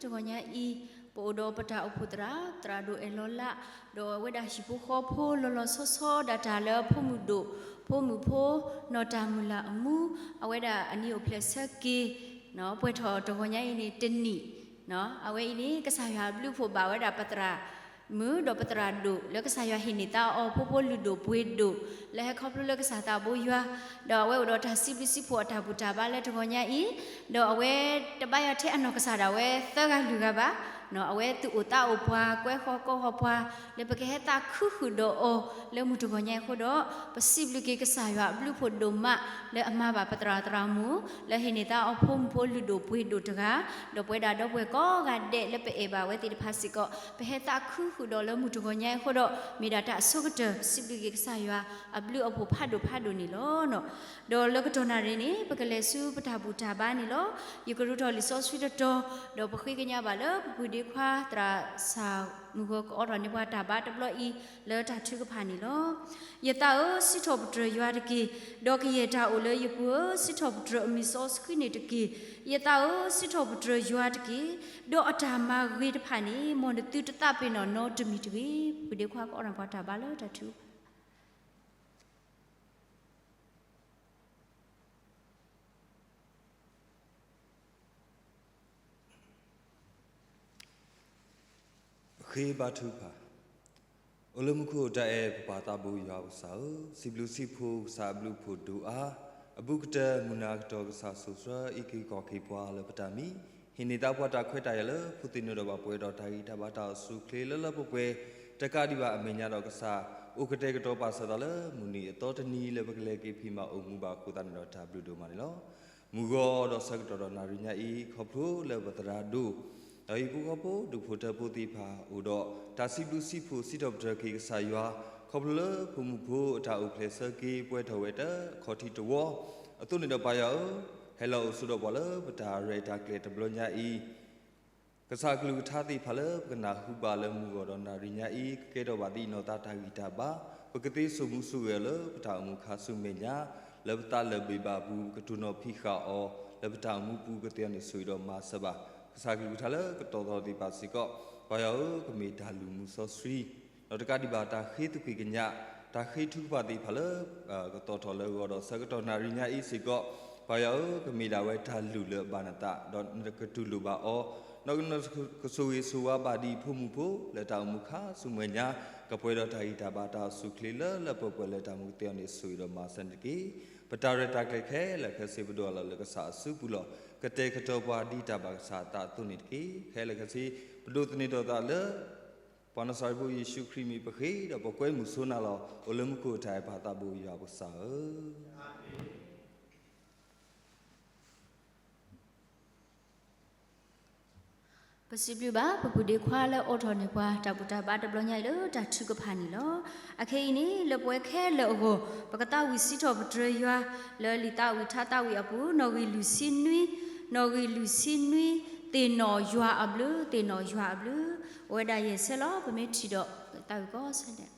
တဂီၤညါအံၤ ပအိၣ်ဒီးပတၢ်အိၣ်ဖှိၣ်သရၣ် သရၣ်ဒိၣ်အဲၣ်လီၤလး ဒီးအဝဲဒၣ်ဟံၣ်ဖိဃီဖိလီၤလီၤဆီဆီ ဒၣ်တၢ်လၢဖိမုၣ်ဒိၣ် ဖိမုၣ်ဖိ နီၢ်တၢ်မုၢ်လၢ်အမူ အဝဲဒၣ်အနံၣ်အိၣ်ဖျဲၣ်ဆၢက့ၤ ပှဲၤထီၣ်တဂီၤညါအံၤန့ၣ်တနံၣ် အဝဲအံၤန့ၣ် ကစၢ်ယွၤအဘျုးအဖှိၣ်ဘၣ်ဝဲဒၣ်ပသရၣ် မုၣ်ဒီးပသရၣ်ဒိၣ်လၢကစၢ်ယွၤဟ့ၣ်န့ၢ်သါအီၤ ဖိဖိလုၢ်ဒိၣ်ပှ့ၤဒိၣ် လၢဟဲခီဖျိလၢကစၢ်သးဘိယွၤ ဒီးအဝဲအိၣ်ဒီးတၢ်စံးဘျုးစံးဖှိၣ်အတၢ်ဘူၣ်တၢ်ဘါလၢတဂီၤညါအံၤ ဒီးအဝဲတဘၣ်ယွၤထဲအနီၢ်ကစၢ်ဒၣ်ဝဲသၢဂၤလွံၢ်ဂၤဘၣ် အဝဲသူၣ်အိၣ်သးအိၣ်ပှၤ ကွဲဃီၤကိးဃီၤပှၤ လၢပကဟဲသးခုဃုာ်ဒီးအီၤ လၢမုၢ်တဂီၤညါအံၤအဃိဒီး ပစံးဘျုးက့ၤကစၢ်ယွၤအဘျုးအဖှိၣ်ဒိၣ်မး လၢအမၤဘၣ်ပသရၣ်သရၣ်မုၣ် လၢဟ့ၣ်န့ၢ်သါအီၤဖိမုၣ်ဖိလုၢ်ဒိၣ်ပှ့ၤဒိၣ်တဂၤ ဒီးပဝဲဒၣ်ဒီပုၢ်ဝဲၢ်ကိးဂၤဒဲးလၢပအဲၣ်ဘၣ်ဝဲသ့ၣ်တဖၣ်စ့ၢ်ကီး ပဟဲသးခုဃုာ်ဒီးလၢမုၢ်တဂီၤညါအံၤအဃိဒီး မ့ၢ်ဒၣ်တၢ်အဆိကတၢၢ် ပစံးဘျုးက့ၤကစၢ်ယွၤအဘျုးအဖှိၣ်ဖးဒိၣ်ဖးဒိၣ်န့ၣ်လီၤ. ဒီးလၢကတီၢ်နၣ်ရံၣ်န့ၣ် ပကလဲၤဆူပတၢ်ဘူၣ်တၢ်ဘါန့ၣ်လီၤ. ယကရူၢ်ထီၣ်လံာ်စီဆှံတတီၤ ဒီးပဃ့ကညးဘၣ်လၢပပုၢ်ဒ့ခွါသရၣ်စၢ်မုၢ်ဂီၤကအိးထီၣ်န့ၢ်ပှၤတၢ်ဘါတဘျီအံၤ လၢတၢ်ထုကဖၣ်န့ၣ်လီၤ. ယသးဧၢ, စံးထီၣ်ပတြၢၤယွၤတက့ၢ်, ဒီးကယဲၢ်တၢ်အိၣ်လၢယပူၤဧၢ, စံးထီၣ်ပတြၢၤအမံၤစီဆှံန့ၣ်တက့ၢ်. ယသးဧၢ, စံးထီၣ်ပတြၢၤယွၤတက့ၢ်, ဒီးအတၢ်မၤဂ့ၤတဖၣ်န့ၣ် မ်နသုတသးပ့ၤနီၣ်နီတမံၤတဂ့ၤ. ပုၢ်ဒ့ခွါကအိးထီၣ်န့ၢ်ပှၤတၢ်ဘါလၢတၢ်ထုကဖၣ် ပဃ့ဘါထုကဖၣ်, အိၣ်လၢမူခိၣ်တၢ်အဲၣ်ပပၢ်သးဘိယွၤပကစၢ်ဧၢ, စံးဘျုးစံးဖှိၣ်ကစၢ်အဘျုးအဖှိၣ်ဒိၣ်အါ, အဘူးကတၢၢ်မုၢ်နၤကတီၢ်ကစၢ်စိးဆှၢအံးက့ၤကီၢ်က့ၤပှၤလၢပတၢ်မံ, ဟ့ၣ်န့ၢ်သါပှၤတၢ်ခွဲးတၢ်ယာ်လၢ ဖိသ့ၣ်နီၣ်ဒီးဘၣ်ပှဲၤဒီးတၢ်ဂံၢ်တၢ်ဘါတၢ်အိၣ်ဆူၣ်အိၣ်ချ့လၢလၢပှဲၤပှဲၤ, တကးဒံးဘၣ်အမဲာ်ညါဒီးကစၢ် အိၣ်ကတဲာ်ကတီၤပာ်စၢၤသးလၢမုၢ်နံၤအသီတနံၤလၢပကလဲၤက့ၤဖံးမၤအိၣ်မူဘၣ်အဃိသတးန့ၣ်ဒီးတၢ်ဘျုးဒိၣ်မးန့ၣ်လီၤ. မုၢ်ဂီၤဒီးဆၢကတီၢ်ဒီးနၣ်ရံၣ်ညါအံၤ ခီဖျိလၢပသရၣ်ဒိၣ် ဒီးဟံၣ်ဖိဃီဖိဒူၣ်ဖိထၢဖိသ့ၣ်တဖၣ်အိၣ်ဒီး တၢ်စံးဘျုးစံးဖှိၣ်စံးထီၣ်ပတြၢၤက့ၤကစၢ်ယွၤ ခီဖျိလၢဖိမုၣ်ဖိအတၢ်အိၣ်ဖျဲၣ်ဆၢက့ၤပှဲၤထီၣ်ဝဲတၢ်ခီၣ်ထံးတဝီ အသိးန့ၣ်ဒီးပၢ်ယွၤဧၢ, ဟဲလီၤအိၣ်ဆိးဒီးပှၤလၢပတၢ်ရဲၣ်တၢ်ကျဲၤတဘျီညါအံၤ ကစၢ်အကလုၢ်ကထါသ့ၣ်တဖၣ်လၢပကနၢ်ဟူဘၣ်လၢမုၢ်ဂီၤဒီးနၣ်ရံၣ်ညါအံၤ ကကဲထီၣ်ဘၣ်ဒ်နီၢ်သးတၢ်ဂံၢ်တၢ်ဘါ, ပကသ့စိာ်မူစိာ်ဂဲၤအီၤလၢပတၢ်အိၣ်မူခါဆူမဲာ်ညါ, လၢပသးလၢာ်ဘ့ၣ်ဘၣ်အပူၤ ပကတိၢ်နီၣ်ဖံးဃာ်အီၤ, လၢပတၢ်အိၣ်မူပူၤကသ့အီၤန့ၣ်ဆိၣ်ဂ့ၤဒီးမၤစၢၤဘၣ်. ကစၢ်အကလုၢ်ကထါလၢကတီၤထီၣ်သ့ၣ်တဖၣ်စ့ၢ်ကီး ပၢ်ယွၤဧၢ ကမ့ၢ်တၢ်လုၢ်မူစီဆှံ ဒီးတကးဒံးဘၣ်တၢ်ဃ့သကွံာ်ကညး, တၢ်ဃ့ထုကဖၣ်သ့ၣ်တဖၣ်လၢ ကတီၤထီၣ်လၢဂီၤဒီးဆၢကတီၢ်နၣ်ရံၣ်ညါအံၤစ့ၢ်ကီး, ပၢ်ယွၤဧၢ ကမ့ၢ်ဒၣ်ဝဲတၢ်လုၢ်လၢအဘၣ်နသး, ဒီးနကတူၢ်လိာ်ဘၣ်အီၤ, ဒီးနကဆိၣ်ဂ့ၤဆိၣ်ဝါဘၣ်ဒံးဖိမုၣ်ဖိ လၢတၢ်အိၣ်မူခါဆူမဲာ်ညါ, ကပှဲၤဒီးတၢ်ဂံၢ်တၢ်ဘါတၢ်အိၣ်ဆူၣ်အိၣ်ချ့လၢလၢပှဲၤပှဲၤလၢတၢ်မူကသ့အီၤန့ၣ်ဆိၣ်ဂ့ၤဒီးမၤစၢၤန့ၣ်တက့ၢ်. ပတၢ်ရဲၣ်တၢ်ကျဲၤခဲလၢာ်ခဲဆ့ပဒိၣ်အလီၢ်လၢကစၢ်အစုပူၤလီၤ. ကတဲာ်ကတီၤပှၤဒ်တၢ်ဘၣ်ကစၢ်အသးအသိးန့ၣ်တက့ၢ်. ခဲလၢာ်ခဲဆ့ ပဒိးသန့ၤထီၣ်သးလၢ ပှၤနၤစၤရ့းဖိယ့ၣ်ၡူးခရံာ်မံၤပဃ့ဒီးပကွဲမုာ်ဆိနၤလီၤ. အိၣ်လၢမူခိၣ်တၢ်အဲၣ်ပၢ်သးဘိယွၤပကစၢ်ဧၢ. ပစံးဘျုးဘၣ် ပပုၢ်ဒ့ခွါလၢအိးထီၣ်န့ၢ်ပှၤ တၢ်ဘူၣ်တၢ်ဘါတဘျီညါအံၤလၢတၢ်ထုကဖၣ်န့ၣ်လီၤ. အခဲအံၤန့ၣ် လၢပဝဲခဲလၢာ်အဂီၢ် ပကသးဝံၣ်စံးထီၣ်ပတြၢၤယွၤ လၢလံာ်သးဝံၣ်ထါသးဝံၣ်အပူၤ နီၣ်ဂံၢ်လွံၢ်ဆံနွံ, နီၣ်ဂံၢ်လွံၢ်ဆံနွံ, သ့ၣ်နီၣ်ယွၤအဘျုး, သ့ၣ်နီၣ်ယွၤအဘျုး, ပဝဲဒၣ်ယဲၢ်ဆဲလီၤ ပမ့ၢ်ထံၣ်ဒီး သးဝံၣ်ကီးဆဲန့ၣ်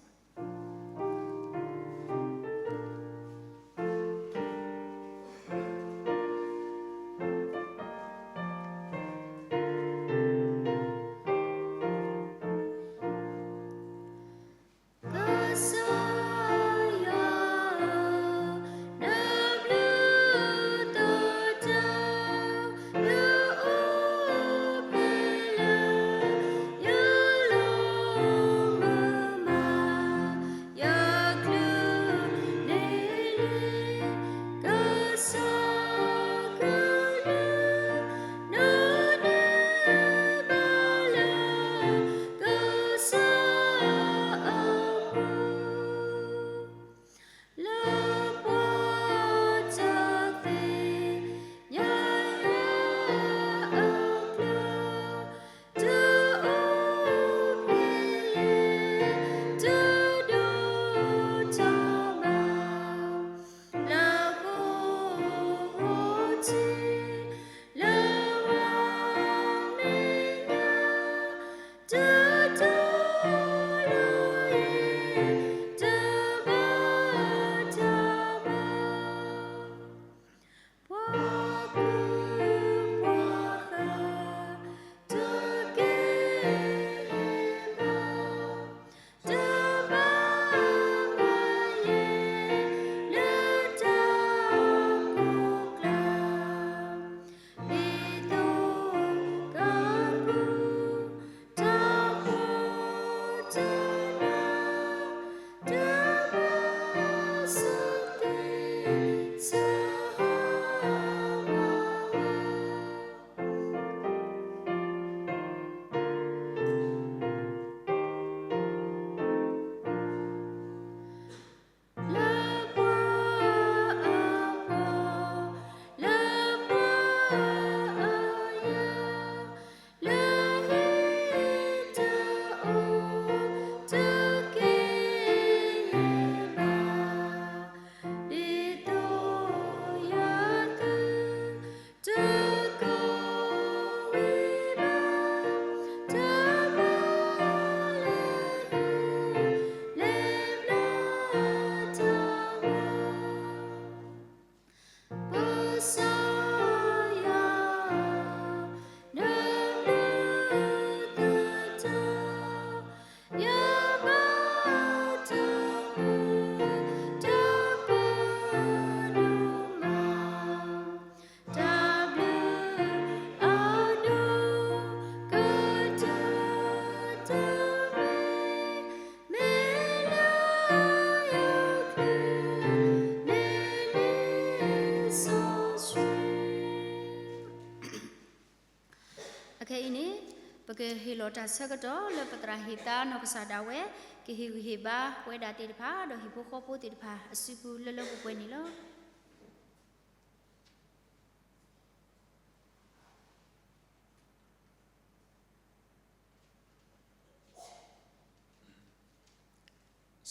အဃိသတးဒီးခဲအံၤန့ၣ် ပကဟ့ၣ်လီၤတၢ်ဆၢကတီၢ်လၢပသရၣ်ဟ့ၣ်သါနီၢ်ကစၢ်ဒၣ်ဝဲ ကဟ့ၣ်ဂံၢ်ဟ့ၣ်ဘါပဝဲဒၣ်သ့ၣ်တဖၣ် ဒီးဟံၣ်ဖိဃီဖိသ့ၣ်တဖၣ်အစုပူၤလၢလၢပှဲၤပှဲၤန့ၣ်လီၤ.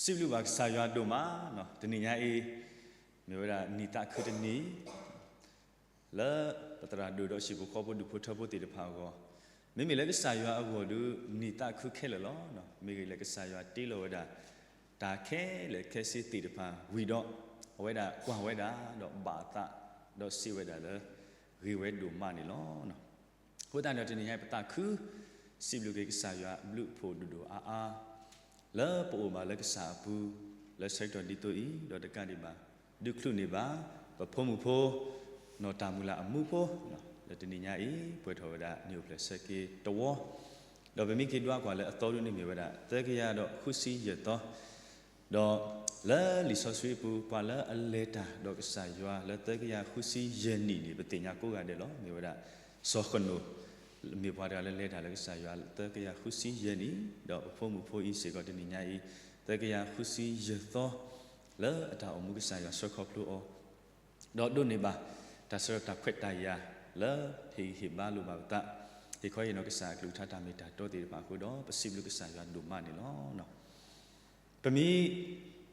စံးဘျုးဘၣ်ကစၢ်ယွၤဒိၣ်မး, တနံၤညါအံၤ မ့ၢ်ဝဲဒၣ်နံၣ်သးခုတနံၣ် လၢပသရၣ်ဒိၣ်ဒီးဟံၣ်ဖိဃီဖိဒူၣ်ဖိထၢဖိသ့ၣ်တဖၣ်အဂီၢ်, မ့မ့ၢ်လၢကစၢ်ယွၤအဂီၢ်ဒီး နံၣ်သးခုခဲလၢာ်လီၤ. မ့ၢ်ဂ့ၢ်လၢကစၢ်ယွၤတ့လီၤဝဲဒၣ် တၢ်ခဲလၢာ်ခဲဆ့သ့ၣ်တဖၣ်ဝံၤဒီး အဝဲဒၣ်ကွၢ်ဝဲဒၣ်ဒီးဘၣ်အသး ဒီးစံးဝဲဒၣ်လၢ ဂ့ၤဝဲဒိၣ်မးန့ၣ်လီၤ. အဃိသတးဒီးတနံၤညါအံၤပသးခု စံးဘျုးက့ၤကစၢ်ယွၤအဘျုးအဖှိၣ်ဒိၣ်ဒိၣ်အါအါ လၢပအိၣ်ဘၣ်လၢကစၢ်အပူၤ လၢဆၢကတီၢ်ဒ်သိးအံၤ ဒီးတကးဒံးဘၣ် ဒုးချုးန့ၢ်ဘၣ် ပဖိမုၣ်ဖိ နီၢ်တၢ်မုၢ်လၢ်အမူဖိ လၢတနံၤညါအံၤ ပှဲၤထီၣ်ဝဲဒၣ်နံၣ်အိၣ်ဖျဲၣ်ဆၢက့ၤတဝီ, ဒီးပမ့ၢ်က့ၤဒွးကွၢ်လၢအသီဒုန့ၣ်မ့ၢ်ဝဲဒၣ် သၢကယၤဒီးဃုဆံယဲၢ်သီ ဒီးလၢလံာ်စီဆှံအပူၤ ပှၤလၢအလဲၤတၢ်ဒီးကစၢ်ယွၤလၢသၢကယၤဃုဆံယဲၢ်နံၣ်န့ၣ် ပသ့ၣ်ညါကိးဂၤဒဲးလီၤ. မ့ၢ်ဝဲဒၣ် စီၤဃနိာ် မ့ၢ်ပှၤတဂၤလၢလဲၤတၢ်လၢကစၢ်ယွၤလၢသၢကယၤဃုဆံယဲၢ်နံၣ်, ဒီးပဖိမုၣ်ဖိအံၤစ့ၢ်ကီးတနံၤညါအံၤ သၢကယၤဃုဆံယဲၢ်သီ လၢအတၢ်အိၣ်မူကစၢ်ယွၤဆှၢခီဖျိအီၤ ဒီးဒိးန့ၢ်ဘၣ် တၢ်ဆၢကတီၢ်ခွဲးတၢ်ယာ်လၢ ဟ့ၣ်ဂံၢ်ဟ့ၣ်ဘါလိာ်ဘၣ်ပသး, ဟ့ၣ်ခီဟ့ၣ်နီၤကစၢ်အကလုၢ်ကထါတၢ်မ့ၢ်တၢ်တီသ့ၣ်တဖၣ်အဃိဒီး ပစံးဘျုးကစၢ်ယွၤဒိၣ်မးန့ၣ်လီၤ. ပမ့ၢ်,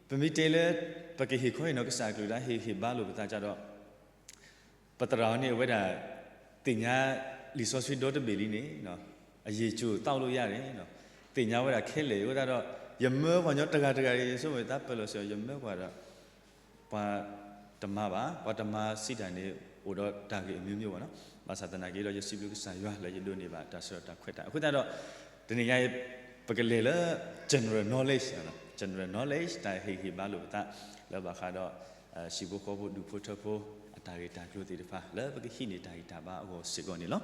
ပမ့ၢ်တဲလၢ ပကဟ့ၣ်ခီဟ့ၣ်နီၤကစၢ်အကလုၢ်ကထါ ဟ့ၣ်ဂံၢ်ဟ့ၣ်ဘါလိာ်ပသးကဒီး ပသရၣ်အီၤန့ၣ် အဝဲဒၣ် သ့ၣ်ညါလံာ်စီဆှံဒီတဘ့ၣ်လံန့ၣ် အယံာ်စိာ်သးအိၣ်လိာ်ယၤန့ၣ် သ့ၣ်ညါဝဲဒၣ်ခဲလၢာ်အဃိသတးဒီး ယမၢပှၤကညီတဂၤတဂၤ ယဆိကမိၣ်သးပၢၢ်လီၤစ့ၢ်ကီး ယမၢကွၢ်ဒီး ပှၤတမၤဘၣ်, ပှၤတမၤစံးတၢ်န့ၣ် အိၣ်ဒီးတၢ်ဂ့ၢ်အမျိုးမျိုးဘၣ်နီၤ. ဘၣ်ဆၣ်သနာ်က့ဒီး ယစံးဘျုးကစၢ်ယွၤလၢယဒိးန့ၢ်ဘၣ်တၢ်ဆၢကတီၢ်ခွဲးတၢ်ယာ် အဃိသတးဒီး တနံၤညါအံၤ ပကလဲၤလၢ general knowledge, general knowledge တၢ်ဟ့ၣ်ဂံၢ်ဟ့ၣ်ဘါလိာ်ပသး လၢဘၣ်ဃးဒီး ဟံၣ်ဖိဃီဖိဒူၣ်ဖိထၢဖိ အတၢ်ဂ့ၢ်တၢ်ကျိၤသ့ၣ်တဖၣ် လၢပကဟံးန့ၢ်တၢ်ဂံၢ်တၢ်ဘါအဂီၢ်စ့ၢ်ကီးန့ၣ်လီၤ.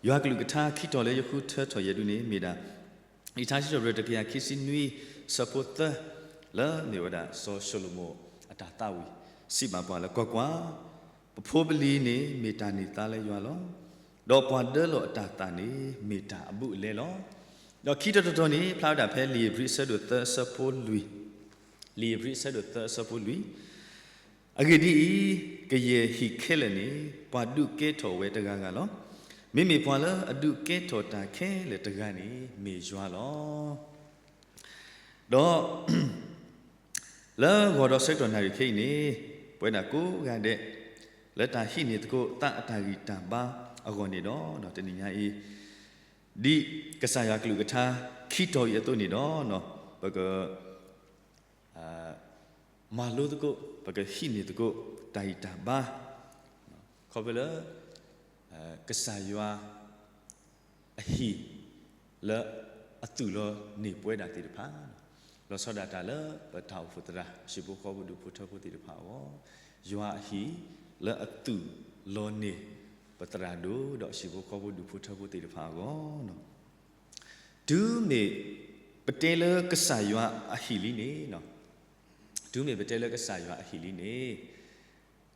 ယွၤကလုၢ်ကထါခံတီၤလၢယဃုထၢထီၣ်ယဲၢ်ဒုန့ၣ် မ့ၢ်ဒၣ် လံာ်ထါစံးထီၣ်ပတြၢၤတကယၤခံဆံနွံ ဆၢဖိသၢ လၢမ့ၢ်ဝဲဒၣ်စီၤၡလိၤမိၣ်အတၢ်သးဝံၣ် စံးဘၣ်ပှၤလၢ ကွၢ်ကွၢ်, ပဖိပလံၤန့ၣ်မ့ၢ်တၢ်န့ၢ်သါလၢယွၤလီၤ. ဒီးပှၤဒၢလီၤအတၢ်သးန့ၣ် မ့ၢ်တၢ်အဘူးအလဲလီၤ. ဒီးခံတီၤတတီၤန့ၣ် ဖျါဝဲဒၣ်ဖဲလံာ်ဧ့ၤဘြံၤအဆၢဒိၣ်သၢအဆၢဖိလွံၢ်, လံာ်ဧ့ၤဘြံၤအဆၢဒိၣ်သၢအဆၢဖိလွံၢ် အဂ့ၢ်ဒ်အံၤ, ကယဲၢ်ဟံၣ်ခဲလၢာ်န့ၣ် ပှၤဒုးကဲထီၣ်ဝဲတဂၤဂၤလီၤ. မ့မ့ၢ်ပှၤလၢအဒုးကဲထီၣ်တၢ်ခဲလၢာ်တဂၤန့ၣ် မ့ၢ်ယွၤလီၤ. ဒီး လၢဂီၤဒီးဆၢကတီၢ်နၣ်ရံၣ်ခဲအံၤန့ၣ် ပဝဲဒၣ်ကိးဂၤဒဲး လၢတၢ်ဟံးန့ၢ်သကိးသးအတၢ်ဂံၢ်တၢ်ဘါအဂီၢ်န့ၣ်ဒီး တနံၤညါအံၤ ဒ်ကစၢ်ယွၤကလုၢ်ကထါ ခံတီၤအံၤအသိးန့ၣ်ဒီး ပက မၤလိသကိး ပကဟံးန့ၢ်သကိး တၢ်ဂံၢ်တၢ်ဘါ ခီဖျိလၢ ကစၢ်ယွၤ အဟံၣ် လၢအသူၣ်လီၤန့ၢ်ပဝဲဒၣ်သ့ၣ်တဖၣ် လီၤဆီဒၣ်တၢ်လၢပတၢ်အိၣ်ဖှိၣ်သရၣ် ဟံၣ်ဖိဃီဖိဒူၣ်ဖိထၢဖိသ့ၣ်တဖၣ်အဂီၢ်, ယွၤအဟံၣ် လၢအသူၣ်လီၤန့ၢ် ပသရၣ်ဒိၣ်ဒီး ဟံၣ်ဖိဃီဖိဒူၣ်ဖိထၢဖိသ့ၣ်တဖၣ်အဂီၢ်, တုၤမ့ၢ်ပတဲလၢကစၢ်ယွၤအဟံၣ်လံန့ၣ် တုၤမ့ၢ်ပတဲလၢကစၢ်ယွၤအဟံၣ်လံန့ၣ်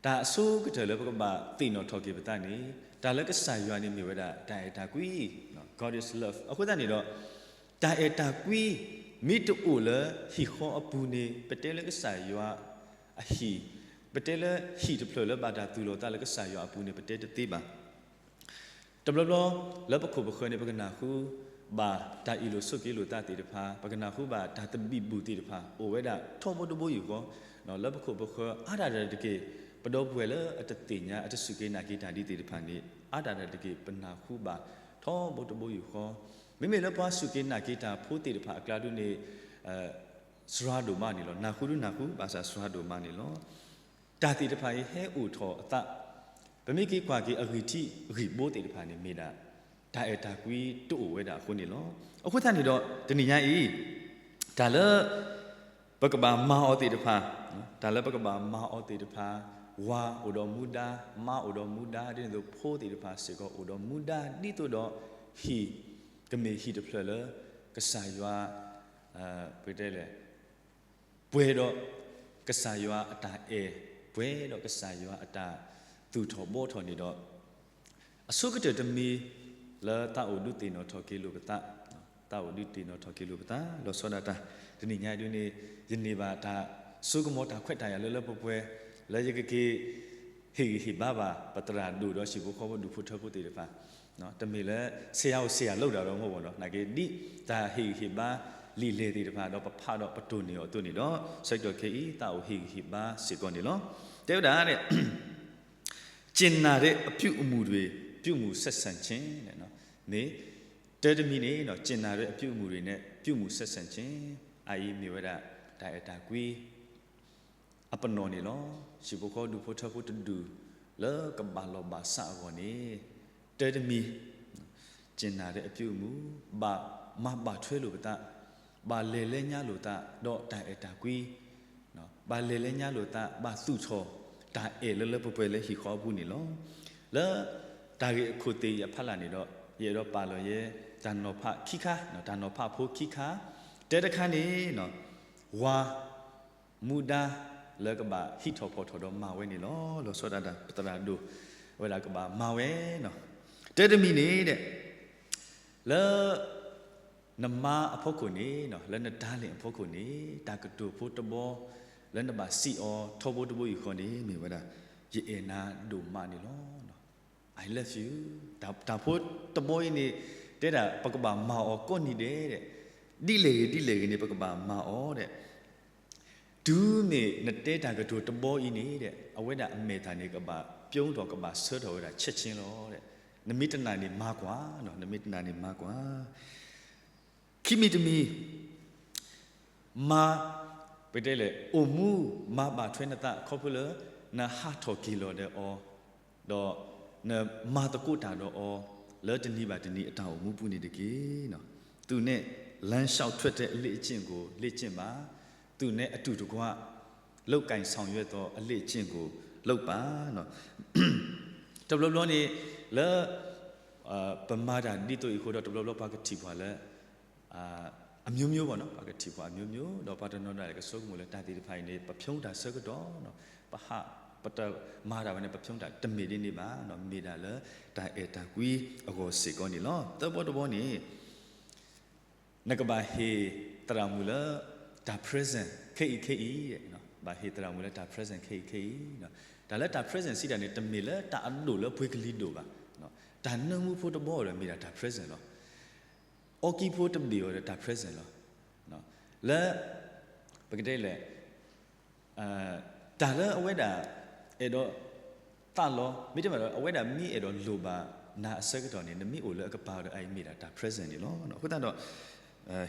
တၢ်အဆိကတၢၢ်လၢပကဘၣ်သ့ၣ်နီၣ်ထီၣ်က့ၤပသးန့ၣ် တၢ်လၢကစၢ်ယွၤန့ၣ်မ့ၢ်ဝဲဒၣ် တၢ်အဲၣ်တၢ်ကွံ, God is love. အဃိသတးန့ၣ်ဒီး တၢ်အဲၣ်တၢ်ကွံ မ့ၢ်တအိၣ်လၢဟံၣ်ဃီအပူၤန့ၣ် ပတဲလၢကစၢ်ယွၤအဟံၣ်, ပတဲလၢဟံၣ်တဖျၢၣ်လၢဘၣ်တၢ်သူၣ်လီၤသးလၢကစၢ်ယွၤအပူၤန့ၣ် ပတဲတသ့ဘၣ်. တဘျီဘျီ လၢပခိၣ်ပဃၢၤန့ၣ် ပကနၢ်ဟူဘၣ်တၢ်အ့ၣ်လိာ်ဆိးက့လိာ်သးသ့ၣ်တဖၣ်, ပကနၢ်ဟူဘၣ်တၢ်သဘံၣ်ဘုၣ်သ့ၣ်တဖၣ် အိၣ်ဝဲဒၣ်ထီဘိတဘိယူၢ်ဃီ, လၢပခိၣ်ပဃၢၤအါဒၣ်တက့ၢ်, ပဒီပုၢ်ဝဲၢ်လၢအတသ့ၣ်ညါ အတစူၢ်က့ၤနာ်က့ၤတၢ်ဒ်သ့ၣ်တဖၣ်န့ၣ် အါဒၣ်တက့ၢ် ပနၢ်ဟူဘၣ်ထီဘိတဘိယူၢ်ဃီ, မ့မ့ၢ်လၢပှၤစူၢ်က့ၤနာ်က့ၤတၢ်ဖိသ့ၣ်တဖၣ်အကျါဒုန့ၣ် စှၤဒိၣ်မးန့ၣ်လီၤ. နၢ်ဟူဒုနၢ်ဟူ ဘၣ်ဆၣ်စှၤဒိၣ်မးန့ၣ်လီၤ. တၢ်သ့ၣ်တဖၣ်အံၤဟဲအိၣ်ထီၣ်အသး, ပမ့ၢ်က့ၤကွၢ်က့ၤအဂံၢ်ထံးအဂံၢ်ဘိသ့ၣ်တဖၣ်န့ၣ် မ့ၢ်ဒၣ် တၢ်အဲၣ်တၢ်ကွံတအိၣ်ဝဲဒၣ်အဃိန့ၣ်လီၤ. အဃိသတးန့ၣ်ဒီး တနံၤညါအံၤ တၢ်လၢ ပကဘၣ်မၤအီၤသ့ၣ်တဖၣ်, တၢ်လၢပကဘၣ်မၤအီၤသ့ၣ်တဖၣ်, ဝၤအိၣ်ဒီးမူဒါ, မါအိၣ်ဒီးမူဒါ, ဒ်န့ၣ်အသိးဖိသ့ၣ်တဖၣ်စ့ၢ်ကီးအိၣ်ဒီးမူဒါ ဒ်သိးဒီးဟံၣ် ကမ့ၢ်ဟံၣ်တဖျၢၣ်လၢ ကစၢ်ယွၤ ပတဲလဲၣ် ပှဲၤဒီးကစၢ်ယွၤအတၢ်အဲၣ်, ပှဲၤဒီးကစၢ်ယွၤအတၢ်သူၣ်ထီၣ်ဘှီထီၣ်န့ၣ်ဒီး အဆိကတၢၢ်တမံၤ လၢတၢ်အိၣ်ဒုးသ့ၣ်နီၣ်ထီၣ်က့ၤလိာ်ပသး, တၢ်အိၣ်ဒုးသ့ၣ်နီၣ်ထီၣ်က့ၤလိာ်ပသး လီၤဆီဒၣ်တၢ်, တနံၤညါအံၤဒုန့ၣ် ယန့ၢ်ဘၣ်တၢ်စိကမီၤတၢ်ခွဲးတၢ်ယာ်လၢလၢပှဲၤပှဲၤ လၢယကက့ၤ ဟ့ၣ်ဂံၢ်ဟ့ၣ်ဘါဘၣ် ပသရၣ်ဒိၣ်ဒီးဟံၣ်ဖိဃီဖိဒူၣ်ဖိထၢဖိသ့ၣ်တဖၣ်, တမ့ၢ်လၢဆရာအိၣ်ဆရာလုပ်တာဒီးမ့ၢ်ဘၣ်နီၤ, နာ်က့ ဒ်တၢ်ဟ့ၣ်ဂံၢ်ဟ့ၣ်ဘါလံာ်လဲၢ်သ့ၣ်တဖၣ်ဒီးပဖးဒီးပတိၢ်န့ၢ်အီၤအသိးန့ၣ်ဒီး ဆၢကတီၢ်ခဲအံၤ တၢ်အိၣ်ဟ့ၣ်ဂံၢ်ဟ့ၣ်ဘါစ့ၢ်ကီးန့ၣ်လီၤ. တဲဝဲဒၣ်န့ၣ် ကျင့်နာတဲ့ အပြုအမူတွေ ပြုမှုဆက်ဆံခြင်း န့ၣ်, မ့ၢ် တၢတမံၤန့ၣ် ကျင့်နာတဲ့ အပြုအမူတွေနဲ့ ပြုမှုဆက်ဆံခြင်း အအံၤမ့ၢ်ဝဲဒၣ် တၢ်အဲၣ်တၢ်ကွံ အပနီၣ်န့ၣ်လီၤ. ဟံၣ်ဖိဃီဒူၣ်ဖိထၢဖိတဒူၣ် လၢကဘၣ်လီၢ်ဘၣ်စးအဂီၢ်န့ၣ် တၢတမံၤ ကျင့်နာတဲ့ အပြုအမူ ဘၣ်မၤဘၣ်ထွဲလိာ်ပသး, ဘၣ်လဲၤလဲညါလိာ်သး ဒီးတၢ်အဲၣ်တၢ်ကွံ ဘၣ်လဲၤလဲညါလိာ်သး ဘၣ်သူၣ်ထီၣ်တၢ်အဲၣ်လၢလၢပှဲၤပှဲၤလၢဟံၣ်ဃီအပူၤန့ၣ်လီၤ. လၢတၢ်ဂ့ၢ်အခိၣ်သ့ၣ်အံၤအဖီလာ်န့ၣ်ဒီး ယအဲၣ်ဒိးပာ်လီၤယဲ တၢ်နီၤဖးခံခါ, တၢ်နီၤဖးဖိခံခါ, တၢတခါန့ၣ် ဝၤ မူဒါလၢကဘၣ်ဟံးထီၣ်ဖီၣ်ထီၣ်ဒီးမၤဝဲန့ၣ်လီၤ. လီၤဆီဒၣ်တၢ် ပသရၣ်ဒိၣ် အဝဲဒၣ်ကဘၣ်မၤဝဲနီၤ. တၢတမံၤန့ၣ်ဒီး လၢ နမါအဖီခိၣ်န့ၣ် လၢနတၤလဲၣ်အဖီခိၣ်န့ၣ် တၢ်ကတိၤဖိတဘီ လၢနဘၣ်စံးအီၤထီဘိတဘိယူၢ်ဃီန့ၣ် မ့ၢ်ဝဲဒၣ် ယအဲၣ်နၤဒိၣ်မးန့ၣ်လီၤ. I love you. တၢ်ဖိတဘီအံၤန့ၣ် တဲဒၣ်ပကဘၣ်မၤအီၤကိးနံၤဒဲး, ဒ်လဲၣ်ဂ့ၤဒ်လဲၣ်ဂ့ၤန့ၣ် ပကဘၣ်မၤအီၤဒီး တုၤမ့ၢ်နတဲတၢ်ကတိၤတဘီအံၤန့ၣ်ဒီး အဝဲဒၣ်အမဲာ်တၢ်န့ၣ် ကဘၣ်ပြုံးထီၣ် ကဘၣ်ဆၢထီၣ်ဝဲဒၣ် ချက်ချင်း လီၤ. နမ့ၢ်တနာ်န့ၣ်မၤကွၢ်, နမ့ၢ်တနာ်န့ၣ်မၤကွၢ်. ခံမံၤတမံၤ မၤ ပတဲလဲၣ် အိၣ်မူမၤဘၣ်ထွဲနသး ခီဖျိလၢ နဟးထီၣ်က့ၤလီၤဒီးအီၤ, ဒီးနမၤသကိးတၢ်ဒီးအီၤ လၢတနံၤဘၣ်တနံၤအတၢ်အိၣ်မူပူၤန့ၣ်တက့ၢ်. သူနဲ့လမ်းလျှောက်ထွက်တဲ့အလေ့အကျင့်ကို လေ့ကျင့်ပါ. သူနဲ့အတူတကွ လုပ်ကိုင်ဆောင်ရွက်သောအလေ့အကျင့်ကို လုပ်ပါ. တဘျီဘျီန့ၣ် လၢ ပမၤတၢ်ဒ်သိးအံၤအဃိဒီး တဘျီဘျီပှၤကထံၣ်ပှၤလၢ အမျိုးမျိုးပေါ့နော်, ပှၤကထံၣ်ပှၤအမျိုးမျိုး, ဒီးပှၤတနီၤနီၤကဆိကမိၣ်လၢတၢ်သ့ၣ်တဖၣ်အံၤန့ၣ် ပဖြုံးတၢ်ဆၢကတီၢ်, ပဟး ပတမၤတၢ်ဝဲန့ၣ် ပဖြုံးတၢ် တမ့ၢ်ဒ်န့ၣ်ဘၣ်, မ့ၢ်ဒၣ်လၢတၢ်အဲၣ်တၢ်ကွံအဂီၢ်စ့ၢ်ကီးန့ၣ်လီၤ. သၢဘီတဘီန့ၣ် နကဘၣ်ဟ့ၣ်သရၣ်မုၣ်လၢ တၢ် present ခဲအံၤခဲအံၤ, ဘၣ်ဟ့ၣ်သရၣ်မုၣ်လၢတၢ် present ခဲအံၤခဲအံၤ, တၢ်လၢတၢ် present စံးတၢ်န့ၣ် တမ့ၢ်လၢတၢ်အဒိၣ်လၢပှ့ၤကလံၤဒိၣ်ဘၣ်, တၢ်နၢမူဖိတဘီဒီးမ့ၢ်ဒၣ်တၢ် present လီၤ. အီကံဖိတဘ့ၣ်အီၤဒီးတၢ် present လီၤ. လၢ ပကတဲလဲၣ် တၢ်လၢအဝဲဒၣ် အဲၣ်ဒိးသးလီ, မ့တမ့ၢ်ဒီး အဝဲဒၣ်မ့ၢ်အဲၣ်ဒိးလိၣ်ဘၣ်နၤအဆၢကတီၢ်န့ၣ် နမ့ၢ်အိၣ်လၢအကပၤဒီး အအံၤမ့ၢ်ဒၣ်တၢ် present န့ၣ်လီၤ. အဃိသတးဒီး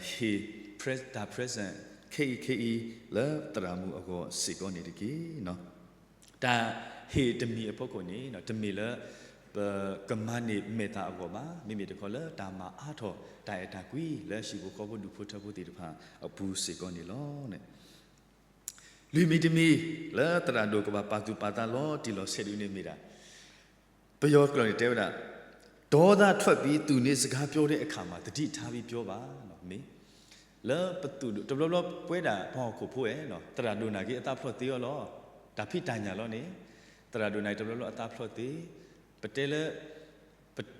ဟ့ၣ် တၢ် present ခဲအံၤခဲအံၤ လၢသရၣ်မုၣ်အဂီၢ်စ့ၢ်ကီးန့ၣ်တက့ၢ်. တၢ်ဟ့ၣ်တမံၤအဖီခိၣ်န့ၣ် တမ့ၢ်လၢ ပကမၤန့ၢ်မဲာ်သၣ်အဂီၢ်ဘၣ်, မ့မ့ၢ်တခီလၢတၢ်မၤအါထီၣ် တၢ်အဲၣ်တၢ်ကွံလၢဟံၣ်ဖိဃီဖိဒူၣ်ဖိထၢဖိသ့ၣ်တဖၣ်အပူၤစ့ၢ်ကီးန့ၣ်လီၤ. လွံၢ်မံၤတမံၤ လၢသရၣ်ဒိၣ်ကဘၣ်ပာ်သူၣ်ပာ်သးလီၤတံၢ်လီၤဆဲးဒ်န့ၣ်မ့ၢ်ဒၣ် ပယီၤကျိာ်န့ၣ်တဲဝဲဒၣ် ဒေါသထွက်ပြီး သူနဲ့စကားပြောတဲ့အခါမှာ သတိထားပြီးပြောပါ မ့ၢ် လၢပသူၣ်ဒိၣ် တဘျီဘျီပဝဲဒၣ်ပှၤဟီၣ်ခိၣ်ဖိဝဲ သရၣ်ဒိၣ်နာ်က့အသးဖျိးသ့အီၤလီၤ, တၢ်ဖံးတၢ်ညၣ်လီၤန့ၣ်, သရၣ်ဒိၣ်နာ်က့တဘျီဘျီအသးဖျိးသ့, ပတဲလၢ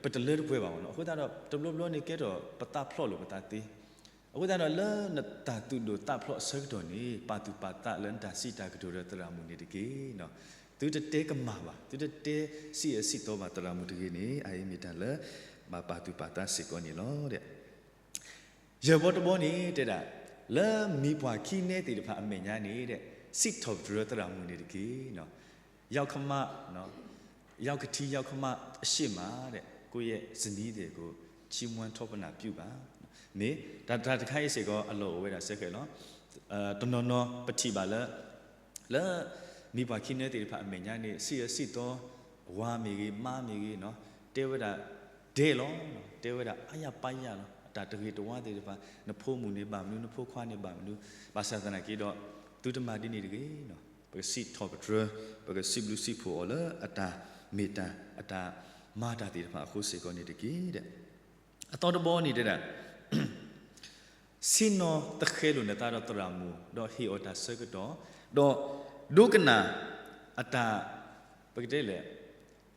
ပတလၢတပှဲၤဘၣ်မ့ၢ်နီၤ, အဃိသတးဒီး တဘျီဘျီန့ၣ်ကဲထီၣ်ပသးဖျိးလိာ်ပသးသ့, အဃိသတးဒီးလၢန တၢ်သူၣ်ဒိၣ်သးဖျိးအဆၢကတီၢ်န့ၣ် ပာ်သူၣ်ပာ်သးလၢနတၢ်စံးတၢ်ကတိၤဒီးသရၣ်မုၣ်န့ၣ်တက့ၢ်. သုတတဲကမၣ်ဘၣ်, သုတတဲစံးအၢစံးသီဘၣ်သရၣ်မုၣ်တဂ့ၤန့ၣ် အအံၤမ့ၢ်တၢ်လၢ ဘၣ်ပာ်သူၣ်ပာ်သးစ့ၢ်ကီးန့ၣ်လီၤ. ယဲၢ်ဘီတဘီန့ၣ် တဲဒၣ် လၢမံၤပှၢ်ခံနဲသ့ၣ်တဖၣ်အမဲာ်ညါန့ၣ် စံးထီၣ်ပတြၢၤသရၣ်မုၣ်န့ၣ်တက့ၢ်. ယောက္ခမ ယောက္ခထိ ယောက္ခမ အရှေ့မှာတဲ့ ကိုယ့်ရဲ့ဇနီးသည်ကို ချီးမွမ်းထောပနာပြုပါ မ့ၢ် တၢ်တခါအံၤစ့ၢ်ကီး အလီၢ်အိၣ်ဝဲဒၣ်စ့ၢ်ကီးလီၤ. တနီၤနီၤပထံၣ်ဘၣ်လၢ လၢ မံၤပှၢ်ခံနဲသ့ၣ်တဖၣ်အမဲာ်ညါန့ၣ် စံးအၢစံးသီ ဝၤမ့ၢ်ဂ့ၤ မါမ့ၢ်ဂ့ၤ တဲဝဲဒၣ် ဒဲးလီၤ, တဲဝဲဒၣ် အါယၢ်ပါယၢ်လီၤ. အတၢ်တဂ့ၤတဝါသ့ၣ်တဖၣ် နဖိမုၣ်န့ၣ်ဘၣ်မနုၤ နဖိခွါန့ၣ်ဘၣ်မနုၤ ဘၣ်ဆၣ်သနာ်က့ဒီး သုတမၤဒ်န့ၣ်တဂ့ၤ, ပကစံးထီၣ်ပတြၢၤ ပကစံးဘျုးစံးဖှိၣ်အီၤလၢအတၢ်မ့ၢ်တၢ် အတၢ်မၤတၢ်သ့ၣ်တဖၣ်အဃိစ့ၢ်ကီးန့ၣ်တက့ၢ်. အသီတဘီန့ၣ်တဲဒၣ် ဆ့ၣ်နီၤသဃဲၤလိာ်နသးဒီးသရၣ်မုၣ် ဒီးဟ့ၣ်အီၤတၢ်ဆၢကတီၢ် ဒီးဒိကနၣ်အတၢ် ပကတဲလဲၣ်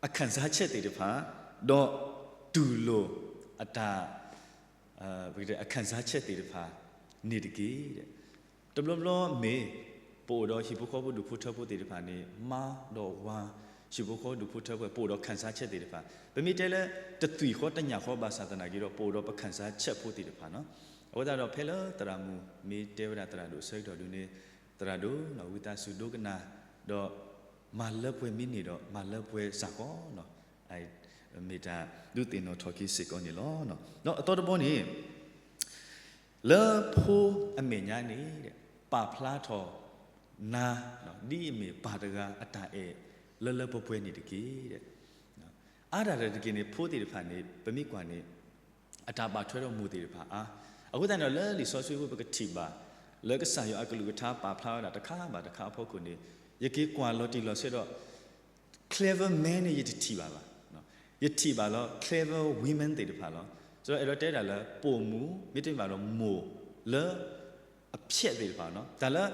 အခန်းစားချက်သ့ၣ်တဖၣ် ဒီးတူၢ်လိာ် အတၢ် ပကတဲ ခံစားချက်သ့ၣ်တဖၣ်န့ၣ်တက့ၢ်. တဘျီဘျီမ့ၢ် ပအိၣ်ဒီးဟံၣ်ဖိဃီဖိဒူၣ်ဖိထၢဖိသ့ၣ်တဖၣ်န့ၣ် မါဒီးဝၤ ဟံၣ်ဖိဃီဒူၣ်ဖိထၢဖိ ပအိၣ်ဒီး ခံစားချက် သ့ၣ်တဖၣ် ပမ့ၢ်တဲလၢ တသွံၣ်ဃီတညၣ်ဃီဘၣ်ဆၣ်သနာ်က့ဒီး ပအိၣ်ဒီးပ ခံစားချက် ဖိသ့ၣ်တဖၣ်နီၤ. အဃိသတးဒီး ဖဲလၢသရၣ်မုၣ်မ့ၢ်တဲဝဲဒၣ်သရၣ်ဒိၣ်အဆၢကတီၢ်ဒုန့ၣ် သရၣ်ဒိၣ် ဝံသးစူၤဒိကနၣ် ဒီး မၤလၢပှဲၤမ့ၢ်န့ၢ်ဒီး မၤလၢပှဲၤစ့ၢ်ကီးနီၤ. မ့ၢ်တၢ်ဒုးသ့ၣ်နီၣ်ထီၣ်က့ၤစ့ၢ်ကီးန့ၣ်လီၤ. ဒီးအသီတဘီန့ၣ် လၢဖိအမဲာ်ညါန့ၣ် ပာ်ဖျါထီၣ်နၤ ဒ်အမ့ၢ်ပၢ်တဂၤအတၢ်အဲၣ်လၢလၢပှဲၤပှဲၤန့ၣ်တက့ၢ်. အါဒၣ်တက့ၢ်န့ၣ် ဖိသ့ၣ်တဖၣ်န့ၣ် ပမ့ၢ်ကွၢ်န့ၣ် အတၢ်ဘၣ်ထွဲဒီးမိၢ်သ့ၣ်တဖၣ်အါ. အဃိသတးန့ၣ်ဒီး လၢလံာ်စီဆှံဖိပကထံၣ်ဘၣ် လၢကစၢ်ယွၤအကလုၢ်ကထါပာ်ဖျါဝဲဒၣ်တခါဘၣ်တခါအဖီခိၣ်န့ၣ် ယက့ၤကွၢ်လီၤတံၢ်လီၤဆဲးဒီး clever man န့ၣ် ယတထံၣ်ဘၣ်ဘၣ်. ယထံၣ်ဘၣ်လီၤ clever women သ့ၣ်တဖၣ်လီၤ. ဒီးအဲၣ်ဒိးတဲဒၣ်လၢ ပိာ်မုၣ် မ့တမ့ၢ်ဘၣ်ဒီးမိၢ်လၢ အဖျဲးသ့ၣ်တဖၣ်နီၤ. တၢ်လၢ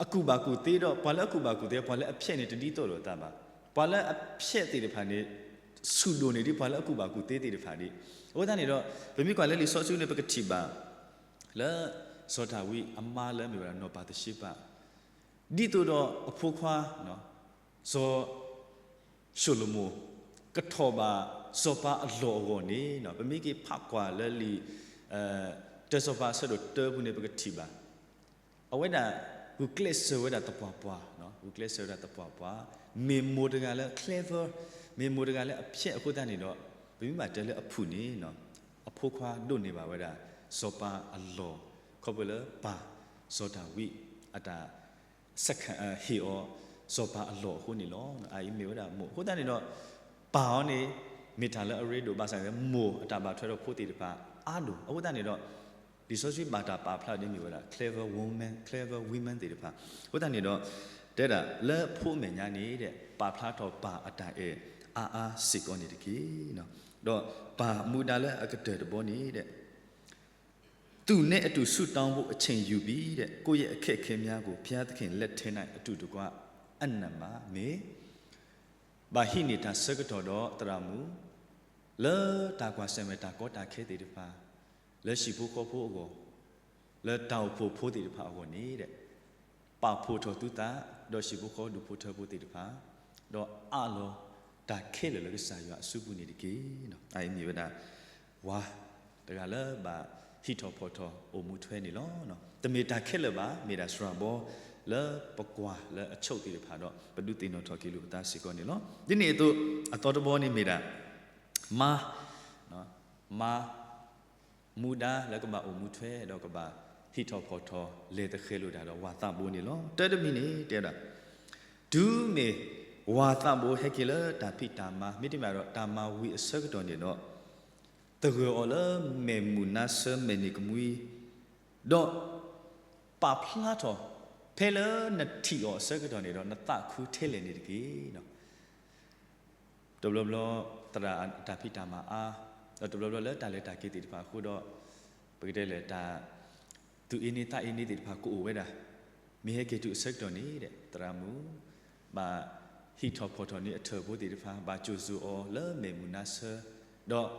အကူၣ်ဘၣ်ကူၣ်သ့ဒီး ပှၤလၢအကူၣ်ဘၣ်ကူၣ်သ့ ပှၤလၢအဖျဲးန့ၣ် တဒ်သိးလိာ်အသးဘၣ်. ပှၤလၢအဖျဲးသ့ၣ်တဖၣ်န့ၣ် ဆူၣ်ဒိၣ်န့ၢ်ဒံးပှၤလၢအကူၣ်ဘၣ်ကူၣ်သ့သ့ၣ်တဖၣ်ဒံး. အဃိသတးန့ၣ်ဒီး ပမ့ၢ်ကွၢ်လၢလံာ်စီဆှံန့ၣ် ပကထံၣ်ဘၣ် လၢ စီၤဒၤဝံးအမါလၢအမ့ၢ်ဝဲဒၣ်နီၢ်ဘၤသရှ့ဘၣ် ဒ်သိးဒီးအဖိခွါ စီၤ ၡလိၤမိၣ် ကထီၣ်ဘၣ်စီၤပၤအလီၢ်အဂီၢ်န့ၣ် ပမ့ၢ်က့ၤဖးကွၢ်လၢလံာ် တၢစီၤပၤအဆၢဒိၣ်တၢပူၤန့ၣ် ပကထံၣ်ဘၣ် အဝဲဒၣ် ဂုာ်ကျဲးစၢးဝဲဒၣ်သပှၢ်ပှၢ်, ဂုာ်ကျဲးစၢးဝဲဒၣ်သပှၢ်ပှၢ်, မ့ၢ်မိၢ်တဂၤလၢ clever, မ့ၢ်မိၢ်တဂၤလၢအဖျဲးအဃိသတးန့ၣ်ဒီး ပမ့ၢ်ဘၣ်တဲလၢအဖုၣ်န့ၣ် အဖိခွါဒိးန့ၢ်ဘၣ်ဝဲဒၣ် စီၤပၤအလီၢ် ခီဖျိလၢပၢ် စီၤဒၤဝံး အတၢ် ဟ့ၣ်အီၤ စီၤပၤအလီၢ်အဃိန့ၣ်လီၤ. အအံၤမ့ၢ်ဝဲဒၣ်မိၢ်အဃိသတးန့ၣ်ဒီး ပၢ်အီၤန့ၣ် မ့ၢ်တၢ်လၢအရ့ဒိၣ်ဘၣ်ဆၣ် မိၢ်အတၢ်ဘၣ်ထွဲဒီးဖိသ့ၣ်တဖၣ်အါဒိၣ် အဃိသတးန့ၣ်ဒီး လံာ်စီဆှံဘၣ်တၢ်ပာ်ဖျါဒ်မ့ၢ်ဝဲဒၣ် clever woman, clever women သ့ၣ်တဖၣ် အဃိသတးန့ၣ်ဒီး တဲဒၣ်လၢဖိအမဲာ်ညါန့ၣ် ပာ်ဖျါထီၣ်ပၢ်အတၢ်အဲၣ်အါအါစ့ၢ်ကီးန့ၣ်တက့ၢ်. ဒီးပၢ်မူဒါလၢအကတၢၢ်တဘီန့ၣ် သူနဲ့အတူဆုတောင်းဖို့အချိန်ယူပြီး ကိုယ့်ရဲ့အခက်အခဲများကို ဘုရားသခင်လက်ထဲ၌အတူတကွအပ်နှံပါမယ်. ဘၣ်ဟံးန့ၢ်တၢ်ဆၢကတီၢ်ဒီးသရၣ်မုၣ် လၢတၢ်ကွၢ်ဆၢၣ်မဲာ်တၢ်ကီတၢ်ခဲသ့ၣ်တဖၣ် လၢဟံၣ်ဖိဃီဖိအဂီၢ် လၢတၢ်အိၣ်ဖှိၣ်ဖိသ့ၣ်တဖၣ်အဂီၢ်န့ၣ် ပာ်ဖှိၣ်ထီၣ်သုသး ဒီးဟံၣ်ဖိဃီဒူၣ်ဖိထၢဖိသ့ၣ်တဖၣ် ဒီးအးလီၤတၢ်ခဲလၢာ်လၢကစၢ်ယွၤအစုပူၤန့ၣ်တက့ၢ်. အအံၤမ့ၢ်ဝဲဒၣ် ဝၤတဂၤလၢဘၣ်ဟံးထီၣ်ဖီၣ်ထီၣ်အိၣ်မူထွဲန့ၣ်လီၤ. တမ့ၢ်တၢ်ခဲလၢာ်ဘၣ် မ့ၢ်ဒၣ်စှၤဘီ လၢပကွၢ်လၢအဆိးသ့ၣ်တဖၣ်ဒီး ပဒုးသ့ၣ်နီၣ်ထီၣ်က့ၤလိာ်ပသးစ့ၢ်ကီးန့ၣ်လီၤ. ဒ်န့ၣ်အသိး အသီတဘီန့ၣ်မ့ၢ်ဒၣ် မါ မါ မူဒါလၢကဘၣ်အိၣ်မူထွဲ ဒီးကဘၣ်ဟံးထီၣ်ဖီၣ်ထီၣ် လဲၤသဃဲၤလိာ်တၢ်ဒီးဝၤသးဘိန့ၣ်လီၤ. တၢ်တမံၤန့ၣ်တဲဒၣ် တုၤမ့ၢ်ဝၤသးဘိဟဲက့ၤလၢတၢ်ဖံးတၢ်မၤ မ့တမ့ၢ်ဒီးတၢ်မၤဝံၤအဆၢကတီၢ်န့ၣ်ဒီး သဂၢၢ်အီၤလၢမဲာ်မုာ်နါဆၢမဲာ်နံၤကမှံ ဒီး ပာ်ဖျါထီၣ် ဖဲလၢနထံၣ်အီၤအဆၢကတီၢ်န့ၣ်ဒီး နသးခုထဲလဲၣ်န့ၣ်တက့ၢ်. တဘျီဘျီ သရၣ်အတၢ်ဖံးတၢ်မၤအါ, ဒီးတဘျီဘျီလၢတၢ်လဲၤတၢ်က့ၤသ့ၣ်တဖၣ်အဃိဒီး ပကတဲလဲၣ် တၢ်သူၣ်အ့န့သးအ့န့သ့ၣ်တဖၣ်ကအိၣ်ဝဲဒၣ်, မ့ၢ်ဟဲက့ၤတုၤအဆၢကတီၢ်န့ၣ် သရၣ်မုၣ် ဘၣ်ဟံးထီၣ်ဖီၣ်ထီၣ်န့ၢ်အထၢၣ်ဖိသ့ၣ်တဖၣ်, ဘၣ်ကိၣ်စူၣ်အီၤလၢမဲာ်မုာ်နါဆၢ, ဒီး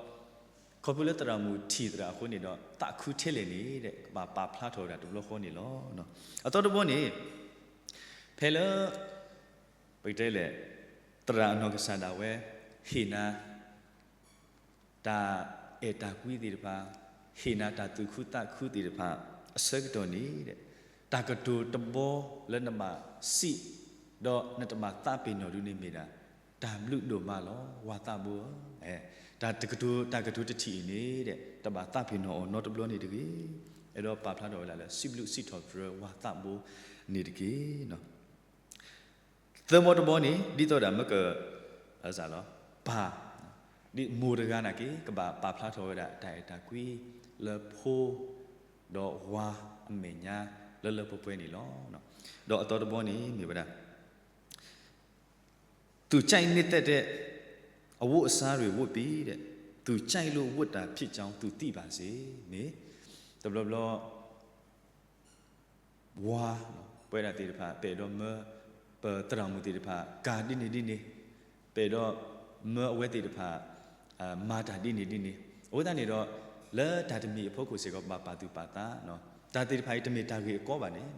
ခီဖျိလၢသရၣ်မုၣ်ထံၣ်သရၣ်အဃိန့ၣ်ဒီး သးခုထဲလဲၣ်န့ၣ် ကဘၣ်ပာ်ဖျါထီၣ်ဝဲဒၣ်တဘျီဃီန့ၣ်လီၤ. အသီတဘီန့ၣ် ဖဲလၢ ပကတဲလဲၣ် သရၣ်အနီၢ်ကစၢ်ဒၣ်ဝဲ ဟ့ၣ်နၤ တၢ်အဲၣ်တၢ်ကွံသ့ၣ်တဖၣ်, ဟ့ၣ်နၤတၢ်သူၣ်ခုသးခုသ့ၣ်တဖၣ် အဆၢကတီၢ်န့ၣ် တၢ်ကတိၤတဘီလၢနဘၣ်စံး, ဒီးနတဘၣ်သးပ့ၤနီၣ်ဒုန့ၣ်မ့ၢ်ဒၣ် တၢ်ဘျုးဒိၣ်မးလီၤ ဝၤသးဘိဧၢ. တၢ်ကတိၤ တၢ်ကတိၤတထံၣ်အံၤန့ၣ် တဘၣ်သးပ့ၤနီၣ်အီၤနီတဘျီန့ၣ်တဂ့ၤ. အဲၣ်ဒိးပာ်ဖျါထီၣ်ဝဲဒၣ်လၢ စံးဘျုးစံးထီၣ်ပတြၢၤဝၤသးဘိန့ၣ်တက့ၢ်. သၢဘီတဘီန့ၣ် ဒ်သိးဒၣ်မ့ၢ်က ပၢ် ဒ်မိၢ်တဂၤနာ်က့ ကဘၣ်ပာ်ဖျါထီၣ်ဝဲဒၣ်တၢ်အဲၣ်တၢ်ကွံလၢဖိ ဒီးဝၤအမဲာ်ညါလၢလၢပှဲၤပှဲၤန့ၣ်လီၤ. ဒီးအသီတဘီန့ၣ်မ့ၢ်ဝဲဒၣ် သူကြိုက်နှစ်သက်တဲ့ အဝတ်အစားတွေဝတ်ပြီးတဲ့ သူကြိုက်လို့ဝတ်တာဖြစ်ကြောင်း သူသိပါစေ. မ့ၢ် တဘျီဘျီ ဝၤ ပဝဲဒၣ်သ့ၣ်တဖၣ် ပအဲၣ်ဒိးမၢ ပသရၣ်မုၣ်သ့ၣ်တဖၣ် ကၤဒ်န့ၣ်ဒ်န့ၣ်, ပအဲၣ်ဒိးမၢအဝဲသ့ၣ်တဖၣ် မၤတၢ်ဒ်န့ၣ်ဒ်န့ၣ်, အဃိသတးန့ၣ်ဒီး လၢတၢ်တမံၤအဖီခိၣ်စ့ၢ်ကီး ပဘၣ်ပာ်သူၣ်ပာ်သး, တၢ်သ့ၣ်တဖၣ်အံၤ တမ့ၢ်တၢ်ဂ့ၢ်အကီဘၣ်န့ၣ်,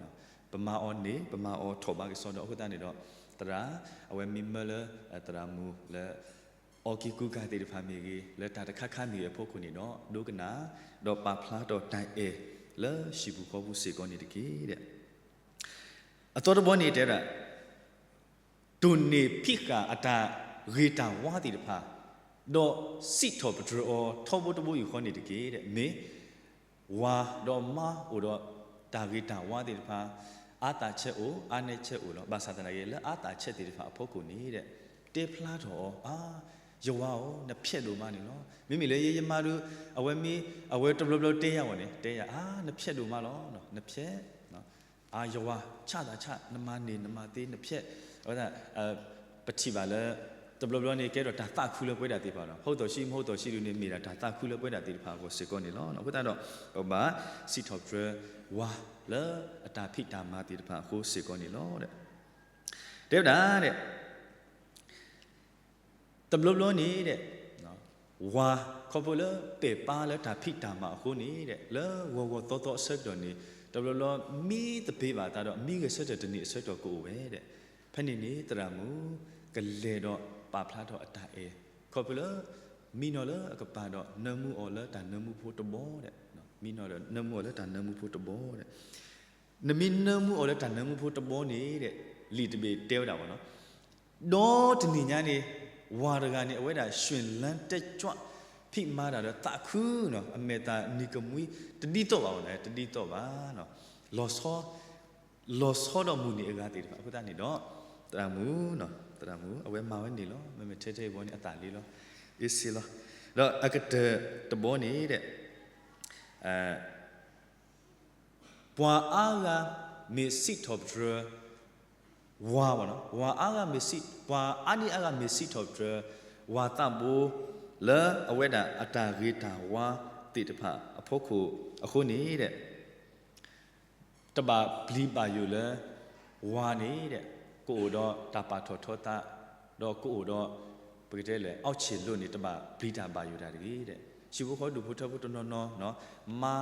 ပမၤအီၤန့ၣ် ပမၤအီၤထီၣ်ဘးကစီဒီ, အဃိသတးန့ၣ်ဒီး သရၣ် အဝဲမ့ၢ်မၢလၢ သရၣ်မုၣ်လၢ အီၣ်က့ၤကူကၤသ့ၣ်တဖၣ်မ့ၢ်ဂ့ၤ, လၢတၢ်တခါခါမ့ၢ်ဂ့ၤအဖီခိၣ်န့ၣ်ဒီး ဒိကနၣ် ဒီးပာ်ဖျါထီၣ်တၢ်အဲၣ် လၢဟံၣ်ပူၤဃီပူၤစ့ၢ်ကီးန့ၣ်တက့ၢ်. အသီတဘီန့ၣ်တဲဝဲဒၣ် တိၢ်န့ၢ်ဖံးဃာ်အတၢ်ဂ့ၤတၢ်ဝါသ့ၣ်တဖၣ်, ဒီးစံးထီၣ်ပတြၢၤအီၤထီဘိတဘိယူၢ်ဃီန့ၣ်တက့ၢ်. မ့ၢ်ဝၤဒီးမါအိၣ်ဒီးတၢ်ဂ့ၤတၢ်ဝါသ့ၣ်တဖၣ်, အါသးဆဲးအိၣ် အါနဲဆဲးအိၣ်လီၤ. ဘၣ်ဆၣ်သနာ်က့ လၢအါသးဆဲးသ့ၣ်တဖၣ်အဖီခိၣ်န့ၣ် တဲဖျါထီၣ်အီၤ, အါ ယဝၤဧၢ, နဖျဲးဒိၣ်မးန့ၣ်လီၤ. မ့မ့ၢ်လၢယဲယမါဒီး အဝဲမ့ၢ် အဝဲတဘျီဘျီတဲယၤအီၤန့ၣ် တဲယၤ အါ နဖျဲးဒိၣ်မးလီၤ, နဖျဲး အါ ယဝၤ ဆၣ်သးဆၣ် နမၤန့ၢ် နမၤသ့ နဖျဲး, အဝဲဒၣ် ပထံၣ်ဘၣ်လၢ တဘျီဘျီန့ၣ် ကဲထီၣ်တၢ်သးခုလၢပဝဲဒၣ်သ့ၣ်တဖၣ်လီၤ. ဟုတ်သော်ရှိ မဟုတ်သော်ရှိဒုန့ၣ် မ့ၢ်ဒၣ်တၢ်သးခုလၢပဝဲဒၣ်သ့ၣ်တဖၣ်အဂီၢ်စ့ၢ်ကီးန့ၣ်လီၤ. အဃိသတးဒီး ပဘၣ်စံးထီၣ်ပတြၢၤဝၤလၢအတၢ်ဖံးတၢ်မၤသ့ၣ်တဖၣ်အဃိစ့ၢ်ကီးန့ၣ်လီၤ. တဲဝဲဒၣ် တဘျီဘျီန့ၣ် ဝၤခီဖျိလၢပဲာ်ပါလၢတၢ်ဖံးတၢ်မၤအဃိန့ၣ် လၢဂီၤဂီၤသီသီအဆၢကတီၢ်န့ၣ် တဘျီဘျီမံသပ့ၤဘၣ်အသးဒီး မံဂဲၤဆၢထၢၣ်တနံၤအဆၢကတီၢ်ကအိၣ်ဝဲဒၣ်. ဖဲန့ၣ်န့ၣ် သရၣ်မုၣ်ကလဲၤဒီးပာ်ဖျါထီၣ်အတၢ်အဲၣ် ခီဖျိလၢ မံနီၤလၢအကပၤဒီးနၢမူအီၤလၢတၢ်နၢမူဖိတဘီဒဲး, မံနီၤဒီးနၢမူအီၤလၢတၢ်နၢမူဖိတဘီဒဲး နမ့ၢ်နၢမူအီၤလၢတၢ်နၢမူဖိတဘီန့ၣ်ဒဲး လံာ်တဘ့ၣ်တဲဝဲဒၣ်ဘၣ်နီၤ, ဒီတနံၤညါန့ၣ် ဝၤတဂၤန့ၣ် အဝဲဒၣ် ရွှင်လန်းတက်ကြွ ဖံးမၤတၢ်ဒီးသးခုနီၤ အမဲာ်သးနံၤကမှံ တဒ်သိးဘၣ်ဝဲဒၣ် တဒ်သိးဘၣ်နီၤ, လီၤဆီ လီၤဆီဒီးမုၢ်နံၤအဂၤသ့ၣ်တဖၣ် အဃိသတးန့ၣ်ဒီး သရၣ်မုၣ်နီၤ သရၣ်မုၣ် အဝဲမၤဝဲန့ၣ်လီၤ မ့မ့ၢ်ထဲထဲအံၤဘီန့ၣ် အသးလ့လီၤ အ့စ့လီၤ, ဒီးအကတၢၢ်တဘီန့ၣ်ဒဲး ပှၤအါဂၤမ့ၢ်စံးထီၣ်ပတြၢၤ ဝၤဘၣ်နီၤ, ပှၤအါဂၤမ့ၢ်စံး, ပှၤအါဒံအါဂၤမ့ၢ်စံးထီၣ်ပတြၢၤ ဝၤသးဘိ လၢအဝဲဒၣ်အတၢ်ဂ့ၤတၢ်ဝါသ့ၣ်တဖၣ်အဖီခိၣ်အဃိန့ၣ်ဒဲး တဘၣ်ပျံၤဘၣ်ယိၣ်လၢ ဝၤန့ၣ်ဒဲး ကအိၣ်ဒီးတၢ်ပာ်ထီၣ်ထီသး, ဒီးကအိၣ်ဒီး ပကတဲလဲၣ် အောက်ခြေအလွတ်န့ၣ် တဘၣ်ပျံၤတၢ်ဘၣ်ယိၣ်တၢ်တဂ့ၤဒဲး, ဟံၣ်ဖိဃီဖိဒူၣ်ဖိထၢဖိတနီၤနီၤ, မါ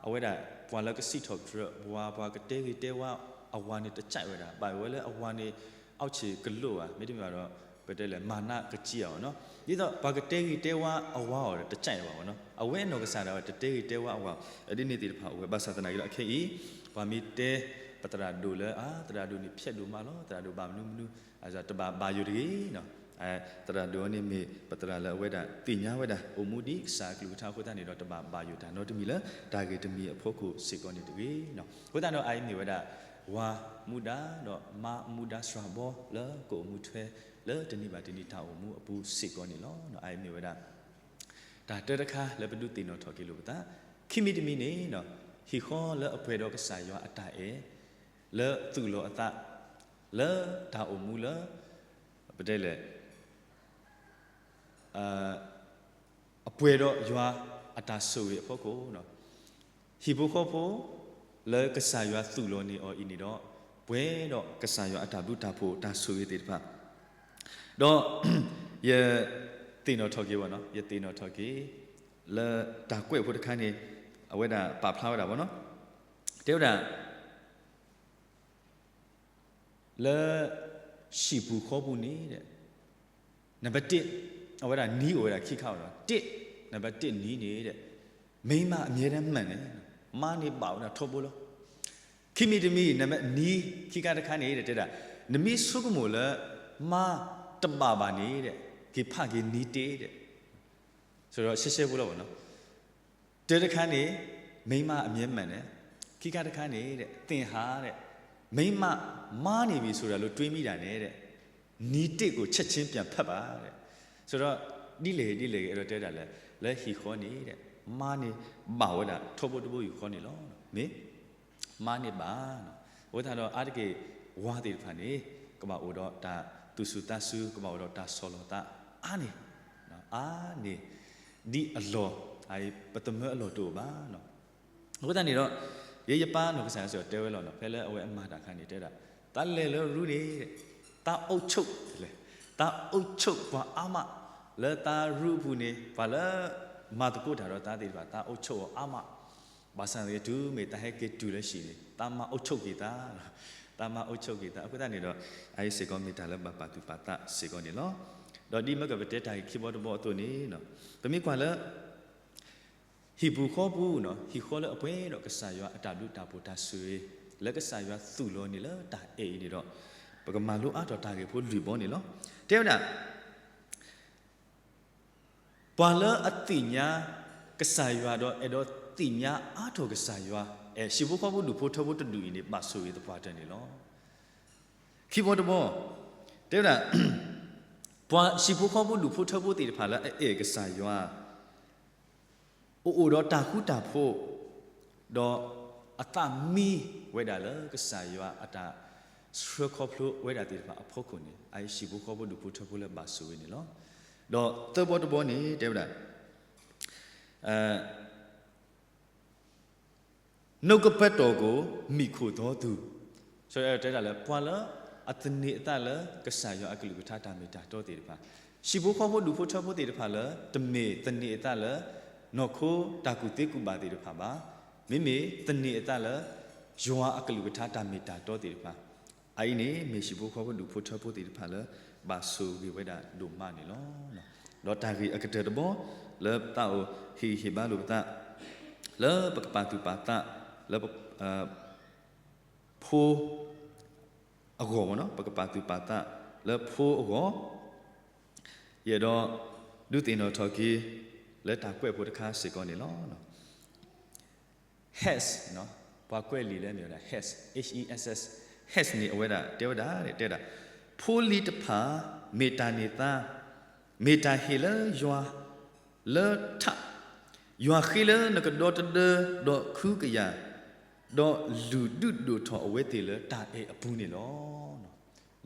အဝဲဒၣ် ပှၤလၢကစံးထီၣ်ပတြၢၤဝၤ ပှၤကတဲဂ့ၤတဲဝါအဝၤန့ၣ် တကးဝဲဒၣ် ဘၣ်ဝဲလၢအဝၤန့ၣ် အောက်ခြေအလွတ်ဘၣ်, မ့တမ့ၢ်ဘၣ်ဒီး ပတဲလဲၣ် မၤနးကစံအီၤနီၤ, ဒ်သိးပှၤကတဲဂ့ၤတဲဝါအဝၤအီၤဒီး တကးဝဲဘၣ်နီၤ, အဝဲအနီၢ်ကစၢ်ဒၣ်ဝဲ တတဲဂ့ၤတဲဝါအဝၤအီၤ, ဒ်န့ၣ်သ့ၣ်တဖၣ်အိၣ်ဝဲ ဘၣ်ဆၣ်သနာ်က့ဒီး အခဲအံၤ ပှၤမ့ၢ်တဲ ပသရၣ်ဒိၣ်လၢ အါ သရၣ်ဒိၣ်န့ၣ် ဖျဲးဒိၣ်မးလီၤ, သရၣ်ဒိၣ်ဘၣ်မနုၤမနုၤ တဘၣ်ဘၣ်ယိၣ်တဂ့ၤနီၤ, သရၣ်ဒိၣ်န့ၣ်မ့ၢ် ပသရၣ်လၢအဝဲဒၣ်သ့ၣ်ညါဝဲဒၣ် အိၣ်မူဒ်ကစၢ်အကလုၢ်ကထါအဃိသတးန့ၣ်ဒီး တဘၣ်ဘၣ်ယိၣ်တၢ်နီတမံၤလၢ တၢ်ဂ့ၢ်တမံၤအဖီခိၣ်စ့ၢ်ကီးန့ၣ်တဂ့ၤနီၤ, အဃိသတးဒီး အအံၤမ့ၢ်ဝဲဒၣ် ဝၤမူဒါ ဒီးမါမူဒါစှၤဘီ လၢကအိၣ်မူထွဲ လၢတနံၤဘၣ်တနံၤတၢ်အိၣ်မူအပူၤစ့ၢ်ကီးန့ၣ်လီၤ. အအံၤမ့ၢ်ဝဲဒၣ် တၢ်တၢတခါလၢပဒုးသ့ၣ်နီၣ်ထီၣ်က့ၤလိာ်ပသး, ခံမံၤတမံၤန့ၣ် ဟံၣ်ဃီလၢအပှဲၤဒီးကစၢ်ယွၤအတၢ်အဲၣ် လၢသူၣ်လီၤအသး လၢတၢ်အိၣ်မူလၢ ပတဲလဲၣ် အပှဲၤဒီးယွၤအတၢ်ဆိၣ်ဂ့ၤအဖီခိၣ်, ဟံၣ်ဖိဃီဖိ လၢကစၢ်ယွၤသူၣ်လီၤန့ၢ်အီၤအံၤန့ၣ်ဒီး ပှဲၤဒီးကစၢ်ယွၤအတၢ်ဘျုးတၢ်ဖှိၣ်တၢ်ဆိၣ်ဂ့ၤသ့ၣ်တဖၣ်, ဒီး ယသ့ၣ်နီၣ်ထီၣ်က့ၤဘၣ်နီၤ, ယသ့ၣ်နီၣ်ထီၣ်က့ၤ လၢတၢ်ကွဲးဖိတခါန့ၣ် အဝဲဒၣ်ပာ်ဖျါဝဲဒၣ်ဘၣ်နီၤ, တဲဝဲဒၣ် လၢ ဟံၣ်ပူၤဃီပူၤန့ၣ် နံပါတ်တစ် အဝဲဒၣ်နံၤအိၣ်ဝဲဒၣ်ခံခါဘၣ်နီၤ, တစ် နံပါတ်တစ်နံၤန့ၣ် မိန်းမအမြဲတမ်းမှန်တယ်, မါန့ၣ်ဘၣ်ဝဲဒၣ်ထီဘိလီၤ. ခံမံၤတမံၤ နံၤခံခါတခါန့ၣ် တဲဒၣ် နမ့ၢ်ဆိကမိၣ်လၢ မါတဘၣ်ဘၣ်န့ၣ် က့ၤဖးက့ၤနံၤတ့ၢ် ဆိုတော့ ရှဲရှဲဖိလီၤဘၣ်နီၤ. တၢတခါန့ၣ် မိန်းမအမြဲမှန်တယ်, ခံခါတခါန့ၣ် သင်ဟာ မိန်းမ မားနေပြီဆိုတာလို့ တွေးမိတာနဲ့ နံၤတစ်ကို ချက်ချင်းပြန်ဖတ်ပါ. ဆိုတော့ ဒ်လဲၣ်ဂ့ၤ ဒ်လဲၣ်ဂ့ၤ အဲၣ်ဒိးတဲဒၣ်လဲၣ်, လၢဟံၣ်ဃီန့ၣ် မါန့ၣ်ဘၣ်ဝဲဒၣ် ထီဘိတဘိယူၢ်ဃီန့ၣ်လီၤ. မ့ၢ် မါန့ၣ်ဘၣ်. အဃိသတးဒီး အါတက့ၢ် ဝၤသ့ၣ်တဖၣ်န့ၣ် ကဘၣ်အိၣ်ဒီးတၢ်သူၣ်စူၤသးစူၤ ကဘၣ်အိၣ်ဒီးတၢ်ဆီၣ်လီၤသးအါန့ၢ်, အါန့ၢ် ဒ်အလီၢ် ပသမၢအလီၢ်တအိၣ်ဘၣ်. အဃိသတးန့ၣ်ဒီး ယဲယပၢ်နီၢ်ကစၢ်ယွၤတဲဝဲလီၤနီၤ, ဖဲလၢအဝဲအမၤတၢ်အခါန့ၣ် တဲဒၣ် တၢ်လဲၤလၢရူန့ၣ် တၢ်အုပ်ချုပ် လဲၣ်, တၢ်အုပ်ချုပ် ပှၤအါမး လၢတၢ်ရူအပူၤန့ၣ် ပှၤလၢ မၤသကိးတၢ်ဒီးသးသ့ၣ်တဖၣ် သးအုပ်ချုပ်အီၤအါမး, ဘၣ်ဆၣ်သနာ်က့ တုၤမ့ၢ်တၢ်ဟဲက့ၤတုၤလၢဟံၣ်န့ၣ် သးမၤအုပ်ချုပ်က့ၤသး, သးမၤအုပ်ချုပ်က့ၤသး. အဃိသတးန့ၣ်ဒီး အအံၤစ့ၢ်ကီးမ့ၢ်တၢ်လၢဘၣ်ပာ်သူၣ်ပာ်သးစ့ၢ်ကီးန့ၣ်လီၤ. ဒီးဒ်မ့ၢ်ကပတဲတၢ်ဂ့ၢ်ခံဘီတဘီအသိးန့ၣ်, ပမ့ၢ်ကွၢ်လၢ ဟံၣ်ပူၤဃီပူၤ, ဟံၣ်ဃီလၢအပှဲၤဒီးကစၢ်ယွၤအတၢ်ဘျုးတၢ်ဖှိၣ်တၢ်ဆိၣ်ဂ့ၤ လၢကစၢ်ယွၤသူၣ်လီၤန့ၣ်လၢတၢ်အဲၣ်အံၤန့ၣ်ဒီး ပကမၤလိအါထီၣ်တၢ်ဂ့ၢ်ဖိလွံၢ်ဘီန့ၣ်လီၤ. တဲဝဲဒၣ် ပှၤလၢအသ့ၣ်ညါကစၢ်ယွၤဒီးအဲၣ်ဒိးသ့ၣ်ညါအါထီၣ်ကစၢ်ယွၤ, အဲၣ်ဟံၣ်ဖိဃီဖိဒူၣ်ဖိထၢဖိတဒူၣ်အံၤန့ၣ် ဘၣ်ဆိၣ်ဂ့ၤသပှၢ်တၢၢ်န့ၣ်လီၤ. ခံဘီတဘီ, တဲဝဲဒၣ် ပှၤဟံၣ်ဖိဃီဖိဒူၣ်ဖိထၢဖိသ့ၣ်တဖၣ်လၢအအဲၣ်ကစၢ်ယွၤ အအိၣ်ဒီးတၢ်ဃူတၢ်ဖိး, ဒီးအသးမံဝဲဒၣ်လၢကစၢ်ယွၤအတၢ်ဆှၢခီဖျိဝဲဒၣ်သ့ၣ်တဖၣ်အဖီခိၣ်န့ၣ် အဟံၣ်ဖိဃီဖိဒူၣ်ဖိထၢဖိလၢဘၣ်ဆိၣ်ဂ့ၤန့ၣ်လီၤ. ဒီးသၢဘီတဘီန့ၣ် တဲဝဲဒၣ် နှုတ်ကပတ်တော်ကို မှီခိုသောသူ, တဲဒၣ်လၢ ပှၤလၢအသန့ၤအသးလၢကစၢ်ယွၤအကလုၢ်ကထါတၢ်မ့ၢ်တၢ်တီသ့ၣ်တဖၣ်, ဟံၣ်ဖိဃီဖိဒူၣ်ဖိထၢဖိသ့ၣ်တဖၣ်လၢ တမ့ၢ်သန့ၤအသးလၢ နီၢ်ခိတၢ်ကူၣ်သ့ကူၣ်ဘၣ်သ့ၣ်တဖၣ်ဘၣ်, မ့မ့ၢ်သန့ၤအသးလၢ ယွၤအကလုၢ်ကထါတၢ်မ့ၢ်တၢ်တီသ့ၣ်တဖၣ်, အအံၤန့ၣ် မ့ၢ်ဟံၣ်ဖိဃီဖိဒူၣ်ဖိထၢဖိသ့ၣ်တဖၣ်လၢ ဘၣ်ဆိၣ်ဂ့ၤဝဲဒၣ်ဒိၣ်မးန့ၣ်လီၤ. ဒီးတၢ်ဂ့ၢ်အကတၢၢ်တဘီ လၢပသးအိၣ်ဟ့ၣ်ဂံၢ်ဟ့ၣ်ဘါလိာ်ပသး လၢပကပာ်သူၣ်ပာ်သး လၢ ဖိအဂီၢ်, ပကပာ်သူၣ်ပာ်သးလၢဖိအဂီၢ်, ယအဲၣ်ဒိးဒုးသ့ၣ်နီၣ်ထီၣ်က့ၤ လၢတၢ်ကွဲးဖိတခါစ့ၢ်ကီးန့ၣ်လီၤ. has, ပှၤကွဲးလံာ်လၢမ့ၢ်ဝဲဒၣ် has, H E S S, has န့ၣ်အဝဲဒၣ် တဲဝဲဒၣ် တဲဒၣ် ဖိလံၤတဖၣ် မ့ၢ်တၢ်န့ၢ်သါ, မ့ၢ်တၢ်ဟ့ၣ်လၢယွၤ လၢထး, ယွၤဃ့လၢနကဒီတဒၢ ဒီးခုကယၤ, ဒီးလုၢ်ဒုးဒိၣ်ထီၣ်အဝဲသ့ၣ်လၢတၢ်အဲၣ်အပူၤန့ၣ်လီၤ.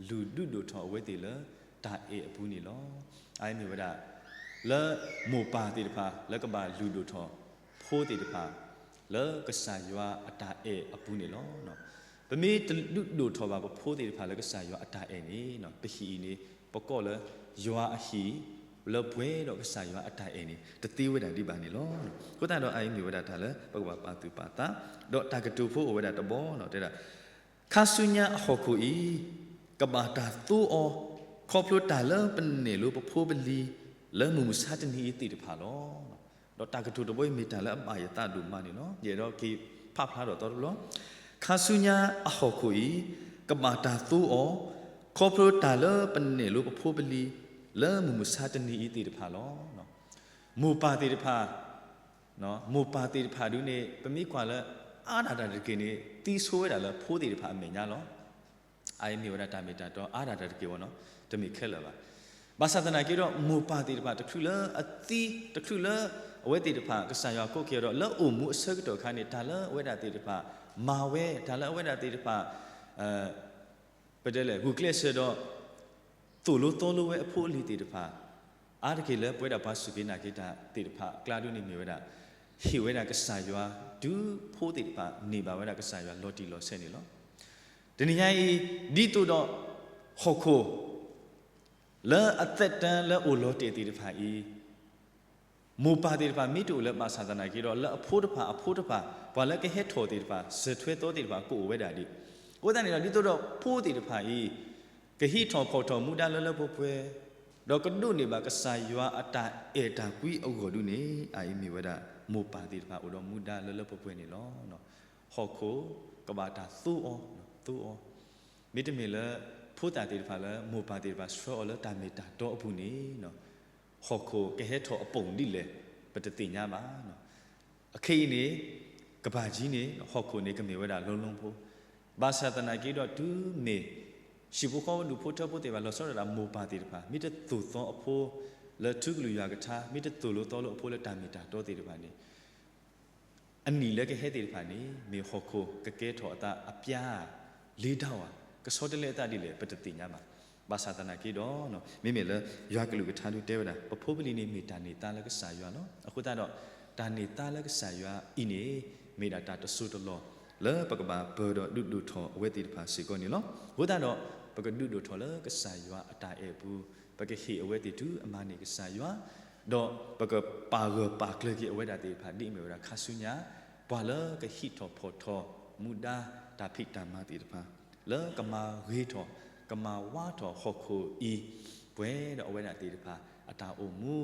လုၢ်ဒုးဒိၣ်ထီၣ်အဝဲသ့ၣ်လၢတၢ်အဲၣ်အပူၤန့ၣ်လီၤ. အအံၤမ့ၢ်ဝဲဒၣ် လၢမိၢ်ပၢ်သ့ၣ်တဖၣ် လၢကဘၣ်လုၢ်ဒိၣ်ထီၣ်ဖိသ့ၣ်တဖၣ် လၢကစၢ်ယွၤအတၢ်အဲၣ်အပူၤန့ၣ်လီၤ. ပမ့ၢ်တလုၢ်ဒိၣ်ထီၣ်ဘၣ်ပဖိသ့ၣ်တဖၣ်လၢကစၢ်ယွၤအတၢ်အဲၣ်န့ၣ် ပဟံၣ်အံၤန့ၣ် ပကိးလၢယွၤအဟံၣ် လၢပှဲၤဒီးကစၢ်ယွၤအတၢ်အဲၣ်န့ၣ် တသ့ဝဲဒၣ်ဒံးဘၣ်န့ၣ်လီၤ. အဃိသတးဒီးအအံၤမ့ၢ်ဝဲဒၣ်တၢ်လၢပကဘၣ်ပာ်သူၣ်ပာ်သး, ဒီးတၢ်ကတိၤဖိအိၣ်ဝဲဒၣ်တဘီန့ၣ် တဲဒၣ် ခါဆူညါအဟီၣ်ခိၣ်အံၤ ကဘၣ်တၢ်သိအီၤ, ခီဖျိတၢ်လၢပနဲၣ်လိပဖိပလံၤ လၢမုၢ်မဆါတနံၤအံၤသ့ၣ်တဖၣ်လီၤ. ဒီးတၢ်ကတိၤတဘီအံၤမ့ၢ်တၢ်လၢအဘၣ်ယသးဒိၣ်မးန့ၣ်လီၤ. ယအဲၣ်ဒိးက့ၤဖးဖျါထီၣ်သီတဘျီ, ခါဆူညါအဟီၣ်ခိၣ်အံၤ ကဘၣ်တၢ်သိအီၤ, ခီဖျိတၢ်လၢပနဲၣ်လိပဖိပလံၤ လၢမုၢ်မဆါတနံၤအံၤသ့ၣ်တဖၣ်လီၤ. မိၢ်ပၢ်သ့ၣ်တဖၣ် မိၢ်ပၢ်သ့ၣ်တဖၣ်ဒုန့ၣ် ပမ့ၢ်ကွၢ်လၢအါဒၣ်တၢ်တက့ၢ်န့ၣ် သံဆိဝဲဒၣ်လၢဖိသ့ၣ်တဖၣ်အမဲာ်ညါလီၤ. အအံၤမ့ၢ်ဝဲဒၣ်တၢ်မ့ၢ်တၢ်တီအါဒၣ်တၢ်တက့ၢ်ဝဲနီၤ, တမ့ၢ်ခဲလၢာ်ဘၣ်. ဘၣ်ဆၣ်သနာ်က့ဒီး မိၢ်ပၢ်သ့ၣ်တဖၣ် တချုးလၢအသံ, တချုးလၢအဝဲသ့ၣ်တဖၣ် ကစၢ်ယွၤကိးက့ၤအီၤဒီး လၢအိၣ်မူအဆၢကတီၢ်အခါန့ၣ် တၢ်လၢအဝဲဒၣ်သ့ၣ်တဖၣ် မၤဝဲ, တၢ်လၢအဝဲဒၣ်သ့ၣ်တဖၣ် ပတဲလဲၣ် ဂုာ်ကျဲးစၢးဒီး သိၣ်လိသီလိဝဲအဖိအလံၤသ့ၣ်တဖၣ်, အါတက့ၢ်လၢပဝဲဒၣ်ပှၤစူၢ်က့ၤနာ်က့ၤတၢ်သ့ၣ်တဖၣ်အကျါဒုန့ၣ်မ့ၢ်ဝဲဒၣ် ဟ့ၣ်ဝဲဒၣ်ကစၢ်ယွၤ တုၤဖိသ့ၣ်တဖၣ်န့ၢ်ဘၣ်ဝဲဒၣ်ကစၢ်ယွၤလီၤတံၢ်လီၤဆဲးန့ၣ်လီၤ. တနံၤညါအံၤ ဒ်သိးဒီး ဟီၣ်ခိၣ် လၢအသက်တမ်းလၢအိၣ်လီၤတဲာ်သ့ၣ်တဖၣ်အံၤ မိၢ်ပၢ်သ့ၣ်တဖၣ် မ့ၢ်တအိၣ်လၢၤဘၣ်ဆၣ်သနာ်က့ဒီး လၢအဖိတဖၣ်အဖိတဖၣ် ပှၤလၢကဟဲထီၣ်သ့ၣ်တဖၣ် စၢၤထွဲသီသ့ၣ်တဖၣ် ကအိၣ်ဝဲဒၣ်ဒံး. အဃိသတးန့ၣ်ဒီး ဒ်သိးဒီးဖိသ့ၣ်တဖၣ်အံၤ ကဟံးထီၣ်ဖီၣ်ထီၣ်မူဒါလၢလၢပှဲၤပှဲၤ, ဒီးကဒိးန့ၢ်ဘၣ်ကစၢ်ယွၤအတၢ်အဲၣ်တၢ်ကွံအဂီၢ်ဒုန့ၣ် အအံၤမ့ၢ်ဝဲဒၣ် မိၢ်ပၢ်သ့ၣ်တဖၣ်အိၣ်ဒီးမူဒါလၢလၢပှဲၤပှဲၤန့ၣ်လီၤ. ဟီၣ်ခိၣ် ကဘၣ်တၢ်သိအီၤ, သိအီၤ, မ့တမ့ၢ်လၢ ဖိသၣ်သ့ၣ်တဖၣ်လၢ မိၢ်ပၢ်သ့ၣ်တဖၣ်ဆှၢအီၤလၢတၢ်မ့ၢ်တၢ်တီအပူၤန့ၣ် ဟီၣ်ခိၣ်ကဟဲထီၣ်အပိာ်ဒ်လဲၣ် ပတသ့ၣ်ညါဘၣ်. အခဲအံၤန့ၣ် ကဘၣ်ကံန့ၣ် ဟီၣ်ခိၣ်န့ၣ်ကမ့ၢ်ဝဲဒၣ်လီၤလီၤဖိ, ဘၣ်ဆၣ်သနာ်က့ဒီးတုၤမ့ၢ် ဟံၣ်ဖိဃီဖိဒူၣ်ဖိထၢဖိသ့ၣ်တဖၣ် လီၤဆီဒၣ်တၢ်မိၢ်ပၢ်သ့ၣ်တဖၣ် မ့ၢ်တသိၣ်သီအဖိ လၢထူကလုၢ်ယွၤကထါ မ့ၢ်တသိၣ်လိသီလိအဖိလၢတၢ်မ့ၢ်တၢ်တီသ့ၣ်တဖၣ်န့ၣ် အနံၣ်လၢကဟဲသ့ၣ်တဖၣ်န့ၣ် မ့ၢ်ဟီၣ်ခိၣ်ကကဲထီၣ်အသးအပျါ လ့တၢ်ဝၤ ကဆီတလဲအသးဒ်လဲၣ် ပတသ့ၣ်ညါဘၣ်. ဘၣ်ဆၣ်သနာ်က့ဒီး မ့မ့ၢ်လၢယွၤကလုၢ်ကထါဒုတဲဝဲဒၣ် ပဖိပလံၤန့ၣ်မ့ၢ်တၢ်န့ၢ်သါလၢကစၢ်ယွၤလီၤ. အဃိသတးဒီး တၢ်န့ၢ်သါလၢကစၢ်ယွၤအံၤန့ၣ် မ့ၢ်ဒၣ်တၢ်တစိၢ်တလီၢ် လၢပကဘၣ်ပၢၤဒီးဒုးဒိၣ်ထီၣ်အဝဲသ့ၣ်တဖၣ်စ့ၢ်ကီးန့ၣ်လီၤ. အဃိသတးဒီး ပကဒုးဒိၣ်ထီၣ်လၢကစၢ်ယွၤအတၢ်အဲၣ်အပူၤ, ပကဟ့ၣ်အဝဲသ့ၣ်တုၤအမၤန့ၢ်ကစၢ်ယွၤ ဒီးပကပာ်ဂၢၢ်ပာ်ကျၢၤက့ၤအဝဲဒၣ်သ့ၣ်တဖၣ် ဒ်အမ့ၢ်ဝဲဒၣ်ခါဆူညါ ပှၤလၢကဟံးထီၣ်ဖီၣ်ထီၣ်မူဒါတၢ်ဖံးတၢ်မၤသ့ၣ်တဖၣ်, လၢကမၤဂ့ၤထီၣ် ကမၤဝါထီၣ်ဟီၣ်ခိၣ်အံၤ ပှဲၤဒီးအဝဲဒၣ်သ့ၣ်တဖၣ် အတၢ်အိၣ်မူ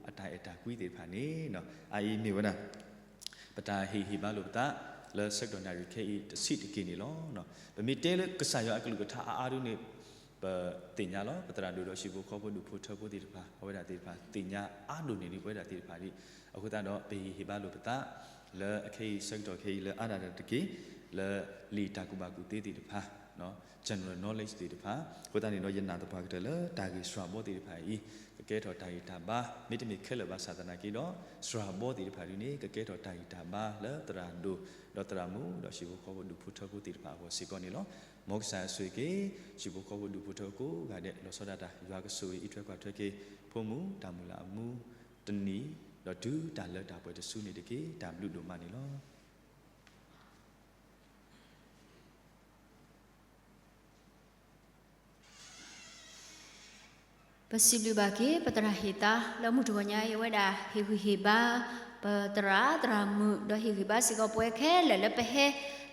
အတၢ်အဲၣ်တၢ်ကွံသ့ၣ်တဖၣ်န့ၣ် အအံၤမ့ၢ်ဝဲဒၣ် ပတၢ်ဟ့ၣ်ဂံၢ်ဟ့ၣ်ဘါလိာ်ပသး လၢဆၢကတီၢ်နၣ်ရံၣ်ခဲအံၤတဆံးတက့ၢ်န့ၣ်လီၤ. ပမ့ၢ်တဲလၢကစၢ်ယွၤအကလုၢ်ကထါအါအါဒ်န့ၣ် ပသ့ၣ်ညါလီၤ. ပသရၣ်ဒိၣ်ဒီးဟံၣ်ဖိဃီဖိဒူၣ်ဖိထၢဖိသ့ၣ်တဖၣ် အဝဲဒၣ်သ့ၣ်တဖၣ်သ့ၣ်ညါအါဒိၣ်န့ၢ်ဒံးပဝဲဒၣ်သ့ၣ်တဖၣ်ဒံး. အဃိသတးဒီး ပဟ့ၣ်ဂံၢ်ဟ့ၣ်ဘါလိာ်ပသး လၢအခဲအံၤဆၢကတီၢ်ခဲအံၤလၢအါဒၣ်တက့ၢ် လၢလံာ်တၢ်ကူၣ်ဘၣ်ကူၣ်သ့သ့ၣ်တဖၣ် general knowledge သ့ၣ်တဖၣ်. အဃိသတးန့ၣ်ဒီး ယနာ်သပှၢ်ကတၢၢ်လၢတၢ်ဂ့ၢ်စှၤဘီသ့ၣ်တဖၣ်အံၤ ကကဲထီၣ်တၢ်ဂံၢ်တၢ်ဘါ မ့တမ့ၢ်ခဲလၢာ်ဘၣ်ဆၣ်သနာ်က့ဒီး စှၤဘီသ့ၣ်တဖၣ်ဒ်န့ၣ် ကကဲထီၣ်တၢ်ဂံၢ်တၢ်ဘါလၢသရၣ်ဒိၣ် ဒီးသရၣ်မုၣ် ဒီးဟံၣ်ဖိဃီဖိဒူၣ်ဖိထၢဖိသ့ၣ်တဖၣ်အဂီၢ်စ့ၢ်ကီးန့ၣ်လီၤ. မ်ကစၢ်ယွၤဆိၣ်ဂ့ၤက့ၤ ဟံၣ်ဖိဃီဖိဒူၣ်ဖိထၢကိးဂၤဒဲး လီၤဆီဒၣ်တၢ် ယွၤကဆိၣ်ဂ့ၤအံးထွဲကွၢ်ထွဲက့ၤ ဖိမုၣ်တၢ်မုၢ်လၢ်အမူတနံၤ ဒီးတုၤတၢ်လၢတၢ်ပှဲၤတစုန့ၣ်တက့ၢ်. တၢ်ဘျုးဒိၣ်မးန့ၣ်လီၤ. ပစံးဘျုးဘၣ်က့ၤ ပသရၣ်ဟ့ၣ်သါလၢမုၢ်တဂီၤညါအံၤ အဝဲဒၣ်ဟ့ၣ်ဂံၢ်ဟ့ၣ်ဘါ ပသရၣ်သရၣ်မုၣ် ဒီးဟ့ၣ်ဂံၢ်ဘါစ့ၢ်ကီးပဝဲခဲလၢာ်လၢပဟဲ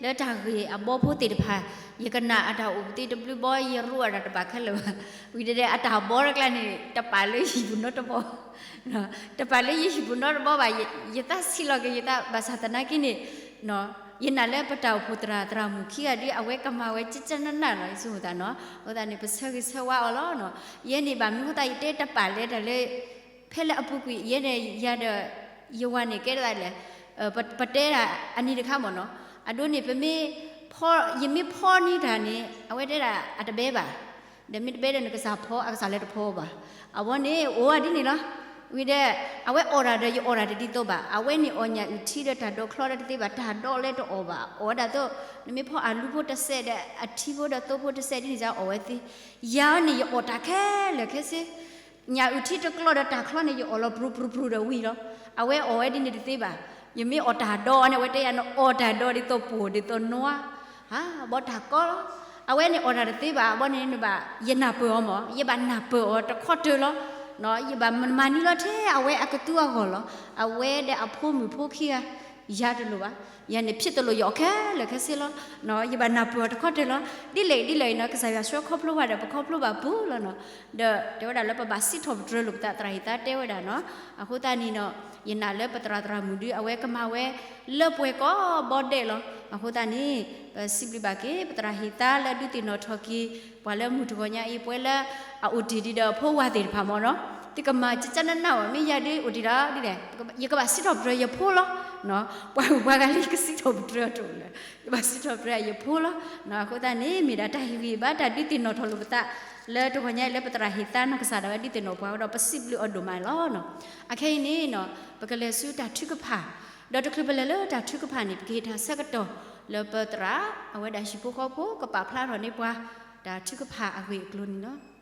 လၢတၢ်ဂ့ၢ်အဘီဖိသ့ၣ်တဖၣ်, ယကနၣ်အတၢ်အိၣ်ပသံတဘျုးဘီ ယရိအတၢ်တဘၣ်ခဲလၢာ်ဘၣ်. ဝံၤဒီးအတၢ်ဘီတကျါန့ၣ် တပာ်လၢယဟံၣ်ပူၤနီတဘီ တပာ်လၢယဟံၣ်ပူၤနီတဘီဘၣ်. ယသးဆံးလီၤက့ၤယသး ဘၣ်ဆၣ်သနာ်က့န့ၣ် ယနာ်လၢပတၢ်အိၣ်ဖှိၣ်သရၣ်သရၣ်မုၣ်ခံဂၤဒ် အဝဲကမၤဝဲကကနၣ်နၣ်လီၤ ယဆိကမိၣ်သးနီၤ. အဃိသတးန့ၣ် ပဆၢဂ့ၤဆၢဝါအီၤလီၤ. ယဲန့ၣ်ဘၣ်မနုၤအဃိသတး ယတဲတပာ်လၢတၢ်လၢ ဖဲလၢအပူၤကွံာ် ယဲန့ၣ်ယၤဒီး ယဝၤန့ၣ်ကဲဒ်လဲၣ်, ပတဲဒၣ်အနံၤတခါမ့ၢ်နီၤ. အဒိန့ၣ် ပမ့ၢ် ယမ့ၢ်ဖီန့ၢ်တၢ်န့ၣ် အဝဲတဲဒၣ်အတဘဲဘၣ်. ဒီးမ့ၢ်တဘဲဒီးနကစၢ်ဖီ အကစၢ်လၢတဖီဘၣ်. အဝဲန့ၣ် အိၣ်ဝဲဒ်န့ၣ်လီၤ. ဝံၤဒီး အဝဲအီၣ်တၢ်ဒီးယအီၣ်တၢ်တဒ်သိးဘၣ်. အဝဲန့ၣ်အီၣ်ညၣ်အုၣ်ထံဒီးတၢ်ဒိးချီဒီးတသ့ဘၣ်, တၢ်ဒိးလဲတအီၣ်ဘၣ်. အီၣ်ဝဲဒၣ်သိး နမ့ၢ်ဖီအလူၤဖိတစဲးဒီး အထံဖိဒီးသိဖိတစဲးဒ်န့ၣ် အီၣ်ဝဲသ့. ယၤန့ၣ် ယအီၣ်တၢ်ခဲလၢာ်ခဲဆ့ ညၣ်အုၣ်ထံတကျီဒီးတၢ်ချီန့ၣ် ယအီၣ်လီၤပြူၤပြူၤပြူၤဒီးဝံၤလီၤ. အဝဲအီၣ်ဝဲဒ်န့ၣ်တသ့ဘၣ်. ယမ့ၢ်အီၣ်တၢ်ဒိးန့ၣ် အဝဲတဲယၤ နအီၣ်တၢ်ဒိးဒ်သိးပိၢ်ဒ်သိးနွါ, ဟးဘီတၢ်ကီလီၤ. အဝဲန့ၣ်အီၣ်တၢ်တသ့ဘၣ် အဘီန့ၣ်ဘၣ် ယနၢ်ပၢၢ်အီၤမး ယဘၣ်နၢ်ပၢၢ်အီၤတခီတၢၢ်လီၤ. ယဘၣ်မၤနံၤလီၤထဲအဝဲအကသူအဂီၢ်လီၤ. အဝဲဒီးအဖိမုၣ်ဖိခံဂၤ ယၤတလိၣ်ဘၣ်. ယၤန့ၣ်ဖံးတလိၣ်ယအီၣ်ခဲလၢာ်ခဲဆ့လီၤ. ယဘၣ်နၢ်ပၢၢ်အီၤတခီတၢၢ်လီၤ. ဒ်လဲၣ်ဒ်လဲၣ်အံၤနီၤ ကစၢ်ယွၤဆှၢခီဖျိဘၣ်ဒီး ပခီဖျိဘၣ်ပူၤလီၤနီၤ. ဒီးတဲဝဲဒၣ်လၢပဘၣ်စံးထီၣ်ပတြၢၤလိာ်ပသး သရၣ်ဟ့ၣ်သါတဲဝဲဒၣ်နီၤ. အဃိသတးန့ၣ်နီၤ ယနာ်လၢပသရၣ်သရၣ်မုၣ်ဒု အဝဲကမၤဝဲလၢပှဲၤကိးဘီဒဲးလီၤ. အဃိသတးန့ၣ် ပစံးဘျုးဘၣ်က့ၤ ပသရၣ်ဟ့ၣ်သါလၢဒုးသ့ၣ်နီၣ်ထီၣ်က့ၤ ပှၤလၢမုၢ်တဂီၤညါအံၤ ပဝဲလၢအအိၣ်တ့ၢ်ဒံးဒီးဖိဝၤသ့ၣ်တဖၣ်မ့ၢ်နီၤ. သုကမၤကကနၣ်နၣ်အီၤ မ့ၢ်ယၤဒုးအိၣ်တ့ၢ်ဒီးဒ်လဲၣ် ယကဘၣ်စံးထီၣ်ပတြၢၤယဖိလီၤ. ပှၤဂုၤပှၤဂၤလၢယကစံးထီၣ်ပတြၢၤအတအိၣ်လၢၤ ယဘၣ်စံးထီၣ်ပတြၢၤယဖိလီၤ. အဃိသတးန့ၣ် မ့ၢ်ဒၣ်တၢ်ဟ့ၣ်ဂံၢ်ဘါတၢ်ဒုးသ့ၣ်နီၣ်ထီၣ်လိာ်ပသး လၢတဂီၤညါအံၤလၢပသရၣ်ဟ့ၣ်သါနီၢ်ကစၢ်ဒၣ်ဝဲဒုးသ့ၣ်နီၣ်ပှၤဝဲဒီး ပစံးဘျုးအီၤဒိၣ်မးလီၤ. အခဲအံၤန့ၣ် ပကလဲၤဆူတၢ်ထုကဖၣ်, ဒီးတချုးပလဲၤလၢတၢ်ထုကဖၣ်န့ၣ် ပကဟ့ၣ်တၢ်ဆၢကတီၢ်လၢပသရၣ် အဝဲဒၣ်ဟံၣ်ဖိဃီဖိ ကပာ်ဖျါထီၣ်န့ၢ်ပှၤ တၢ်ထုကဖၣ်အဂ့ၢ်အကျိၤန့ၣ်လီၤ.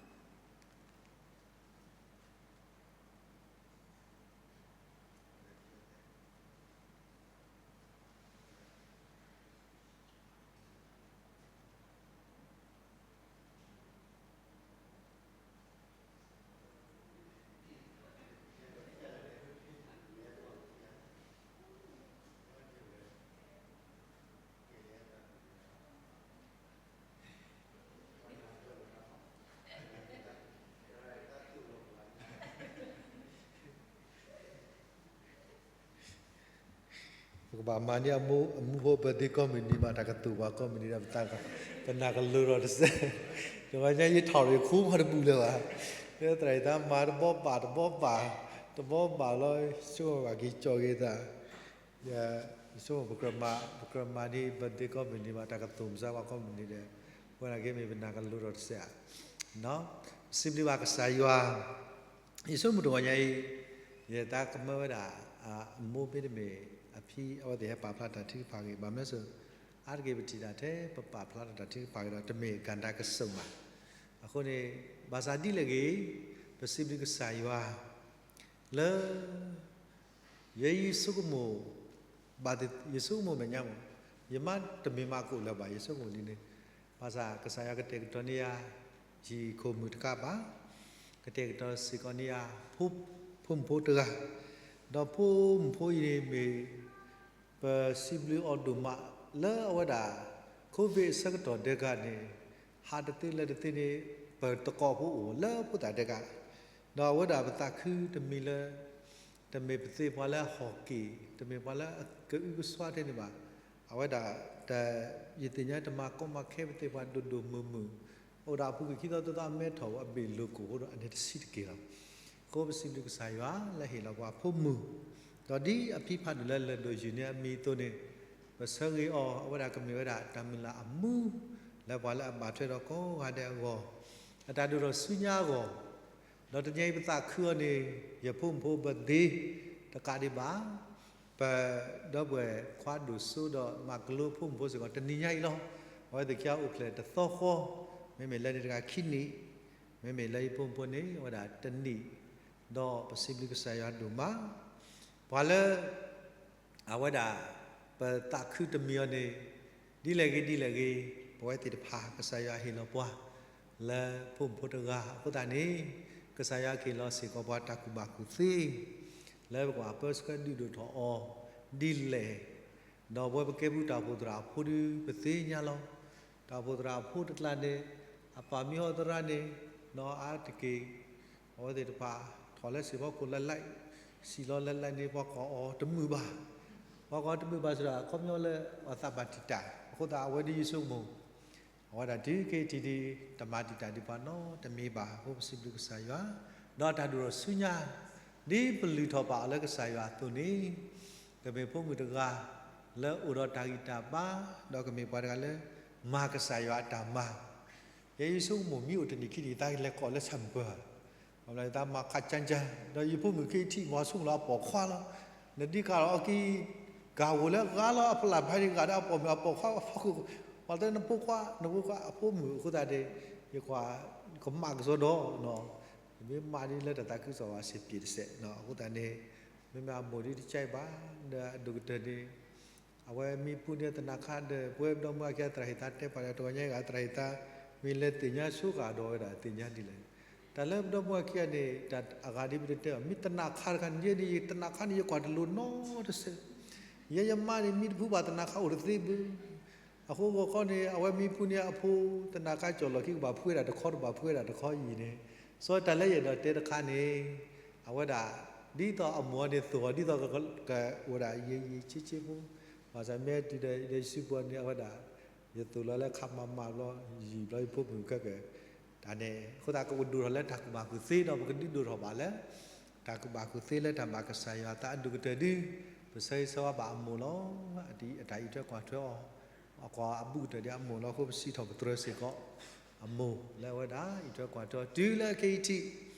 ပကဘၣ်မၤန့ၢ်အမူဖိ ပသ့ကိးမုၢ်နံၤမး တၢ်ကတိၤပှၤကိးမုၢ်နံၤဒီး ပသး ပနၢ်ကလိၤထီၣ်တစဲး, တဘျီညါယထီၣ်ရံၣ်ခူမီတပူၤလၢၤဘၣ်, လၢသရၣ်အံၤတၢ်မၤတဘီဘၣ်တဘီဘၣ်, တဘီဘၣ်လီၤ, ဆိကမိၣ်ဘၣ်က့ၤကၠီၣ်က့ၤသး, ယဆိကမိၣ် ပကြၢးမၤန့ၢ် ပသ့ကိးမုၢ်နံၤမး တၢ်ကတိၤမုၢ်စါပှၤကိးမုၢ်နံၤဒီး, ဝဲဒၣ်က့ၤမ့ၢ်ပနၢ်ကလိၤထီၣ်တစဲးဧါ, စံးဘျုးဘၣ်ကစၢ်ယွၤ ယဆိကမိၣ်တဂီၤညါအံၤ, ယသးကမၢဝဲဒၣ် အမိၢ်မ့တမ့ၢ်အဖံ အဝဲသ့ၣ်ဟဲပာ်ဖျါတၢ်ထုကဖၣ်ဂ့ၢ် ဘၣ်မနုၤလဲၣ်, အါတက့ၢ်ပထံၣ်တၢ်ထဲ ပပာ်ဖျါထီၣ်တၢ်ထုကဖၣ်ဂ့ၢ်ဒီး တမ့ၢ်ကၤတၢ်ကစီၣ်မး, အဃိန့ၣ် ဘၣ်ဆၣ်ဒ်လဲၣ်ဂ့ၤ, ပစံးဘျုးကစၢ်ယွၤ လၢ ယဲယဆိကမိၣ် ယဆိကမိၣ်မဲာ်ညါမး, ယမ့တမ့ၢ်မၤကိၣ်လၢၤဘၣ် ယဆိကမိၣ်ဒ်န့ၣ်, ဘၣ်ဆၣ်ကစၢ်ယွၤကတဲာ်ကတီၤန့ၢ်ယၤ ဟံၣ်ခိၣ်မုၣ်တကးဘၣ်, ကတဲာ်ကတီၤစ့ၢ်ကီးန့ၢ်ယၤ ဖိ ဖိမုၣ်ဖိတဂၤ, ဒီးဖိမုၣ်ဖိအံၤန့ၣ်မ့ၢ် ပစံးဘျုးအီၤဒိၣ်မးလၢအဝဲဒၣ် COVID အဆၢကတီၢ်ဒဲးဂၤန့ၣ် ဟးတသ့လဲၤတသ့န့ၣ် ပတကိးဖိအိၣ်လၢဖိသၣ်ဒဲးဂၤ, ဒီးအဝဲဒၣ်ပသးခုတမံၤလၢ တမ့ၢ်ပသ့ပှၤလၢအဟီၣ်က့ၤ, တမ့ၢ်ပှၤလၢအကအုကစွါထဲန့ၣ်ဘၣ်. အဝဲဒၣ် ယသ့ၣ်ညါတမၤကီမၤခဲ ပသ့ပှၤဒိၣ်ဒိၣ်မုၢ်မုၢ်, အိၣ်ဒီးအပူၤကွံာ်ခံသီသၢသီအမဲထီၣ်အဘ့ၣ်လိာ်ကိၣ်အဃိဒီး အန့ၣ်တဆံးတက့ၢ်လီၤ. အဃိပစံးဘျုးကစၢ်ယွၤလၢဟ့ၣ်လီၤပှၤဖိမုၣ်, ဒီးဒ်အဖံဖးဒိၣ်လၢလဲၤဒိၣ်ယုာ်န့ၢ်အမံၤအသိးန့ၣ်, ပဆၢဂ့ၤအီၤ အဝဲဒၣ်ကမ့ၢ်ဝဲဒၣ်တၢ်မုၢ်လၢ်အမူ လၢပှၤလၢအဘၣ်ထွဲဒီးကိးဂၤဒဲးအဂီၢ်, အတၢ်ဒိၣ်ထီၣ်ဆူညါအဂီၢ်, ဒီးတနံၤအံၤပသးခုအီၤန့ၣ် ယဖိမုၣ်ဖိ birthday တကးဒံးဘၣ် ပဒီပုၢ်ဝဲၢ်ခွါဒိၣ်စိဒီးမၤကလိဖိမုၣ်ဖိစ့ၢ်ကီး တနံၤညါအံၤလီၤ. အဝဲသ့ၣ်ခံဂၤအိၣ်ဖျဲၣ်တသီဃီ, မ့မ့ၢ်လၢန့ၣ်တဂၤခံနံၣ်, မ့မ့ၢ်လၢယဖိမုၣ်ဖိန့ၣ် အဝဲဒၣ်တနံၣ်, ဒီးပစံးဘျုးကစၢ်ယွၤဒိၣ်မး, ပှၤလၢ အဝဲဒၣ် ပသးခုတမံၤအီၤန့ၣ် ဒ်လဲၣ်ဂ့ၤဒ်လဲၣ်ဂ့ၤ, ပဝဲသ့ၣ်တဖၣ် ကစၢ်ယွၤဟ့ၣ်လီၤပှၤ လၢဖိမုၣ်ဖိတဂၤအဃိသတးန့ၣ်, ကစၢ်ယွၤကဟ့ၣ်လီၤစ့ၢ်ကီးပှၤတၢ်ကူၣ်ဘၣ်ကူၣ်သ့ လၢပကဘၣ်ပၢဆှၢဒုးဒိၣ်ထီၣ်အီၤဒ်လဲၣ်, ဒီးပဝဲပကဲဖုတၢ်အိၣ်ဖှိၣ်သရၣ်အဖိဒီး ပသ့ၣ်ညါလီၤ. တၢ်အိၣ်ဖှိၣ်သရၣ်အဖိတကျါန့ၣ် အပၢ်မ့ၢ်ဟီၣ်သရၣ်န့ၣ် နီၢ်အါတက့ၢ် အဝဲသ့ၣ်တဖၣ် ထီၣ်လၢစံာ်ဖီခိၣ်လၢ live, စံာ်လီၤလၢ live န့ၣ် ပှၤကိးအီၤတမုာ်ဘၣ်. ပှၤကိးအီၤတမုာ်ဘၣ်စ့ၢ်ကီး အခီပညီလၢအသးဘၣ်တံာ်တာ်, အဃိသတးအဝဲဒ်ယဆိကမိၣ်, အဝဲဒၣ်တုၤခဲအံၤထံးဒံး တမၤတံာ်တာ်ဒံးပှၤနီတမံၤဘၣ်အဃိ ပစံးဘျုးကစၢ်ယွၤ, ဒီးတၢ်ဒိၣ်ထီၣ်ဆူညါ ဒ်ပလုၢ်ထီၣ်ပာ်အီၤလၢကစၢ်ယွၤအသိးန့ၣ်, ကမ့ၢ်ဖိမုၣ်တဂၤ လၢအိၣ်ဒီးတၢ်ဂံၢ်တၢ်ဘါ, ဒီးကမ့ၢ်ပှၤတဂၤလၢ မၤကစၢ်ယွၤအတၢ်မၤ ယဲယဆိကမိၣ်မ့ၢ်အိၣ်တနံၣ်ခံနံၣ် ယသးလဲၤကိးလၢဆၣ်မုၢ်ပၢၤ, ဘၣ်မနုၤယသးမၤခးကၠၢကၠၢ, ဒီးယဖိမုၣ်ခဲအံၤထံၣ်မၤဆိကမိၣ်လၢအပိာ်ခွါလီၤ, နဒ်ကးလီၤအီကံ, ကးဝိၤလၢအဂၤလီၤ အဖလၢၣ်ဖဲန့ၣ်ဂၤဒၣ်အပိာ်မုၣ်အပိာ်ခွါအဖီခိၣ်, ပှၤတဲနဖိခွါ နဖိခွါအဖိမုၣ်အဃိသတးန့ၣ်, ယကွၢ် ကမၣ်ကစီဒီ, မ့ၢ်မၤဒ်လၢတၢ်သးခုကစီၣ်ဘၣ်စ့ၢ်ကီးတစဲး, အဃိသတးန့ၣ်, မ့မ့ၢ်အမိၢ်ဒ်တကဲဘၣ်, ဒီးအဒိၣ်ကတၢၢ်န့ၣ် အဝဲမ့ၢ်ပူန့ၢ်သနၢ်ခါဒီး ပဝဲပဒီမါခံဂၤသရၣ်ဟ့ၣ်သါတဲပာ်ဒီး တဂီၤညါအံၤဂၤသရၣ်ဟ့ၣ်သါ, မ့ၢ်လဲၤသ့ၣ်ညါဆိဃာ်ဒီးဝဲဒၣ်သ့ၣ်ညါဒ်လဲၣ်, တၢ်လၢပဒီမါခံဂၤန့ၣ် တၢ်အဂၤဒ်ပတဲတဲဘၣ် မ့ၢ်သနၢ်ခါတခါန့ၣ် ယဲဒ်ယသနၢ်ခါန့ၣ် ယကွၢ်တလိၤနီတစဲး, ယဲယမါန့ၣ် မံတဖုဘၣ်သနၢ်ခါအိၣ်တသ့ဘၣ် အဃိဂီၢ်ခီန့ၣ် အဝဲမ့ၢ်ပူန့ၢ်အဖိ သနၢ်ခါကၠီၣ်လီၢ်ခံကဘၣ်ဖှ့ဒၣ်တခီတဘၣ်ဖှ့ဒၣ်တခီအံၤန့ၣ်, စီၤတၢ်လၢယအဲၣ်ဒိးတဲတခါန့ၣ်, အဝဲဒၣ် ဒ်သိးအမိၢ်န့ၣ်သိၣ်အီၤ ဒ်သိးကအိၣ်ဒၣ်ယံာ်ယံာ်ဆ့ဆ့ဖိ, ဘၣ်ဆၣ်မ့ၢ်တုၤဒီးယစုပူၤန့ၣ် အဝဲဒၣ် ယသိၣ်လီၤလၢခါမၤမၤဘျီ ယံာ်ဘျီယဖိမုၣ်ခဲကဲ, တၢ်န့ၣ် အဃိသတးကအိၣ်ဒိၣ်ထီၣ်လၢတၢ်ကူၣ်ဘၣ်ကူၣ်သ့ဒီး ပကဒုးဒိၣ်ထီၣ်ဘၣ်လၢ တၢ်ကူၣ်ဘၣ်ကူၣ်သ့လၢတၢ်ဘၣ်ကစၢ်ယွၤအသးအဒိၣ်ကတၢၢ်ဒု, ပဆၢဂ့ၤဆၢဝါဘၣ်အမိၢ်လီၤ. အတၢ်အံးထွဲကွၢ်ထွဲအီၤ, အကွၢ်အဘူးကတၢၢ်ဒ်အမိၢ်လီၤ. အဃိပစံးထီၣ်ပတြၢၤစ့ၢ်ကီး အမိၢ်လၢအဝဲဒၣ်အံးထွဲကွၢ်ထွဲအီၤတုၤလၢခဲအံၤထ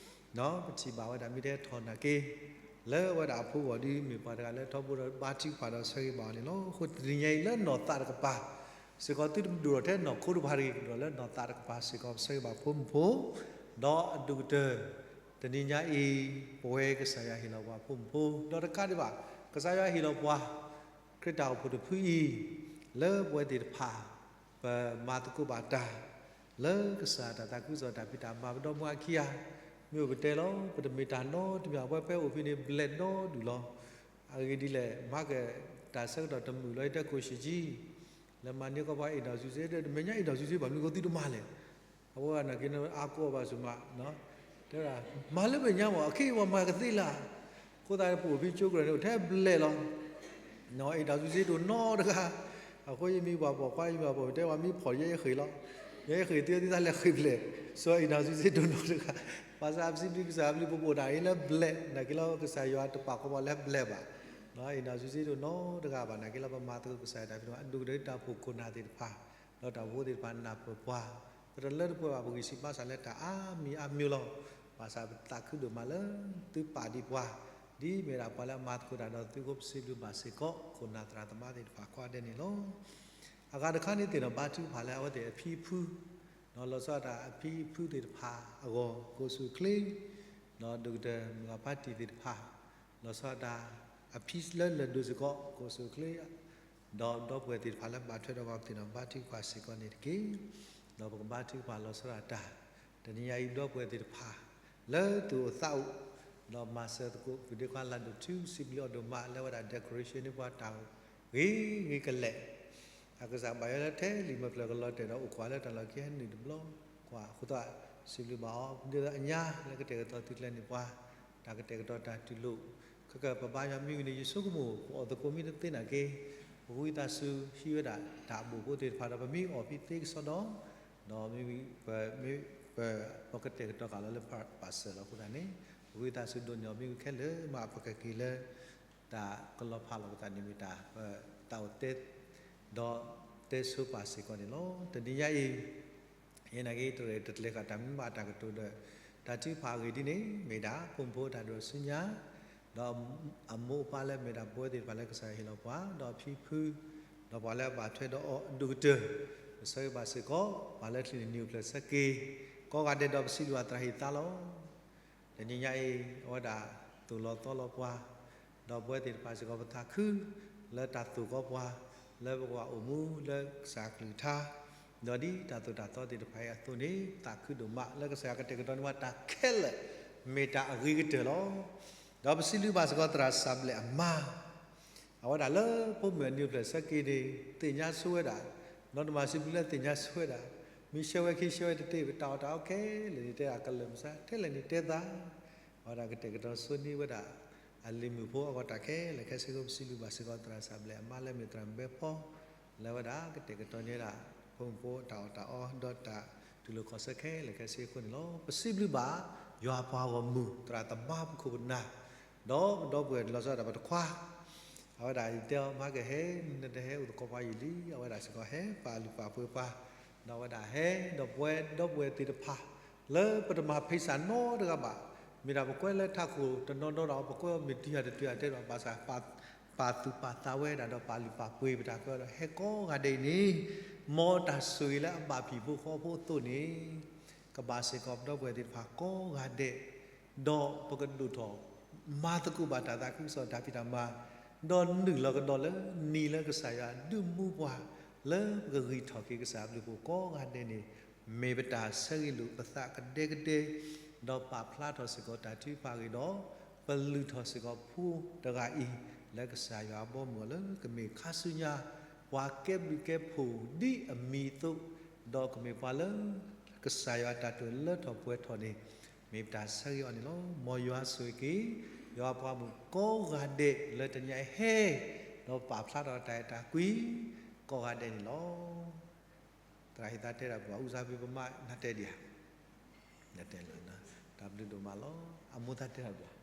ံး, ပထံၣ်ဘၣ်ဝဲဒၣ်မ့ၢ်ထဲထီၣ်နာ်က့ လၢအဝဲဒၣ်အဖိဂီၢ်ဒ်မ့ၢ်ပှၤတဂၤလၢထီဘိဒီးဘါထုကဖၣ်ဒီးဆၢဂ့ၤဘၣ်အီၤန့ၣ်လီၤ. အဃိတနံၤညါအံၤလၢနီၢ်သးတကပၤစ့ၢ်ကီး သုတဒိၣ်ထီၣ်ထဲနီၢ်ခိတဖၣ်တဂ့ၤ, ကဒိၣ်လၢနီၢ်သးတကပၤစ့ၢ်ကီး ပဆၢဂ့ၤဘၣ်ဖိမုၣ်ဖိ ဒီးအဒိၣ်ကတၢၢ် တနံၤညါအံၤ ပဝဲကစၢ်ယွၤဟ့ၣ်လီၤပှၤဖိမုၣ်ဖိ ဒီးတကးဒံးဘၣ် ကစၢ်ယွၤဟ့ၣ်လီၤပှၤ ခရံာ်တၢ်အိၣ်ဖှိၣ်တဖုအံၤ လၢပဝဲသ့ၣ်တဖၣ် ပမၤသကိးဘၣ်တၢ် လၢကစၢ်တၢ်သးခုကစီၣ်တၢ်ဖံးတၢ်မၤ ပဒီပုၢ်ဝဲၢ်ခံဂၤ မ့ၢ်အိၣ်ပတဲလီၤ ပတမ့ၢ်တၢ်နီတမံၤ အဝဲဖဲအိၣ်ဖဲန့ၣ် ဘျဲးဒီဒူၣ်လီၤ. အဂ့ၢ်ဒ်လဲၣ် မၤကတၢ်ဆၢကတီၢ်တမုာ်လီၤ ယတဲကိၢ်ဆံးကံ လဲၤမၤန့ၢ်ကီၢ်ပှၤ အ့ၣ်နီၢ်စုစ့ တမဲာ်ညါအ့ၣ်နီၢ်စုစ့ ဘၣ်မနုၤအဃိသုတမၤလဲၣ်. အဝဲနာ်က့ အါကိးဘၣ်စ့ၢ်မး တဲဝဲဒၣ် မၤလၢမဲာ်ညါမး အခ့အပှၤမၤကသ့လၢ်. အဃိသတး ပအိၣ်ဖဲကၠိကရၢၢ်န့ၣ် အိၣ်ထဲဘျဲးလီၤ. အ့ၣ်နီၢ်စုစ့တအိၣ်နီတဂၤ. အဃိယမ့ၢ်ပှၤပိာ်ခွါ ယမ့ၢ်ပှၤပိာ် တဲဝဲမ့ၢ်ဖီၣ်ယဲယဃ့ၢ်လီၤ. ယဲယဃ့ၢ်သုသးလဲၤဃ့ၢ်ဘျဲး. စီၤအ့ၣ်နီၢ်စုစ့တအိၣ်နီတဂၤ. ဘၣ်ဆၣ်ပစံးဘျုးကစၢ်အဘျုး ပအိၣ်ဒၣ်အံၤလၢဘျဲး နာ်က့လီၤ ကစၢ်ယွၤတပာ်ကီပှၤလၢဘျဲးဘၣ်. အ့ၣ်နီၢ်စုစ့တအိၣ်နီတဂၤဘၣ် နာ်က့လီၤ ပမၤသကိးကစၢ်ယွၤတၢ်ဖံးတၢ်မၤ အဒိၣ်ကတၢၢ်တၢ်အိၣ်ဖှိၣ်ခိၣ်နၢ်သ့ၣ်တဖၣ် ဒီးတၢ်အိၣ်ဖှိၣ်ဖိသ့ၣ်တဖၣ်နၢ်ပၢၢ်ပှၤ ပတလၢတပှဲၤဘၣ် ပဂံၢ်စၢ်ဘါစၢ်လၢတၢ်အါမံၤအါမျိၤလီၤ. ဘၣ်ဆၣ်ပသးခုဒိၣ်မးလၢ သုပာ်ဒံးပှၤ ဒ်မ့ၢ်ဒၣ်ပှၤလၢအမၤသကိးတၢ်ဒီးသုအဃိ ပစံးဘျုးဘၣ်စ့ၢ်ကီး ခိၣ်နၢ်သရၣ်သမါသ့ၣ်တဖၣ်ကိးဂၤဒဲးန့ၣ်လီၤ. အဂၤတခါန့ၣ်သ့ၣ်နီၣ် ဘါထုကဖၣ်လၢအဝဲသ့ၣ်အဖံအဖု လီၤဆီဒၣ်တၢ်အဖံအဖုသ့ၣ်တဖၣ်အဂီၢ် ကိးဆူၣ်ချ့ ဒီးဒိၣ်ကတၢၢ်မုၢ်ဂၤဖါတံၢ်သ့ၣ်တဖၣ် လီၤဆီဒၣ်တၢ်အဖံလၢလၢၢ်ဒိၣ်စ့ၢ်ကီး ကိးဆူၣ်ချ့ ဒီးဒီပုၢ်ဝဲၢ်သ့ၣ်တဖၣ်လၢဘၣ်ထွဲဒီးပှၤသ့ၣ်နီၣ် ဘါထုကဖၣ်စ့ၢ်ကီးန့ၣ်တက့ၢ်. ဒီးပကဘါထုကဖၣ်လီၤဆီဒၣ်တၢ် တနံၤညါအံၤ ဒီပုၢ်ဝဲၢ်သ့ၣ်တဖၣ် လၢသူၣ်အိၣ်သးအိၣ် ဒီးမၤစၢၤသကိး ပဒ့ခွါလၤဒိၣ်ထူ စံးဘျုးအီၤဒိၣ်မး လၢအဝဲဒၣ် decoration န့ၢ်ပှၤတၢ်ဂ့ၤဂ့ၤကလဲာ်, အကစၢ်ဘၣ်ယွၤလၢထဲလံာ်မဲာ်ဖျၢၣ်ကလီၤတဲာ်ဒီးအိၣ်ကွၢ်လၢတၢ်လီၢ်ခံဟဲနုာ်တဘျီကွၢ်အဃိသတး, စံးဘျုးဘၣ်အီၤ ဒ်သိးအညါလၢကတဲာ်ကတီၤသုကျဲၤန့ၢ်ပှၤ တၢ်ကတဲာ်ကတီၤတၢ်တူၢ်လိာ်, ခဲကပဘါယွၤမ့ၢ်ဂ့ၤန့ၣ် ယဆိကမိၣ် ပအီၣ်သကိးမ့ၢ်တသ့နာ်က့, ပဝံသးစူၤဟံးဝဲဒၣ်တၢ်အဘိၣ်ဖိသ့ၣ်တဖၣ်ဒီး ပမ့ၢ်အီၣ်ဖဲသ့ကစီဒီ, ဒီးမ့ၢ်ပ မ့ၢ်ပ ပကတဲာ်ကတီၤဃာ်လီၤလၢပာ်စၢၤလီၤအဃိသတးန့ၣ်, ပဝံသးစူၤဒိးန့ၢ်အီၤမ့ၢ်ဂ့ၤခဲလၢာ်မး ပကက့ၤလၢ တၢ်ကလီၤဖးလီၤပသးန့ၣ်မ့ၢ်တၢ် သးအိၣ်တဲ ဒီးတဲဆိပာ်စ့ၢ်ကီးန့ၣ်လီၤ. တနံၤညါအံၤ ယနာ်က့ တရဲၣ်တကျဲၤဃာ်တၢ်မနုၤမးအတၢ်ကတိၤဒီး တၢ်ထုကဖၣ်အဂ့ၢ်ဒ်န့ၣ် မ့ၢ်ဒၣ် ဖိမုၣ်ဖိတၢ်ဒိးဆူညါ, ဒီးအမိၢ်အပၢ်လၢမ့ၢ်ဒၣ်ပဝဲသ့ၣ်တဖၣ်လၢကစၢ်ယွၤဟ့ၣ်လီၤပှၤ, ဒီးဖံဖု, ဒီးပှၤလၢအဘၣ်ထွဲဒီးအီၤအဒိၣ်ကတၢၢ်, ပဆၢဂ့ၤဘၣ်စ့ၢ်ကီး ပှၤလၢချံးန့ၢ်နံၤအိၣ်ဖျဲၣ်ဆၢက့ၤ ကိးဂၤဒဲးဒီးပစံးဘျုးဘၣ်သရၣ်ဟ့ၣ်သါလီၤ. တနံၤညါအံၤ အဝဲဒၣ်သိၣ်လီၤသီလီၤပှၤ, ဒီးပဝဲသ့ၣ်တဖၣ်စ့ၢ်ကီး ပသးခုလၢတၢ်သိၣ်ကီးပှၤ လၢပကဘၣ်အိၣ်မူလၢကစၢ်အကလုၢ်ကထါ, ဒီးဒ်တၢ်သိၣ်တၢ်သီသ့ၣ်တဖၣ်အံၤအသိးန့ၣ် ပသးခုဒိၣ်မး လၢကစၢ်ယွၤကတဲာ်ကတီၤန့ၢ်ပှၤတၢ်ခဲလၢာ် မ့ၢ်တၢ်အဂ့ၤကတၢၢ်လီၤ. ဒီးပစံးဘျုးဘၣ်စ့ၢ်ကီးသရၣ်စၢ်ဘျဲၣ်အမါ အဝဲဒၣ်လၢဖိမုၣ်အနံၤအိၣ်ဖျဲၣ်ဆၢက့ၤန့ၣ် သ့ၣ်ညါဆိဝဲဒၣ်, ဒီးတမၤစံးဘျုးလၢသ့ၣ်ညါဆိဝဲဒၣ်, မ့ၢ်ဆှၢဝဲခံဆှၢဝဲတသ့ ပတၢ်အီၣ်တၢ်အီခဲလၢာ်န့ၣ် တဲဒၣ်ကလၢာ်မုၢ်ဆါ ထဲလဲၣ်န့ၣ်တဲသး, အဝဲဒၣ်ကတဲာ်ကတီၤဆိန့ၢ်ဝဲဒၣ် အလံၤမုၣ်ဖိအဂီၢ်တၢ်ခဲလၢာ်ခဲဆ့အဃိ ပစံးဘျုးဘၣ်စ့ၢ်ကီးသရၣ်စၢ်ဘျဲၣ်အမါလၢမ့ၢ်သရၣ်မုၣ်ဘဲဖီ လၢအဝဲဒၣ်ကတဲာ်ကတီၤန့ၢ်ဝဲဒၣ် ဖိမုၣ်ဖိတၢ်အီၣ်တၢ်အီ ဒီးတၢ်တူၢ်လိာ်ခီၣ်ဆၢခဲလၢာ်ခဲဆ့အဃိန့ၣ်လီၤ. ပစံးဘျုးဘၣ် ယွၤပှၤဂီၢ်မုၢ် သရၣ်သမါပခိၣ်ပနၢ် ဒီးပဒီပုၢ်ဝဲၢ်လီၤဆီဒၣ်တၢ်ပတခွါ, အဝဲဒၣ်ယတဲအီၤ မၤကဟဲ နတဟဲအိၣ်သကိးပှၤယံာ်လံ, အဝဲဒၣ်စ့ၢ်ကီးဟဲပာ်လုၢ်ပာ်ပှ့ၤပှၤ, ဒီးအဝဲဒၣ်ဟဲ ဒီးပဝဲဒီပုၢ်ဝဲၢ်သ့ၣ်တဖၣ် လၢပတမၤဖံးစၢ်နီတဂၤဘၣ်, မ့ၢ်ဒၣ်ပကွဲလၢထးခိၣ်တနီၤဒီး ပကွဲအီၤမ့ၢ်တုၤယၤတတုၤယၤတဲဘၣ် ဘၣ်ဆၣ် ပာ်သူၣ်ပာ်သးဝဲဒၣ်ဒီးပာ်လုၢ်ပာ်ပှ့ၤပတၢ်ကဒီး ဟဲကိးဂၤဒဲးအံၤန့ၣ်, မ်တၢ်ဆိၣ်ဂ့ၤလၢအဘၣ်ဖံးဖိဃီဖိအသိးန့ၣ်, ကဘၣ်စ့ၢ်ကီးပဒီပုၢ်ဝဲၢ်သ့ၣ်တဖၣ်ကိးဂၤဒဲး, ဒီးပကဒိၣ်ထီၣ် မၤသကိးဘၣ်တၢ်သးခုကစီၣ်တၢ်ဖံးတၢ်မၤ, ဒီးနုာ်လီၤကဒီးလၢနံၤလၢကစၢ်ယွၤဒုးမူပှၤ, လၢပကဂံၢ်ထီၣ်က့ၤကစၢ်အဘျုးအဖှိၣ်ကိးဂၤဒဲးန့ၣ်, မ့ၢ်ပတၢ်ဆၢဂ့ၤလိာ်ပသးကဒဲကဒဲ, ဒီးပာ်ဖျါထီၣ်စ့ၢ်ကီးတၢ်ထုကဖၣ်အဂ့ၢ်ဒီး, ပလုၢ်ထီၣ်စ့ၢ်ကီးဖိတဂၤအံၤ လၢကစၢ်ယွၤအဘီအမုၢ်အလၢကမ့ၢ်ခါဆူညါ ပှၤကဲဘျုးကဲဖှိၣ်ဒ်အမံၤအသိး, ဒီးကမ့ၢ်ပှၤလၢ ကစၢ်ယွၤတၢ်တိာ်လၢထီၣ်ပှဲၤထီၣ်န့ၣ်, မ့ၢ်ပတၢ်ဆၢဂ့ၤအီၤန့ၣ်လီၤ. မ်ယွၤဆိၣ်ဂ့ၤက့ၤ ယွၤပှၤမုၣ်ကိးဂၤဒဲးလၢတနံၤအံၤဟဲ, ဒီးပာ်ဖျါထီၣ်တၢ်အဲၣ်တၢ်ကွံ ကိးဂၤဒဲးန့ၣ်လီၤ. သရၣ်ဟ့ၣ်သါတဲတၢ်ဘၣ် ဦးစားပေး ပမၤနတဲဒံးဧါ, နတဲလီၤ, တၢ်ဘျုးဒိၣ်မးလီၤ. အမိၢ်သါတဲတၢ်ဘၣ်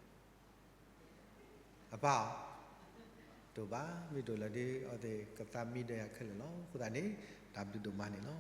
အပၢ်ဧၢ, တဘၣ်, မ့ၢ်တအိၣ်လၢၤဒီး အဝဲသ့ၣ်ကသးမံဒီးယၤခဲလၢာ်လီၤ. အဃိသတးန့ၣ် တၢ်ဘျုးဒိၣ်မးန့ၣ်လီၤ.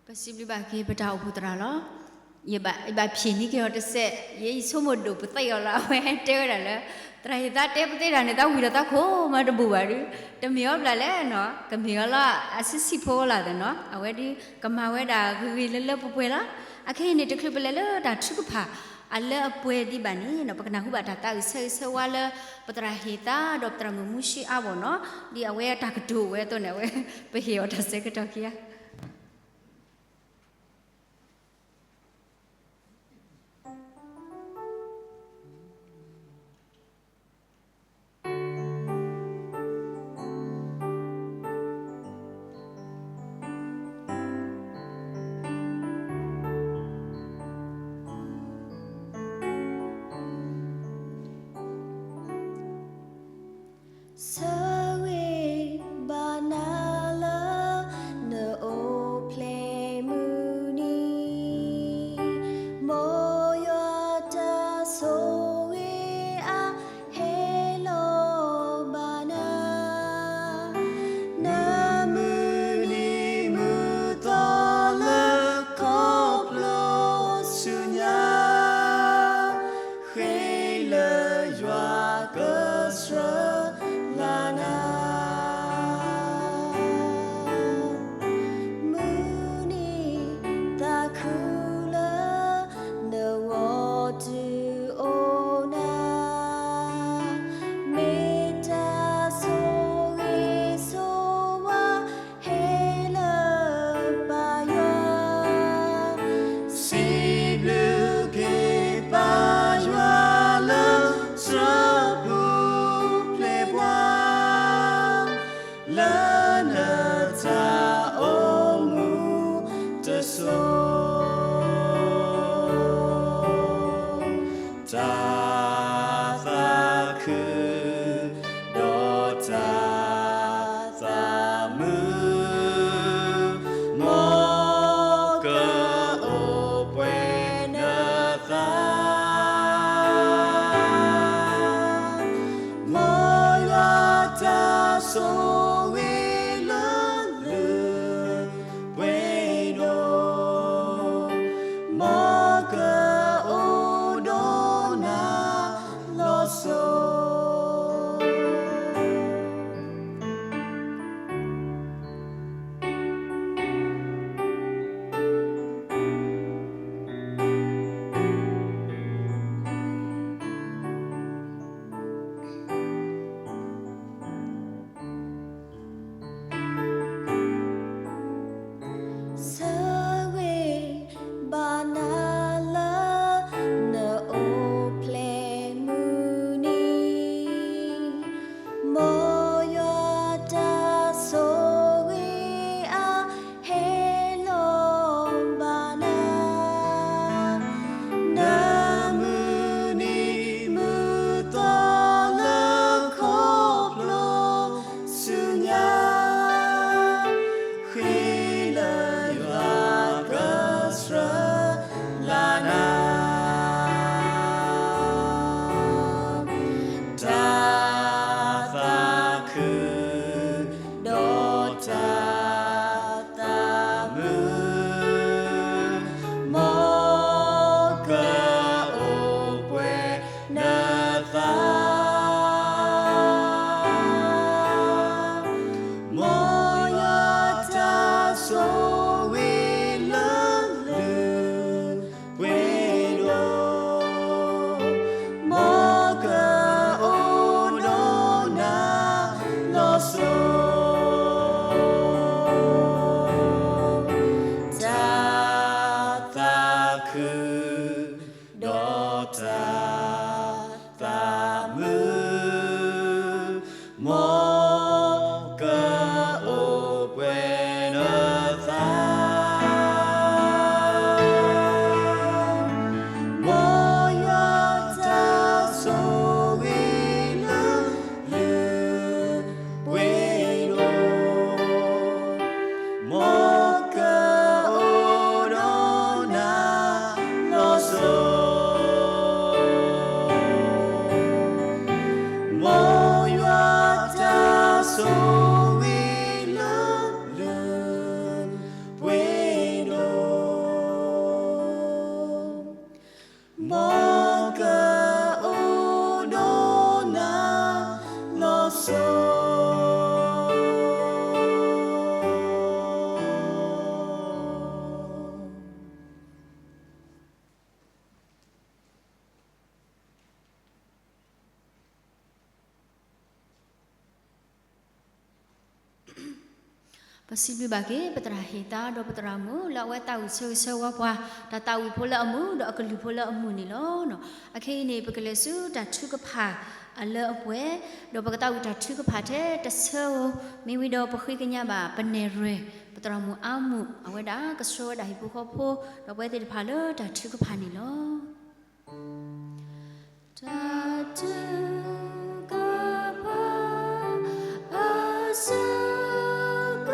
ပစံးဘျုးဘၣ်က့ၤပတၢ်အိၣ်ဖှိၣ်သရၣ်လီၤ. ယဘၣ် ယဘၣ်ဖံးန့ၢ်က့ၤအီၤတစဲး, ယဲယဆိကမိၣ်ဒိၣ်ပသဲအီၤလီၤ. အဝဲတဲဝဲဒၣ်လၢ သရၣ်ဟ့ၣ်သါတဲပသ့တၢ်န့ၣ် သးဝံၤဒီးသးခိၣ်မးတဘူၣ်ဘၣ်ဒီး, တမ့ၢ်အီၤဘျးလဲၣ်နီၤ, ကမ့ၢ်အီၤလၢအဆံးဆံးဖိလီၤသနီၤ, အဝဲဒီးကမၤဝဲဒၣ်ဂ့ၤဂ့ၤလၢလၢပှဲၤပှဲၤလီၤ. အခဲအံၤန့ၣ် တချုးပလဲၤလၢတၢ်ထုကဖၣ် အလၢအပှဲၤဒံးဘၣ်န့ၣ်နီၤ, ပကနၢ်ဟူဘၣ်တၢ်သးအုးဆၢဂ့ၤဆၢဝါလၢ ပသရၣ်ဟ့ၣ်သါဒီးပသရၣ်မုၣ်မူၡ့အါဘီၣ်နီၤ, ဒ်အဝဲတၢ်ကတိၤဝဲအသိးန့ၣ် အဝဲ ပဟ့ၣ်အီၤတၢ်ဆၢကတီၢ်ခံဂၤဆၢဂ့ၤဘၣ်နၤလၢ နအိၣ်ဖျဲၣ်မုၢ်နံၤ, မ်ယွၤတၢ်ဆိၣ်ဂ့ၤအါ ဟဲလီၤဘၣ်နၤ, နမုၢ်နံၤမုၢ်သီလၢခီဖျိဆူညါ, ဃ့လၢယွၤကဆှၢလၢ တၢ်သးခု ဒီးတၢ်သးမုာ်, မ်ကအိၣ်ပှဲၤနသး, မ်ယွၤတၢ်ဆိၣ်ဂ့ၤလၢ ပှဲၤဒီး မ်ကအိၣ်ဒီးနၤလီၤစိၤ. ဆၢဂ့ၤဘၣ်နၤလၢ နအိၣ်ဖျဲၣ်မုၢ်နံၤ, မ်ယွၤတၢ်ဆိၣ်ဂ့ၤအ ဟဲလီၤဘၣ်နၤ, နမုၢ်နံၤမုၢ်သီလၢခီဖျိဆူညါ, ဃ့လၢယွၤကဆှၢလၢ်နၤ, တၢ်သးခု ဒီးတၢ်သးမုာ်, မ်ကအိၣ်ပှဲၤနသး, မ်ယွၤတၢ်ဆိၣ်ဂ့ၤလၢ ပှဲၤဒီး မ်ကအိၣ်ဒီးနၤလီၤစိၤ, တၢ်သးခု ဒီးတၢ်သးမုာ်, မ်ကအိၣ်ပှဲၤနသး, မ်ယွၤတၢ်ဆိၣ်ဂ့ၤလၢ ပှဲၤဒီး မ်ကအိၣ်ဒီးနၤလီၤစိၤ, မ်ယွၤတၢ်ဆိၣ်ဂ့ၤလၢ ပှဲၤဒီး မ်ကအိၣ်ဒီးနၤလီၤစိၤ. ပစံးဘျုးဘၣ်က့ၤ ပသရၣ်ဟ့ၣ်သါ ဒီးပသရၣ်မုၣ် လၢအဝဲသးဝံၣ်ဆၢဂ့ၤဆၢဝါပှၤ တၢ်သးဝံၣ်ဖိလၢအမုာ် ဒီးအကလုၢ်ဖိလၢအမုာ်န့ၣ်လီၤ. အခဲအံၤန့ၣ် ပကလဲၤဆူတၢ်ထုကဖၣ်အလၢအပှဲၤ, ဒီးပကသးဝံၣ်တၢ်ထုကဖၣ်ထဲတဆၢဧိၤ, မ့ၢ်ဝံၤဒီးပဃ့ကညးဘၣ် ပနဲၣ်ရွဲၣ် ပသရၣ်မုၣ်အါမုၣ် အဝဲဒၣ်ကဆှၢဝဲဒၣ်ဟံၣ်ဖိဃီဖိ ဒီးပဝဲသ့ၣ်တဖၣ်လၢတၢ်ထုကဖၣ်န့ၣ်လီၤ. တၢ်ထုကဖၣ် အဆၢက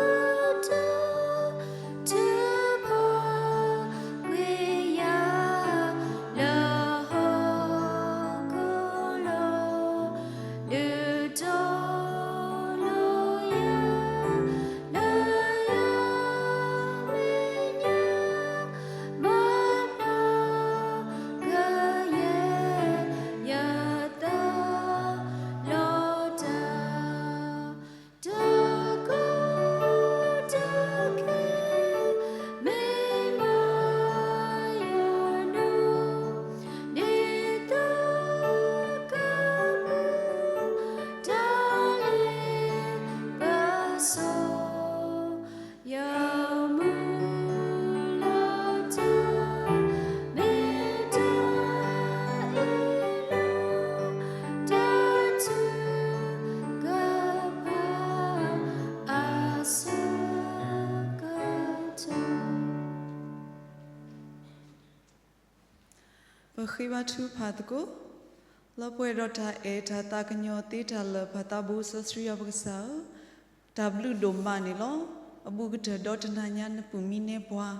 တီၢ် ထုကဖၣ်ကွံာ်ယၤ လၢဟီၣ်ခိၣ်လီၤ. ဒုးတီလိၤယၤ လၢယမဲာ်ညါ မၤနီၣ် ပဃ့ဘါထုကဖၣ်သကိး, လၢပှဲၤဒီးတၢ်အဲၣ်တၢ်သးကညီၤသ့တၢ်လၢာ် ပၢ်သးဘိစီဆှံယွၤပကစၢ်ဧၢ, တၢ်ဘျုးဒိၣ်မးန့ၣ်လီၤ. အဘူးကတၢၢ်ဒီတနၤညါနပုၢ်မံနဲပှၤ,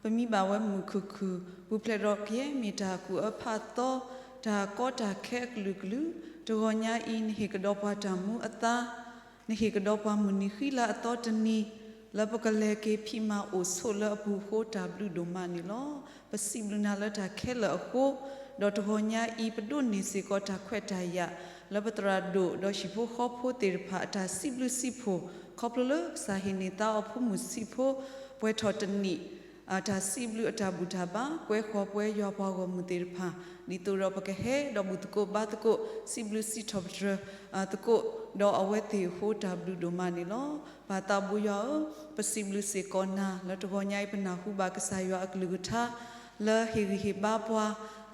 ပမံဘၣ်ဝဲမုာ်ခုၣ်ခုၣ်, ပူၤဖျဲးဒီးကယဲၢ်မ့ၢ်တၢ်ကူၣ်အၢဖးသီ, တၢ်ကီတၢ်ခဲအကလုာ်ကလုာ်, တဂီၤညါအံၤ နဟ့ၣ်ကဒီးပှၤတၢ်မူအသါ နဟ့ၣ်ကဒီးပှၤမုၢ်နံၤဃံလၤအသီတနံၤ, လၢပကလဲၤက့ၤဖံးမၤအိၣ်ဆိးလၢအပူၤအဃိ တၢ်ဘျုးဒိၣ်မးန့ၣ်လီၤ. ပစံးဘျုးနၤလၢတၢ်ခဲလၢာ်အဃိ, ဒီးတဂီၤညါအံၤ ပဒိးန့ၢ်စ့ၢ်ကီးတၢ်ခွဲးတၢ်ယာ် လၢပသရၣ်ဒိၣ်ဒီးဟံၣ်ဖိဃီဖိသ့ၣ်တဖၣ်အတၢ်စံးဘျုးစံးဖှိၣ် ခီဖျိလၢကစၢ်ဟ့ၣ်န့ၢ်သါအီၤဖိမုၣ်ဆံးဖိ ပှဲၤထီၣ်တနံၣ် အတၢ်စံးဘျုးအတၢ်ဘူၣ်တၢ်ဘါ ကွဲဃီၤပဝဲယွၤပှၤဂီၢ်မုၢ်သ့ၣ်တဖၣ် ဒ်သိးဒီးပကဟဲဒီးဘူၣ်သကိးဘါသကိး စံးဘျုးစံးထီၣ်ပတြၢၤသကိးဒီးအဝဲသ့ၣ်အဃိ တၢ်ဘျုးဒိၣ်မးန့ၣ်လီၤ. ပၢ်သးဘိယွၤဧၢ, ပစံးဘျုးစ့ၢ်ကီးနၤ လၢတဂီၤညါအံၤ ပနၢ်ဟူဘၣ်ကစၢ်ယွၤအကလုၢ်ကထါ လၢဟ့ၣ်ဂံၢ်ဟ့ၣ်ဘါပှၤ,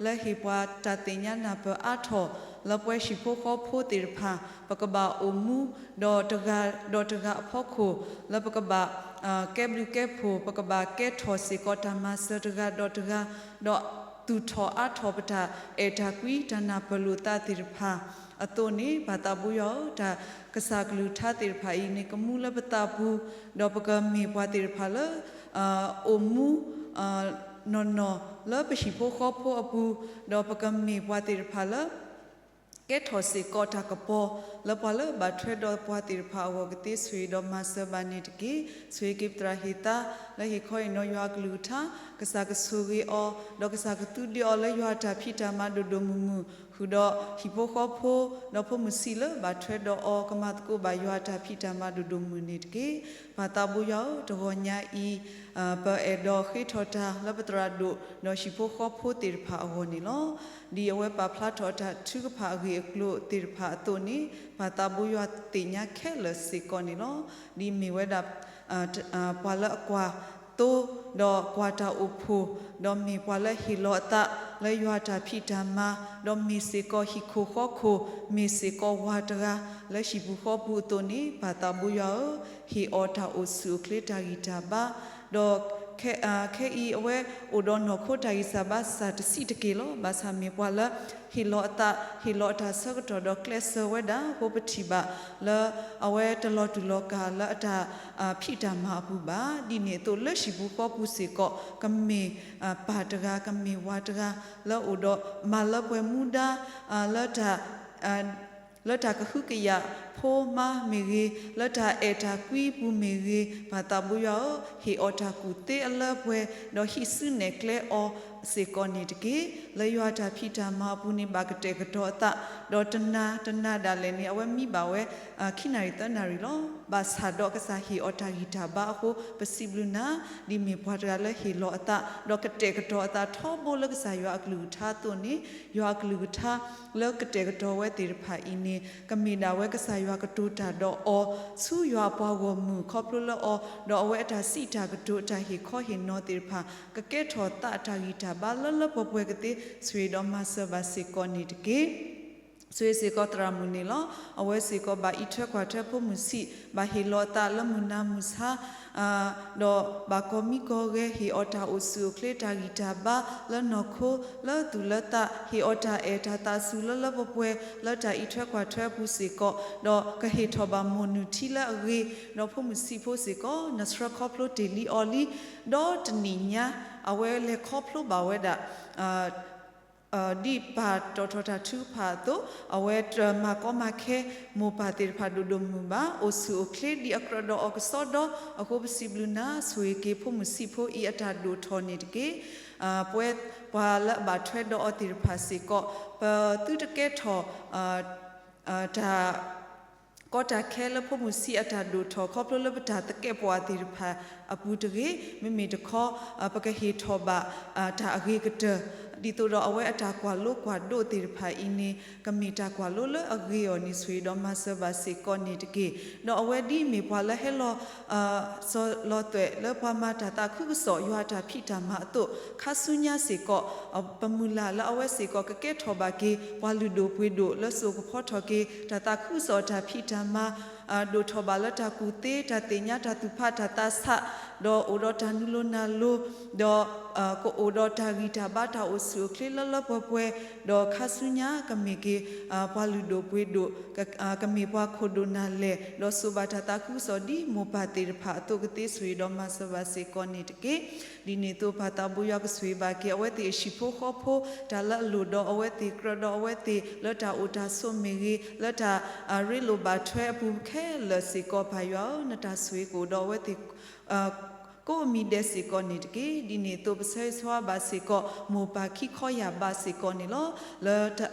လၢဟ့ၣ်ပှၤတၢ်သ့ၣ်ညါနၢ်ပၢၢ်အါထီၣ် လၢပဝဲဟံၣ်ဖိဃီဖိသ့ၣ်တဖၣ် ပကဘၣ်အိၣ်မူ ဒီးတဂၤဒီးတဂၤအဖီခိၣ် လၢပကဘၣ် ကဲဘျုးကဲဖှိၣ် ပကဘၣ်ကဲထီၣ်စ့ၢ်ကီးတၢ်မၤစၢၤတဂၤဒီးတဂၤ, ဒီးသူၣ်ထီၣ်အါထီၣ်ပတၢ်အဲၣ်တၢ်ကွံ တၢ်နၢ်ပၢၢ်လိာ်သးသ့ၣ်တဖၣ်အသိးန့ၣ် ပၢ်သးဘိယွၤဧၢ, တၢ်ကစၢ်ကလုၢ်ကထါသ့ၣ်တဖၣ်အံၤန့ၣ် ကမူလၢပသးပူၤ, ဒီးပကမ့ၢ်ပှၤသ့ၣ်တဖၣ်လၢ အိၣ်မူ နီၢ်နီၢ်လၢပဟံၣ်ဖိဃီဖိအပူၤ, ဒီးပကမ့ၢ်ပှၤသ့ၣ်တဖၣ်လၢ ကဲထီၣ်စ့ၢ်ကီးတၢ်ကပီၤ လၢပှၤလၢဘၣ်ထွဲဒီးပှၤသ့ၣ်တဖၣ်အဂီၢ်ကသ့ ဆိၣ်ဂ့ၤဒီးမၤစၢၤဘၣ်န့ၣ်တက့ၢ်. ဆိၣ်ဂ့ၤက့ၤပသရၣ်ဟ့ၣ်သါ လၢဟ့ၣ်ခီဟ့ၣ်နီၤယွၤအကလုၢ်ကထါ, ကစၢ်ကဆိၣ်ဂ့ၤအီၤ, ဒီးကစၢ်ကသူဒ့အီၤလၢယွၤအတၢ်ဖံးတၢ်မၤဒိၣ်ဒိၣ်မုၢ်မုၢ်, ဃုာ်ဒီးဟံၣ်ဖိဃီဖိ, ဒီးဖိမုၣ်ဆံးလၢဘၣ်ထွဲဒီးအီၤ ကမၤသကိးဘၣ်ယွၤအတၢ်ဖံးတၢ်မၤဒိၣ်ဒိၣ်မုၢ်န့ၣ်တက့ၢ်. ပၢ်သးဘိယွၤဧၢ, တဂီၤညါအံၤ ပအဲၣ်ဒိးဃ့ထီၣ်တၢ်လၢပသရၣ်ဒိၣ် ဒီးဟံၣ်ဖိဃီဖိသ့ၣ်တဖၣ်အဂီၢ်န့ၣ်လီၤ. ဒ်အဝဲပာ်ဖျါထီၣ်အတၢ်ထုကဖၣ်အဂ့ၢ်အကျိၤသ့ၣ်တဖၣ်အသိးန့ၣ် ပၢ်သးဘိယွၤသ့ၣ်ညါခဲလၢာ်စ့ၢ်ကီးန့ၣ်လီၤ. ဒ်မ့ၢ်ဝဲဒၣ် ပှၤလၢအကွၢ်သိ ဒီးကွၢ်တၢ်အိၣ်ဖှိၣ်, ဒီးမ့ၢ်ပှၤလၢဟ့ၣ်လီၤအသးလၢယွၤအတၢ်ဖံးတၢ်မၤ, ဒီးမ့ၢ်စ့ၢ်ကီးဟံၣ်ခိၣ်ဃီခိၣ်, မ့ၢ်စ့ၢ်ကီးဝၤတဂၤ လၢဟံၣ်ပူၤဃီပူၤအသိးန့ၣ် ပၢ်သးဘိယွၤဧၢ, ဟ့ၣ်အီၤတၢ်အိၣ်ဆူၣ်အိၣ်ချ့တၢ်ဂံၢ်တၢ်ဘါ, ဒီး ခဲအံၤအဝဲအိၣ်ဒီးနီၢ်ခိတၢ်ဂံၢ်စၢ်ဘါစၢ်တဆံးတက့ၢ်လီၤ. ဘၣ်ဆၣ်မ့ၢ်ပှၤလၢ ဟ့ၣ်လီၤအသး ဟ့ၣ်လီၤအတၢ်ဆၢကတီၢ်ဒီးကျဲးစၢးဝဲဒၣ်အဃိ ပထံၣ်ဘၣ်လၢ အဝဲတလီၤတူာ်လီၤကာ်လၢအတၢ်ဖံးတၢ်မၤအပူၤဘၣ်. ဒ်န့ၣ်အသိးလၢဟံၣ်ပူၤဃီပူၤစ့ၢ်ကီး ကမ့ၢ်ပၢ်တဂၤ ကမ့ၢ်ဝၤတဂၤ လၢအိၣ်ဒီးမၤလၢပှဲၤမူဒါ လၢတၢ် လၢတၢ်ကဟုကယာ်ဖိမါမ့ၢ်ဂ့ၤ, လၢတၢ်အဲၣ်တၢ်ကွံပူၤမ့ၢ်ဂ့ၤ, ပၢ်သးဘိယွၤဧၢ, ဟ့ၣ်အီၤတၢ်ကူၣ်သ့အလၢပှဲၤ, ဒီးဟံးစုနဲၣ်ကျဲအီၤစ့ၢ်ကီးန့ၣ်တက့ၢ်. လၢယွၤအတၢ်ဖံးတၢ်မၤအပူၤန့ၣ် ဘၣ်ကတဲာ်ကတီၤအသး, ဒီးတနၤတနၤဒၣ်လဲာ်န့ၣ် အဝဲမံဘၣ်ဝဲ ခံနၣ်ရံၣ်သၢနၣ်ရံၣ်လီၤ. ဘၣ်ဆၣ်ဒီးကစၢ်ဟ့ၣ်အီၤတၢ်ဂံၢ်တၢ်ဘါအဃိ ပစံးဘျုးနၤ, ဒ်မ့ၢ်ပှၤတဂၤလၢဟ့ၣ်လီၤအသး ဒီးကတဲာ်ကတီၤအသးထီဘိလၢကစၢ်ယွၤအကလုၢ်ကထါအသိးန့ၣ် ယွၤအကလုၢ်ကထါ လၢကတဲာ်ကတီၤဝဲသ့ၣ်တဖၣ်အံၤန့ၣ် ကမ့ၢ်ဒၣ်ဝဲကစၢ်ယွၤကတိၤတၢ်ဒီးအီၤ ဆူယွၤအပှၤဂီၢ်မုၢ်ခီဖျိလၢအီၤ, ဒီးအဝဲအတၢ်စံးတၢ်ကတိၤအတၢ်ဟ့ၣ်ခီဟ့ၣ်နီၤသ့ၣ်တဖၣ် ကကဲထီၣ်သးအတၢ်ဂံၢ်တၢ်ဘါလၢလၢပှဲၤပှဲၤကသ့ ဆိၣ်ဂ့ၤဒီးမၤစၢၤဘၣ်စ့ၢ်ကီးန့ၣ်တက့ၢ်. ဆိၣ်ဂ့ၤစ့ၢ်ကီးသရၣ်မုၣ်န့ၣ်လီၤ. အဝဲစ့ၢ်ကီးဘၣ်အံးထွဲကွၢ်ထွဲဖိမုၣ်ဆံး, ဘၣ်ဟ့ၣ်လီၤအသးလၢမုၢ်နၤမုၢ်ဆါ ဒီးဘၣ်ကီၢ်မံကီၢ်ဂဲၤ ဟ့ၣ်အီၤတၢ်အိၣ်ဆူၣ်အိၣ်ချ့တၢ်ဂံၢ်တၢ်ဘါလၢနီၢ်ခိလၢသူၣ်လၢသး, ဟ့ၣ်အီၤတၢ်အဲၣ်တၢ်သးဆူၣ်လၢလၢပှဲၤပှဲၤ လၢတၢ်အံးထွဲကွၢ်ထွဲအပူၤစ့ၢ်ကီး, ဒီးကဟ့ၣ်ထီၣ်ဘၣ်မိၢ်နုာ်ထံလၢအဂ့ၤ, ဒီးဖိမုၣ်ဆံးဖိစ့ၢ်ကီး နဆှၢခီဖျိတ့ၢ်လံအီၤလံ, ဒီးတနံၣ်ညါ အဝဲလဲၤခီဖျိဘၣ်ဝဲဒၣ် ဒ်ပၢ်တီၣ်ထီၣ်တၢ်ထုကဖၣ်အသိး, အဝဲတမၤကီမၤခဲ မိၢ်ပၢ်သ့ၣ်တဖၣ်ဒိၣ်ဒိၣ်မုၢ်မုၢ်ဘၣ်, အိၣ်ဆူၣ်အိၣ်ချ့ဒ်အကြၢးဒီးအီၤကစီဒီ, အဃိပစံးဘျုးနၤ, ဆိၣ်ဂ့ၤက့ၤဖိမုၣ်ဆံးဖိအံၤအတၢ်ဒိၣ်ထီၣ်န့ၣ်တက့ၢ်. ပဝဲပှၤလၢအဘၣ်ထွဲဒီးအီၤသ့ၣ်တဖၣ်စ့ၢ်ကီး, ပသုတကဲထီၣ် တၢ် ကီတၢ်ခဲလၢဖိမုၣ်ဆံးအတၢ်ဒိၣ်ထီၣ် ခီဖျိလၢပတၢ်သကဲာ်ပဝးသ့ၣ်တဖၣ်အပူၤတဂ့ၤ, မ့မ့ၢ်တခီ ပကဟ့ၣ်ထီၣ်ဘၣ် တၢ်အဂ့ၤကတၢၢ် ဒ်သိးဒီးအဝဲအတၢ်ကွၢ်လိကွၢ်ဒိးသ့ၣ်တဖၣ်အံၤန့ၣ် ကမ့ၢ်တၢ်ကွၢ်လိလၢအဂ့ၤအီၤန့ၣ် ဆိၣ်ဂ့ၤဒီးမၤစၢၤဘၣ်စ့ၢ်ကီးန့ၣ်တက့ၢ်. ဒီးအဝဲဒ်အမ့ၢ်ပှၤလၢဟဲလီၤ စီၤလီၤသွဲၣ်လၢပှၤမၤတၢ်သးခုကစီၣ် ယွၤအတၢ်ဖံးတၢ်မၤအသိး ခါဆူညါစ့ၢ်ကီး ပမုၢ်လၢ်လၢအဝဲစ့ၢ်ကီး ကကဲထီၣ်ဘၣ်က့ၤ ပှၤလုၢ်ဒိၣ်ပှ့ၤဒိၣ်လၢစိာ်ကဖီထီၣ်က့ၤ တၢ်သးခုကစီၣ်အတၢ်ဖံးတၢ်မၤ ဒိၣ်ထီၣ်ဘၣ်လၢတၢ်ကူၣ်သ့, တၢ်သ့ၣ်ညါ, တၢ်သူၣ်ဖး, တၢ်သးဆး, ဒီးအိၣ်ဒီးတၢ်နုာ်လီၤနၢ်လီၤ, ဒီးကအိၣ်ဒီးတၢ်ဂံၢ်တၢ်ဘါ, တၢ်အိၣ်ဆူၣ်အိၣ်ချ့လၢလၢပှဲၤပှဲၤ, ဒီးခါဆူညါကမ့ၢ်က့ၤ ပှၤလုၢ်ဒိၣ်ပှ့ၤဒိၣ်, ကမ့ၢ်ပှၤခိၣ်ဒိၣ်နၢ်လဲၢ်, ဒီးစိာ်ဘၣ်တၢ်သးခုကစီၣ်ဒ်မိၢ်ပၢ်သ့ၣ်တဖၣ်အသိး ကသ့ဆိၣ်ဂ့ၤဒီးမၤစၢၤဘၣ်စ့ၢ်ကီးန့ၣ်တက့ၢ်. ဒ်န့ၣ်အသိး ပၢ်သးဘိယွၤကဆိၣ်ဂ့ၤဘၣ်က့ၤ အဝဲသ့ၣ်အဟံၣ်ဖိဃီဖိ, တၢ်လၢအလိၣ်ဒီးအဝဲသ့ၣ်, ကြၢးဒီးအဝဲသ့ၣ်လၢတၢ်အိၣ်တၢ်ဆိးမ့ၢ်ဂ့ၤ, လၢတၢ်ရ့လိာ်ဘၣ်ထွဲအပူၤခဲလၢာ်စ့ၢ်ကီး, ပၢ်ယွၤဧၢ, နတၢ်ဆိၣ်ဂ့ၤကအိၣ်ဒီးအဝဲသ့ၣ် ကိးမံၤဒဲးစ့ၢ်ကီးန့ၣ်တက့ၢ်. ဒ်န့ၣ်အသိး ပဆၢဂ့ၤဆၢဝါဘၣ်စ့ၢ်ကီး မိၢ်ပၢ်ခံခီယာ်ဘးစ့ၢ်ကီးန့ၣ်လီၤ. လၢ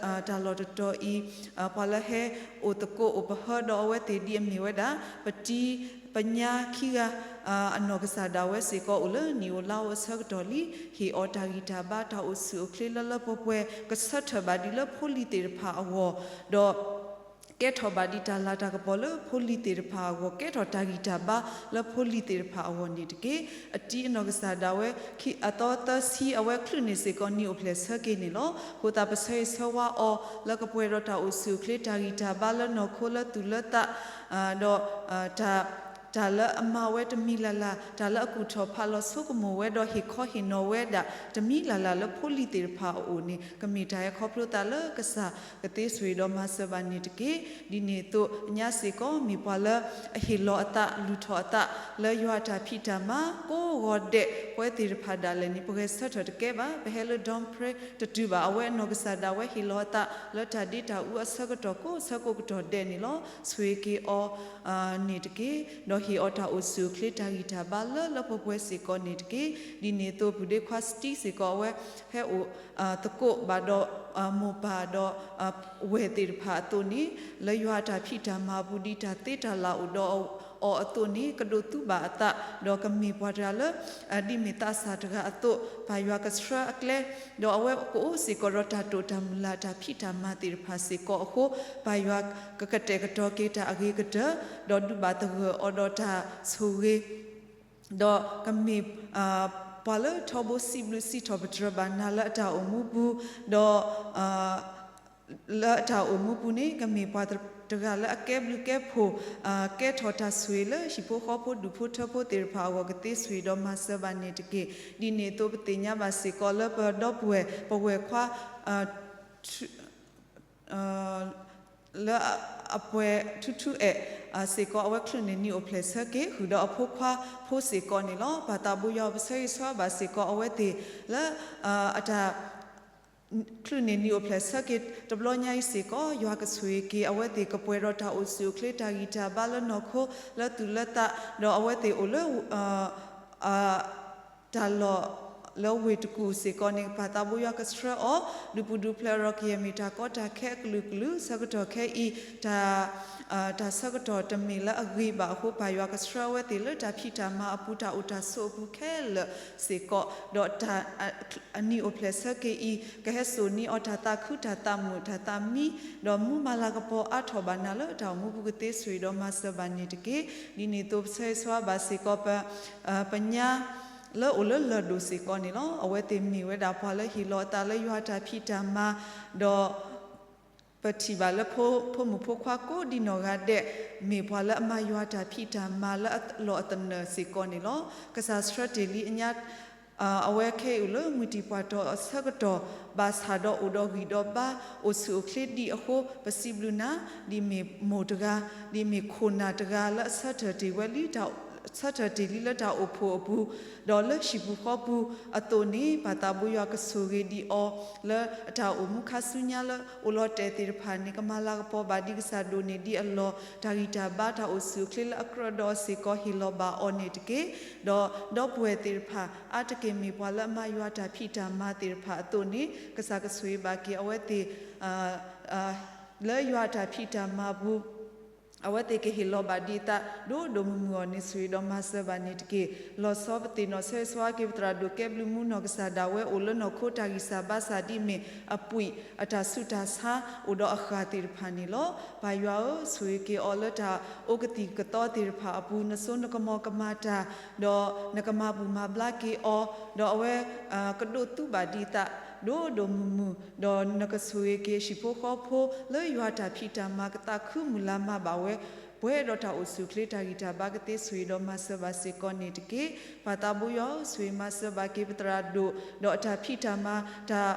တၢ်လီၢ်တတီၤအံၤ, ပှၤလၢဟဲအိၣ်သကိးအိၣ်ပဟၢဒီးအဝဲသ့ၣ်ဒ်အမ့ၢ်ဝဲဒၣ် ပတံၤပညါခံဂၤ, အနီၢ်ကစၢ်ဒၣ်ဝဲစ့ၢ်ကီးအိၣ်လၢနံၣ်အိၣ်လါအိၣ်အဆၢကတီၢ်လံ. ဟ့ၣ်အီၤတၢ်ဂံၢ်တၢ်ဘါ, တၢ်အိၣ်ဆူၣ်အိၣ်ချ့လၢလၢပှဲၤပှဲၤ, ကဆၢထၢၣ်ဘၣ်ဒံးလၢဖိလံၤသ့ၣ်တဖၣ်အဂီၢ်, ဒီး ကဲထီၣ်ဘၣ်ဒံးတၢ်လၤတၢ်ကပီၤလၢဖိလံၤသ့ၣ်တဖၣ်အဂီၢ်, ကဲထီၣ်တၢ်ဂံၢ်တၢ်ဘါလၢဖိလံၤသ့ၣ်တဖၣ်အဂီၢ်န့ၣ်တက့ၢ်. အတံၤအနီၢ်ကစၢ်ဒၣ်ဝဲ အသီသၢဆံ အဝဲချုးန့ၢ်စ့ၢ်ကီးနံၣ်အိၣ်ဖျဲၣ်ဆၢက့ၤန့ၣ်လီၤ. အဃိသတးပဆၢဂ့ၤဆၢဝါအီၤ လၢကပှဲၤဒီးတၢ်အိၣ်ဆူၣ်အိၣ်ချ့ တၢ်ဂံၢ်တၢ်ဘါလၢနီၢ်ခိလၢသူၣ်လၢသး, ဒီး တၢ်လၢအမၤဝဲတမံၤလၢ်လၢ်, တၢ်လၢအကူၣ်ထီၣ်ဖးလီၤဆိကမိၣ်ဝဲဒီးဟ့ၣ်ခီဟ့ၣ်နီၤဝဲဒၣ် တမံၤလၢ်လၢ်လၢဖိလံၤသ့ၣ်တဖၣ်အအိၣ်န့ၣ် ကမ့ၢ်တၢ်ဟဲခီဖျိသးလၢကစၢ်ကသ့ဆိၣ်ဂ့ၤဒီးမၤစၢၤဘၣ်န့ၣ်တက့ၢ်. ဒ်န့ၣ်အသိး အညါစ့ၢ်ကီး မ့ၢ်ပှၤလၢအဟ့ၣ်လီၤအသး လုၢ်ထီၣ်အသး လၢယွၤအတၢ်ဖံးတၢ်မၤကိးဂီၤဒဲး, ပဝဲသ့ၣ်တဖၣ်ဒၣ်လဲာ်န့ၣ် ပဂဲၤဆၢထၢၣ်တကဲဘၣ်, ပဟဲလၢ dorm တတုၤဘၣ်. အဝဲအနီၢ်ကစၢ်ဒၣ်ဝဲဟ့ၣ်လီၤအသး လၢတၢ်ဒ့တၢ်အူအဆၢကတီၢ်ကိးဆၢကိးကတီၢ်ဒဲးန့ၣ်လီၤ. ဆိၣ်ဂ့ၤက့ၤအီၤ န့ၣ်တက့ၢ်. ဒီးဟ့ၣ်အီၤတၢ်အိၣ်ဆူၣ်အိၣ်ချ့ တၢ်ဂံၢ်တၢ်ဘါလၢလၢပှဲၤပှဲၤစ့ၢ်ကီးန့ၣ်တက့ၢ်. ဒ်န့ၣ်အသိး ပုၢ်ဒ့ခွါ Steve စ့ၢ်ကီး အဝဲဟဲအိၣ်သကိးဘၣ်ဒီး မိၢ်ပၢ်ဒီး ဝဲၢ်သ့ၣ်တဖၣ်အသိးန့ၣ် လၢယွၤအတၢ်ဖံးတၢ်မၤအပူၤ ဒ်တၢ်သ့တၢ်လၢ်အိၣ်ဒီးအီၤအသိးန့ၣ် ကဒိးသူဘၣ်အသး ဒီးကမ့ၢ်ပှၤတဂၤလၢ ဒ်မ့ၢ်သးစၢ်တဂၤအသိး ပၢ်ယွၤကဆှၢအကျဲ ဒီးအဝဲကအိၣ်စ့ၢ်ကီးဒီးတၢ်တိာ်တၢ်မုၢ်လၢ် တၢ်ဖံးတၢ်မၤသ့ၣ်တဖၣ်စ့ၢ်ကီးအဃိ ပၢ်ယွၤကကတဲာ်ကတီၤက့ၤတၢ်အဂ့ၤကတၢၢ် ဒီးဒုးဘၣ်သဂၢၢ်အီၤဒီးတၢ်ဆိၣ်ဂ့ၤ ဒီးကမ့ၢ် ပှၤလၢထီဘိစံးဘျုးစံးထီၣ်ပတြၢၤဘၣ်နၤလၢအတၢ်အိၣ်မူပူၤ, ဒီး လၢအတၢ်အိၣ်မူပူၤန့ၣ် ကမ့ၢ်ပှၤတဂၤလၢအကဲဘျုးကဲဖှိၣ် ကဲထီၣ်တၢ်ဆိၣ်ဂ့ၤလၢဟံၣ်ဖိဃီဖိဒူၣ်ဖိထၢဖိသ့ၣ်တဖၣ်အဂီၢ် ကသ့ဆိၣ်ဂ့ၤဒီးမၤစၢၤဘၣ်န့ၣ်တက့ၢ်. ဒ်န့ၣ်အသိး ပသ့ၣ်ညါဘၣ်စ့ၢ်ကီးလၢပဒီပုၢ်ဝဲၢ် ပဝဲၢ်ခွါ လၢအပှဲၤထူထူအဲၣ် စ့ၢ်ကီး အဝဲချုးန့ၢ်နံၣ်အိၣ်ဖျဲၣ်ဆၢက့ၤ ဃုာ်ဒီးအဖိခွါဖိစ့ၢ်ကီးန့ၣ်လီၤ. ပၢ်သးဘိယွၤ ပဆၢဂ့ၤဆၢဝါဘၣ်စ့ၢ်ကီးအဝဲသ့ၣ်လၢ အတၢ် ချုးန့ၢ်နံၣ်အိၣ်ဖျဲၣ်ဆၢက့ၤတဘျီညါအံၤစ့ၢ်ကီး ယွၤကဆိၣ်ဂ့ၤက့ၤအဝဲသ့ၣ် ကပှဲၤဒီးတၢ်အိၣ်ဆူၣ်အိၣ်ချ့ တၢ်ဂံၢ်တၢ်ဘါလၢနီၢ်ခိလၢသူၣ်လၢသး ဒီးအဝဲသ့ၣ်အိၣ်လၢ တၢ်လီၢ်လၢဝ့ၢ်တကူၣ်စ့ၢ်ကီးန့ၣ် ပၢ်သးဘိယွၤကဆှၢအီၤ ဒုးပူၤဒုးဖျဲးဒီးကယဲၢ်မ့ၢ်တၢ်ကီတၢ်ခဲအကလုာ်ကလုာ် ဆၢကတီၢ်ခဲအံၤ တၢ် တၢ်ဆၢကတီၢ်တမ့ၢ်လၢအဂ့ၤဘၣ်အဃိ ပၢ်ယွၤကဆှၢအဝဲသ့ၣ်လၢတၢ်ဖံးတၢ်မၤအပူၤ တၢ်အိၣ်တၢ်ဆိးအပူၤခဲလၢာ်စ့ၢ်ကီး ဒီးတၢ် အနံၣ်အိၣ်ဖျဲၣ်ဆၢက့ၤအံၤ ကဟဲစိာ်န့ၢ်အီၤတၢ်သးခုတၢ်သးမုာ်တၢ်သးမံ ဒီးမူမၤလၤကပီၤအါထီၣ်ဘၣ်နၤလၢတၢ်အိၣ်မူပူၤ ကသ့ဆိၣ်ဂ့ၤဒီးမၤစၢၤဘၣ်န့ၣ်တက့ၢ်. ဒ်န့ၣ်အသိး ပဆၢဂ့ၤဆၢဝါဘၣ်စ့ၢ်ကီး ပ ပညါ လၢအိၣ်လၢလၢၢ်ဒိၣ်စ့ၢ်ကီးန့ၣ်လီၤ. အဝဲသ့ၣ်မ့ၢ်ဝဲဒၣ်ပှၤလၢဟ့ၣ်လီၤအသးလၢယွၤတၢ်ဖံးတၢ်မၤ ဒီး ပထံၣ်ဘၣ်လၢဖိမုၣ်ဖိခွါကိးဒံနီၢ်ဂၤဒဲး မ့ၢ်ပှၤလၢအမၤယွၤတၢ်ဖံးတၢ်မၤလၢအလီၢ်အသနၢၣ်စ့ၢ်ကီးန့ၣ်လီၤ. ကစၢ်ဆှၢတ့ၢ်လံအညါ အဝဲခဲအံၤအိၣ်လၢမုၢ်တံၢ်ပှၢ်တီၤအဆၢကတီၢ် ဘၣ်ဆၣ်ဒီးအိၣ်ဒီးဂံၢ်ဒီးဘါ အိၣ်ဆူၣ်အိၣ်ချ့ဒံးအဃိ ပစံးဘျုးနၤ ဒ်မ့ၢ်မိၢ်တဂၤ ဒ်မ့ၢ်ခိၣ်နၢ်တဂၤလၢအဆၢထၢၣ်တ့ၢ်ဝဲလံ ဆၢထၢၣ်တ့ၢ်လံလၢတၢ်အိၣ်ဖှိၣ်အပူၤ ဒီးလၢဟံၣ်ပူၤဃီပူၤအသိးန့ၣ် ပၢ်သးဘိယွၤကဆိၣ်ဂ့ၤဒံးအီၤ လၢအတၢ်အိၣ်မူခါဆူညါလၢအိၣ်လီၤတဲာ်သ့ၣ်တဖၣ်န့ၣ် ကမၤလၤကပီၤဘၣ်ဒံးကစၢ်ဒိၣ်န့ၢ်ဒံးအလီၢ် တၢ်ဂံၢ်တၢ်ဘါတၢ်အိၣ်ဆူၣ်အိၣ်ချ့လၢအကြၢးဒီးစ့ၢ်ကီးဟ့ၣ်လီၤဘၣ်အီၤန့ၣ်တက့ၢ်. ဒီးဒီပုၢ်ဝဲၢ်သ့ၣ်တဖၣ် အါတက့ၢ်မ့ၢ်ပှၤလၢအမၤယွၤတၢ်ဖံးတၢ်မၤသ့ၣ်တဖၣ်အသိးန့ၣ် ကစၢ်ကဆိၣ်ဂ့ၤဘၣ်က့ၤအဝဲသ့ၣ် လၢယွၤအတၢ်ဖံးတၢ်မၤပူၤ အဝဲသ့ၣ်ကဟ့ၣ်လီၤဘၣ်ဒံးအသး ဒိၣ်ဒိၣ်မုၢ်မုၢ်အီၤန့ၣ် ဆိၣ်ဂ့ၤဒီးမၤစၢၤဘၣ်န့ၣ်တက့ၢ်. လီၤဆီပသ့ၣ်နီၣ်ဆၢဂ့ၤဆၢဝါက့ၤ ပသရၣ်ဒိၣ်ကဲဘျုးမူနီၢ်ကစၢ်ဒၣ်ဝဲအိၣ်လၢနီၢ်ခိတၢ်ဂံၢ်စၢ်ဘါစၢ်ဒ်မ့ၢ်အပှံာ် အတၢ်ဆူးတၢ်ဆါ အိၣ်ဒီးအဃၢ်သ့ၣ်တဖၣ်န့ၣ်လီၤ. ပၢ်ယွၤဧၢ, ဆိၣ်ဂ့ၤက့ၤအီၤလၢတၢ်အိၣ်ကသံၣ်ကသီသ့ၣ်တဖၣ်အပူၤ နစိနကမီၤကမၤတၢ် ဒီးနကမၤဘူၣ်မၤဘျါက့ၤအီၤ ဒီးအဝဲ ကဒိၣ်သူဘၣ်ဒံးအသး ဒိၣ်ဒိၣ်မုၢ်မုၢ် ဒီးနကဆိၣ်ဂ့ၤက့ၤဟံၣ်ဖိဃီဖိ လၢယွၤတၢ်ဖံးတၢ်မၤကသးခုမုၢ်လၢ်မၤဘၣ်ဝဲ ပှဲၤဒီးတၢ်အိၣ်ဆူၣ်အိၣ်ချ့တၢ်ဂံၢ်တၢ်ဘါကသ့ဆိၣ်ဂ့ၤဒီးမၤစၢၤဘၣ်စ့ၢ်ကီးန့ၣ်တက့ၢ်. ပၢ်သးဘိယွၤဧၢ, ဆိၣ်ဂ့ၤမၤစၢၤဘၣ်က့ၤပသရၣ်ဒိၣ်, ဒီးအတၢ်ဖံးတၢ်မၤ, တၢ်,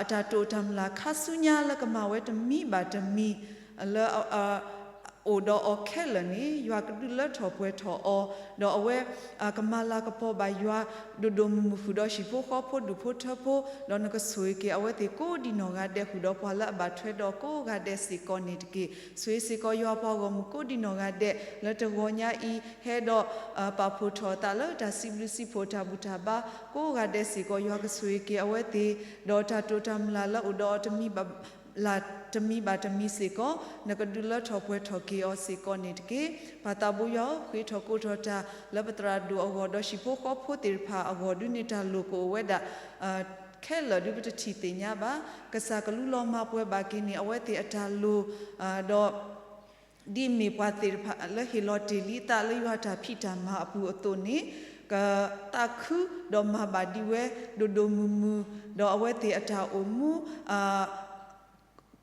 အတၢ်တိာ်တၢ်မုၢ်လၢ်ခါဆူညါလၢကမၤဝဲတမံၤဘၣ်တမံၤ လၢ အိၣ်ဒီးအီၤခဲလၢာ်န့ၣ် ယွၤကဒုးလၢထီၣ်ပှဲၤထီၣ်အီၤ, ဒီးအဝဲ ကမၤလၤကပီၤဘၣ်ယွၤ ဒိၣ်ဒိၣ်မုၢ်မုၢ်ဃုာ်ဒီးဟံၣ်ဖိဃီဖိဒူၣ်ဖိထၢဖိ, ဒီးနကဆိၣ်ဂ့ၤက့ၤအဝဲသ့ၣ်ကိးဒံနီၢ်ဂၤဒဲးဃုာ်ဒီးပှၤလၢအဘၣ်ထွဲဒီးကိးဂၤဒဲးစ့ၢ်ကီးန့ၣ်တက့ၢ်. ဆိၣ်ဂ့ၤစ့ၢ်ကီးယွၤပှၤဂီၢ်မုၢ်ကိးဒံနီၢ်ဂၤဒဲး လၢတဂီၤညါအံၤ ဟဲဒီး ပာ်ဖှိၣ်ထီၣ်အသးလၢတၢ်စံးဘျုးစံးဖှိၣ်တၢ်ဘူၣ်တၢ်ဘါ ကိးဂၤဒဲးစ့ၢ်ကီး ယွၤကဆိၣ်ဂ့ၤက့ၤအဝဲသ့ၣ်, ဒီးတၢ်တိာ်တၢ်မုၢ်လၢ်လၢအိၣ်ဒီးအီၤတမံၤဘၣ် လၢတမံၤဘၣ်တမံၤစ့ၢ်ကီး နကဒုးလၢထီၣ်ပှဲၤထီၣ်က့ၤအီၤစ့ၢ်ကီးန့ၣ်တက့ၢ်. ပၢ်သးဘိယွၤဧၢ, ပဃ့ထီၣ်ကိးထီၣ်တၢ်လၢပသရၣ်ဒိၣ်အဂီၢ်ဒီးဟံၣ်ဖိဃီဖိသ့ၣ်တဖၣ်အဂီၢ် ဒုးန့ၢ်တၢ်လိၣ်ကအိၣ်ဝဲဒၣ် ခဲလၢာ်ဒုးပတထံၣ်သ့ၣ်ညါဘၣ်. ကစၢ်ကလူလီၤမၤပှဲၤဘၣ်က့ၤန့ၣ် အဝဲသ့ၣ်အတၢ်လိၣ် ဒီး ဒ်မ့ၢ်ပှၤသ့ၣ်တဖၣ်လၢဟ့ၣ်လီၤတ့ၢ်လံအသးလၢယွၤတၢ်ဖံးတၢ်မၤအပူၤအသိးန့ၣ် ကသးခုဒီးမၤဘၣ်ဒံးဝဲဒိၣ်ဒိၣ်မုၢ်မုၢ်, ဒီးအဝဲသ့ၣ်အတၢ်အိၣ်မူ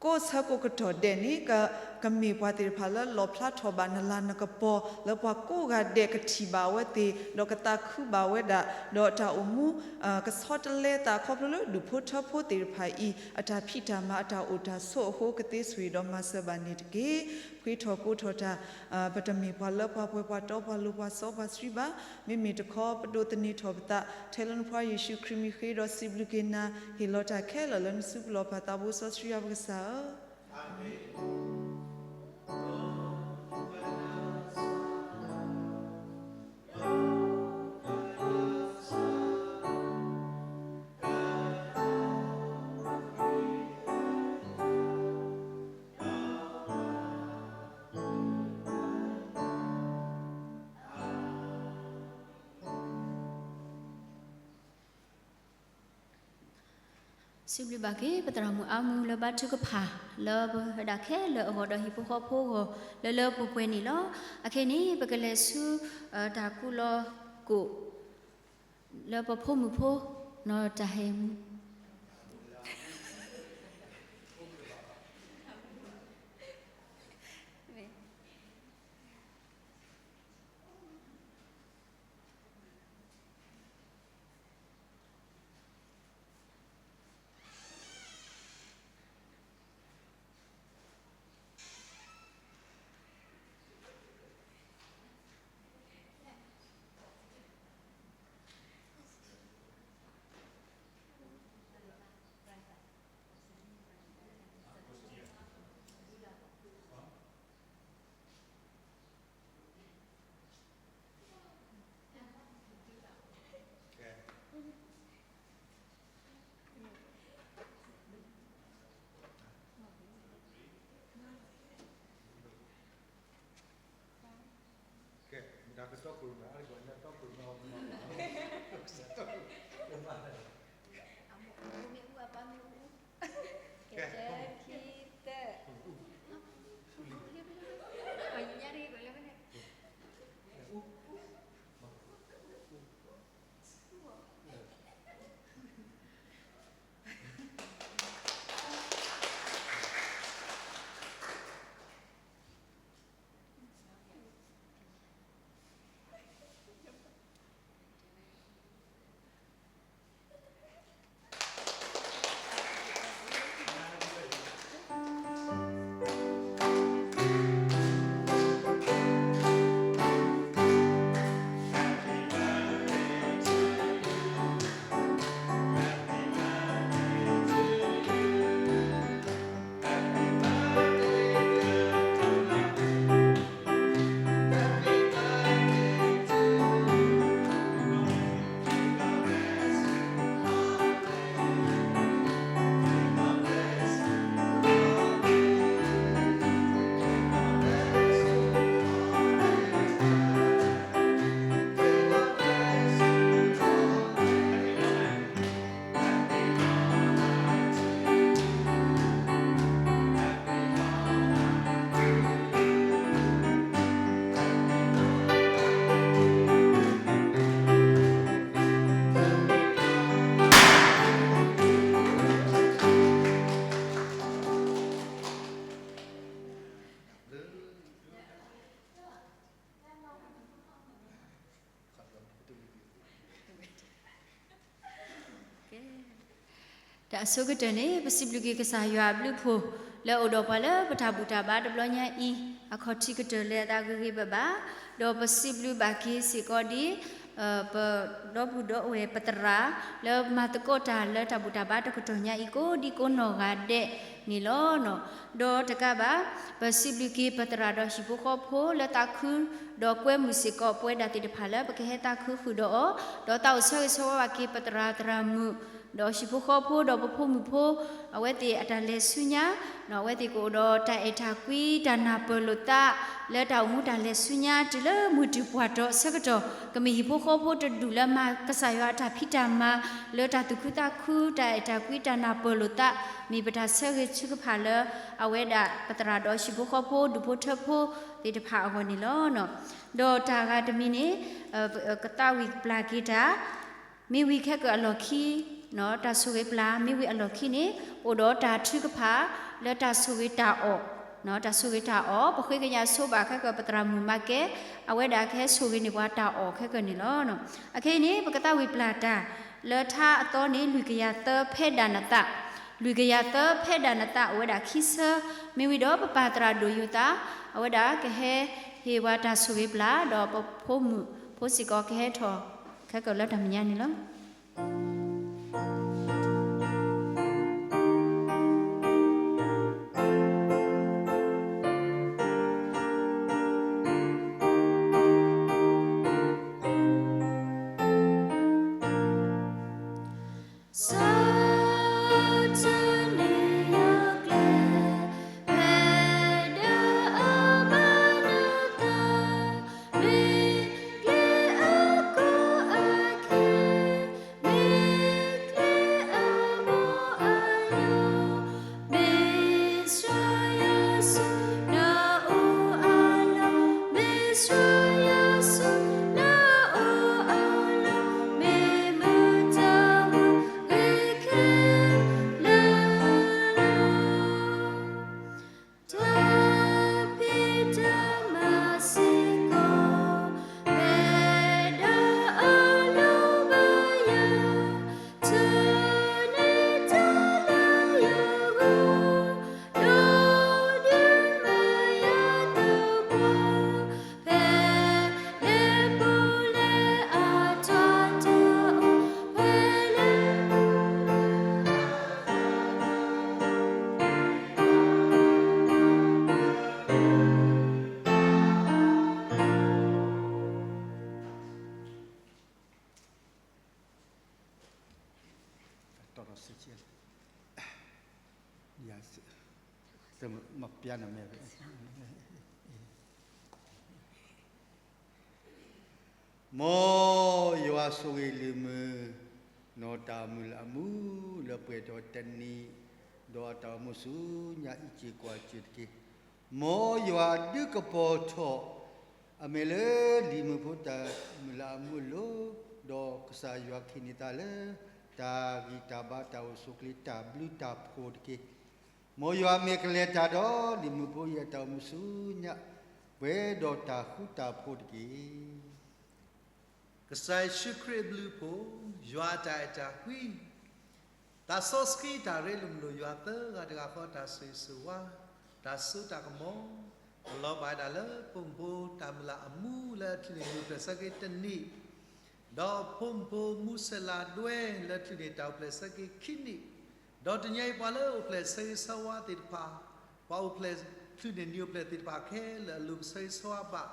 ကိးဆၢကိးကတီၢ်ဒဲးန့ၣ် ကမ့ၢ်ပှၤသ့ၣ်တဖၣ်လၢလီၣ်ဖျါထီၣ်ဘၣ်နလၤနကပီၤ လၢပှၤကိးဂၤဒဲးကထံၣ်ဘၣ်အဝဲသ့ၣ် ဒီးကသးခုဘၣ်ဝဲဒၣ် ဒီးတၢ်အိၣ်မူ ကဆီတလဲသးခီဖျိလၢဒူၣ်ဖိထၢဖိသ့ၣ်တဖၣ်အံၤ အတၢ်ဖံးတၢ်မၤအတၢ်အိၣ်တၢ်ဆိးအဃိ ကသ့ဆိၣ်ဂ့ၤဒီးမၤစၢၤဘၣ်န့ၣ်တက့ၢ်. ပဃ့ထီၣ်ကိးထီၣ်တၢ် ပတမ့ၢ်ပှၤလၢပှၤပှဲၤပှၤတီပှၤလိၤပှၤစီပှၤဆှံဘၣ်. မ့မ့ၢ်တခီ ပဒိးသန့ၤထီၣ်ပသး ထဲလၢနဖိယ့ၣ်ၡူးခရံာ်မံၤဃ့ဒီးစံးဘျုးက့ၤနၤ ဟ့ၣ်လီၤတၢ်ခဲလၢာ်လၢနစုပူၤလီၤ ပၢ်သးဘိစီဆှံယွၤပကစၢ်ဧၢ. စံးဘျုးဘၣ်က့ၤ ပသရၣ်မုၣ်အါမူလၢဘါထုကဖၣ် လၢပဝဲဒၣ်ခဲလၢာ်အဂီၢ်ဒီးဟံၣ်ဖိဃီဖိအဂီၢ် လၢလၢပှဲၤပှဲၤန့ၣ်လီၤ. အခဲအံၤန့ၣ် ပကလဲၤဆူ တၢ်ကူၣ်လီၤကိၣ် လၢပဖိမုၣ်ဖိ နီၢ်တၢ်ဟဲမူ တၢ်အဆိကတၢၢ်န့ၣ် ပစံးဘျုးက့ၤကစၢ်ယွၤအဘျုးအဖှိၣ် လၢအအိၣ်ဒီးပှၤလၢပတၢ်ဘူၣ်တၢ်ဘါတဘျီညါအံၤ အခီၣ်ထံးကတၢၢ်လၢအသးဂ့ၤဂ့ၤဘၣ်ဘၣ်, ဒီးပစံးဘျုးဘၣ်က့ၤစ့ၢ်ကီးဒ် ပဒီပုၢ်ဒီဝဲၢ်ပသရၣ် လၢမၤသကိးတၢ်လၢတၢ်ဘူၣ်တၢ်ဘါတကတီၢ်ညါအံၤ ကိးဒံကိးနီၢ်ဂၤဒဲးန့ၣ်လီၤ. ဒီးတကးဘၣ် ပစံးဘျုးက့ၤပသရၣ်ဒီးဟံၣ်ဖိဃီဖိလၢသးခု ဒီးကွဲမုာ်စ့ၢ်ကီးပဝဲဒၣ်သ့ၣ်တဖၣ်လၢပကဟဲသးခုဃုာ်ဒီးအီၤ, ဒီးသးအိၣ်ဆၢဂ့ၤဆၢဝါဘၣ်က့ၤပသရၣ်သရၣ်မုၣ် ဒီးဟံၣ်ဖိဃီဖိ ဒီးပဖိမုၣ်ဖိ အဝဲသ့ၣ်အတၢ်လဲၤဆူညါ အဝဲသ့ၣ်ကအိၣ်ဒီးတၢ်အဲၣ်တၢ်ကွံ တၢ်နၢ်ပၢၢ်လိာ်သး လၢတၢ်အိၣ်မူတၢ်လဲၤဆူညါ တုၤလၢမုၢ်တုၤပှၢ်တီၤအဆၢကတီၢ် ကမ့ၢ်ဟံၣ်ဖိဃီဖိတဒူၣ်လၢမၤကစၢ်ယွၤအတၢ်ဖံးတၢ်မၤ လၢတၢ်သူၣ်ခုသးခု တၢ်အဲၣ်တၢ်ကွံ တၢ်နၢ်ပၢၢ်လိာ်သး မ့ၢ်ပတၢ်ဆၢဂ့ၤထုကဖၣ်လၢ အဝဲဒၣ်ပသရၣ်ဒီးဟံၣ်ဖိဃီဖိ ဒူၣ်ဖိထၢဖိသ့ၣ်တဖၣ်အဂီၢ်န့ၣ်လီၤ. ဒီးတၢ်ဂၤတမံၤန့ၣ် ကသးဝံၣ်ပျၢ်က့ၤတၢ် မ့ၢ်ဝံၤခဲကၢၣ်အလီၢ်ခံ တၢ်ဆိၣ်ဂ့ၤပျၢ် မ့ၢ်ဝံၤအလီၢ်ခံန့ၣ် အိၣ်ဒီးတၢ်ထုကဖၣ် လၢတၢ်ဆိၣ်ဂ့ၤတၢ်အီၣ် တၢ်ဆိၣ်ဂ့ၤတၢ်အီၣ် ပဃ့ကညးဆိဘၣ်ခဲကၢၣ်ပသရၣ်မုၣ်မၤကဲ အဝဲဒၣ်ကဟဲဆိၣ်ဂ့ၤန့ၢ်ပှၤတၢ်အီၣ်ခဲကၢၣ်န့ၣ်လီၤ. အခဲအံၤန့ၣ် ပကသးဝံၣ်ပျၢ်တၢ် လၢထါအသီန့ၣ် လွံၢ်ကယၤသၢဖဲဒၣ်နသး လွံၢ်ကယၤသၢဖဲဒၣ်နသး အိၣ်ဝဲဒၣ်ခံဆၢ မ့ၢ်ဝံၤဒီးပပၢ်သရၣ်ဒိၣ်ယိၤသး အဝဲဒၣ်ကဟဲဟ့ၣ်ဝဲတၢ်ဆိၣ်ဂ့ၤပျၢ် ဒီးပဖိမုၣ်ဖိစ့ၢ်ကီးကဟဲထီၣ် ခဲကၢၣ်လၢတၢ်မဲာ်ညါန့ၣ်လီၤ. မ်ယွၤဆိၣ်ဂ့ၤလံၤမုၢ် နီၢ်တၢ်မုၢ်လၢ်အမူ လၢပှဲၤဒီးတနံၤ ဒီးအတၢ်အိၣ်မူဆူညါအံၤစ့ၢ်ကီးစ့ၢ်တက့ၢ်. မ်ယွၤဒုးကပီၤထီၣ် အမဲာ်လၢလံၤမုၢ်ဖိတၢ်မုၢ်လၢ်အမူအလိၤ, ဒီးကစၢ်ယွၤခ့န့ၢ်သးလၢ တၢ်ဂံၢ်တၢ်ဘါတၢ်အိၣ်ဆူၣ်အိၣ်ချ့တၢ်ဘျုးတၢ်ဖှိၣ်တက့ၢ်. မ်ယွၤမ့ၢ်ကလဲၤတၢ်ဒီးလံၤမုၢ်ဖိအံၤအတၢ်အိၣ်မူဆူညါ ပှဲၤဒီးတၢ်ဃူတၢ်ဖိးတက့ၢ်. ကစၢ်ယ့ၣ်ၡူးခရံာ်အဘျုးအဖှိၣ်, ယွၤအတၢ်အဲၣ်တၢ်ကွံ, သးစီဆှံတၢ်ရ့လိာ်မုာ်လိာ်ယွၤသၢဂၤတဂၤဃီ တၢ်ဆိၣ်ဂ့ၤဆိၣ်ဝါ, တၢ်စိတၢ်ကမီၤ, ကလီၤဘၣ်ဝဲဒၣ်လၢဖိမုၣ်ဖိတၢ်မုၢ်လၢ်အမူလၢအချုးန့ၢ်မုၢ်အိၣ်ဖျဲၣ်ဆၢက့ၤတနံၣ်, ဒီးဖိမုၣ်ဖိမူစဲးလးဒွဲလၢချုးန့ၢ်တၢ်အိၣ်ဖျဲၣ်ဆၢက့ၤခံနံၣ်, ဒီးတနံၤအံၤပှၤလၢအိၣ်ဖျဲၣ်ဆၢဂ့ၤဆၢဝါသ့ၣ်တဖၣ်, ပှၤအိၣ်ဖျဲၣ်ချုးန့ၢ်နံၣ်အိၣ်ဖျဲၣ်သ့ၣ်တဖၣ်ခဲလၢာ်အလိၤ ပဆၢဂ့ၤဆၢဝါဘၣ်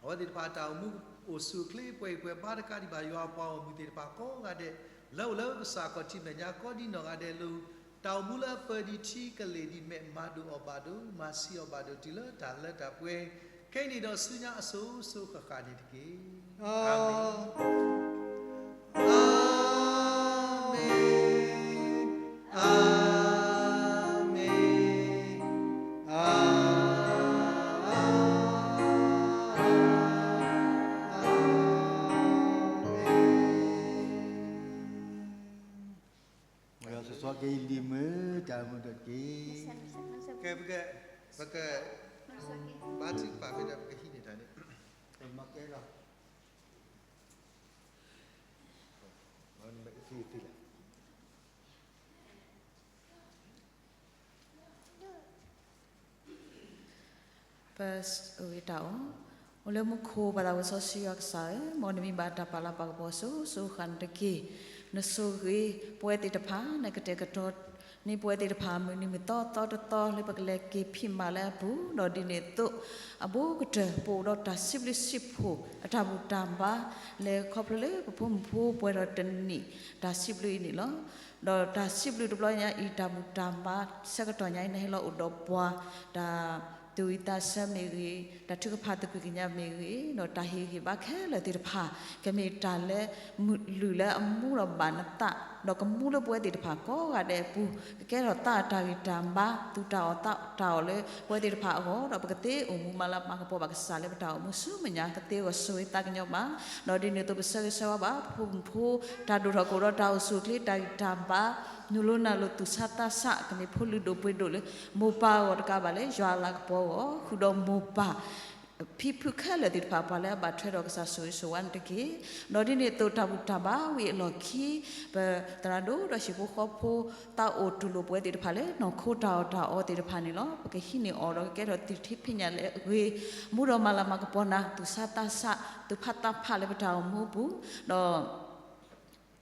အဝဲသ့ၣ်တဖၣ်တၢ်အိၣ်မူအိၣ်ဆူၣ်အိၣ်ချ့ပှဲၤပှဲၤဘါတကးဒံးဘၣ် ယွၤပှၤဂီၢ်မုၢ်သ့ၣ်တဖၣ်ကိးဂၤဒဲး လၢအိၣ်လၢကစၢ်ခီၣ်ထံးမဲာ်ညါကိးဒံနီၢ်ဂၤဒဲးအလိၤ, တၢ်အိၣ်မူလၢအပၢဒံးထံကလ့ၢ်ဒံးမဲာ် မၤဒိၣ်အီၣ်ဘၣ်ဒိၣ် မၤဆံးအီၣ်ဘၣ်ဒိၣ် တုၤလၢတၢ်လၢတၢ်ပှဲၤ, ခဲအံၤန့ၣ်ဒီးဆူညါအစိၤစိၤဃၣ်ဃၣ်န့ၣ်တက့ၢ်. အၤမ့ၣ်, အၤမ့ၣ်, အၤမ့ၣ်, အၤ စီၤစီၤက့ၤလံၤမုၢ်တၢ်မုၢ်ဒီးတက့ၢ်. ကဲ ပက, ပက, ဘါထုကဖၣ်ဖဲဒီးပကဟံးန့ၢ်တၢ်န့ၣ်, ပမၤကဲလီၤ, နမ့ၢ်ကသံသံလီၤ. ပဂ့ၤတၢ်အီၤ, အိၣ်လၢမူခိၣ်ပှၤသးပှၢ်စီဆှံယွၤကစၢ်ဧၢ, မ်နမံၤဘၣ်တၢ်ပာ်လၤပာ်ကပီၤစိၤစိၤဃၣ်ဃၣ်န့ၣ်တက့ၢ်. နဆိၣ်ဂ့ၤပဝဲသ့ၣ်တဖၣ်, နကတဲာ်ကတီၤန့ၢ်ပဝဲသ့ၣ်တဖၣ် မုၢ်နံၤမုၢ်သီသီတသီလၢပကလဲၤက့ၤဖံးမၤလၢအပူၤ, ဒီးဒ်န့ၣ်အသိး အဘူးကတၢၢ် ပအိၣ်ဒီးတၢ်စံးဘျုးစံးဖှိၣ်အတၢ်ဘူၣ်တၢ်ဘါ လဲၤခီဖျိလၢပဖိမုၣ်ဖိပှဲၤထီၣ်တနံၣ် တၢ်စံးဘျုးအံၤန့ၣ်လီၤ. ဒီးတၢ်စံးဘျုးတဘျီညါအံၤ တၢ်ဘူၣ်တၢ်ဘါဆၢကတီၢ်ညါအံၤ နဟဲလီၤအိၣ်ဒီးပှၤ တၢ်သူၣ်ဝံၣ်သးဆၢမ့ၢ်ဂ့ၤ, တၢ်ထုကဖၣ်သကွံာ်ကညးမ့ၢ်ဂ့ၤ, ဒီးတၢ်ဟ့ၣ်ဂံၢ်ဟ့ၣ်ဘါခဲလၢာ်သ့ၣ်တဖၣ် ကမ့ၢ်တၢ်လၢမုာ်လုၢ်လၢအမူဒီးဘၣ်နသး, ဒီးကမူလၢပဝဲသ့ၣ်တဖၣ်ကိးဂၤဒဲးအပူၤ, ကကဲထီၣ်သးအတၢ်ဂံၢ်တၢ်ဘါ, သူၣ်တၢ်အီၣ်သးတၢ်အီၣ်လၢပဝဲသ့ၣ်တဖၣ်အဂီၢ်, ဒီးပကသ့အိၣ်မူမၤလၤမၤကပီၤဘၣ်ကစၢ်လၢပတၢ်အိၣ်မူဆူမဲာ်ညါ, ကသ့ဂီၤဆိၣ်ဂ့ၤသးကညီၤဘၣ်. ဒီးဒ်န့ၣ်အသိးပဆၢဂ့ၤဆၢဝါဘၣ် ပဖိမုၣ်ဖိ တၢ်ဒိၣ်ထီၣ်ကအိၣ်ဒီးတၢ်အိၣ်ဆူၣ်အိၣ်ချ့ တၢ်ဂံၢ်တၢ်ဘါ, နုာ်လီၤနုာ်လီၤသူၣ်ဆါသးဆး ကမ့ၢ်ဖိလုၢ်ဒိၣ်ပှ့ၤဒိၣ်လၢ မိၢ်ပၢ်အဂီၢ်တကးဘၣ် လၢယွၤအလၤကပီၤအဂီၢ်, ဃုာ်ဒီးမိၢ်ပၢ် ဖံဖုခဲလၢာ်သ့ၣ်တဖၣ် ပှၤလၢအဘၣ်ထွဲဒီးကစၢ်ဆိၣ်ဂ့ၤဆိၣ်ဝါန့ၣ်တက့ၢ်. ဒီးဒ်န့ၣ်အသိးတၢ်ဘူၣ်တၢ်ဘါဝံၤအလီၢ်ခံ ပသရၣ်ဒိၣ်ဒီးဟံၣ်ဖိဃီဖိ သးအိၣ်တူၢ်လိာ်ပဝဲသ့ၣ်တဖၣ်လၢနီၢ်ခိတၢ်အီၣ်တၢ်အီသ့ၣ်တဖၣ်န့ၣ်လီၤ. ပကဟံးန့ၢ်အီၤဒီးကကဲထီၣ်သုးထံဖံးညၣ်လၢအဂ့ၤ, မူဒီးမၤလၤမၤကပီၤနၤ သူၣ်ဆါသးဆး သူၣ်ဖးသးဖးလၢပတၢ်အိၣ်မူအပူၤ, ဒီး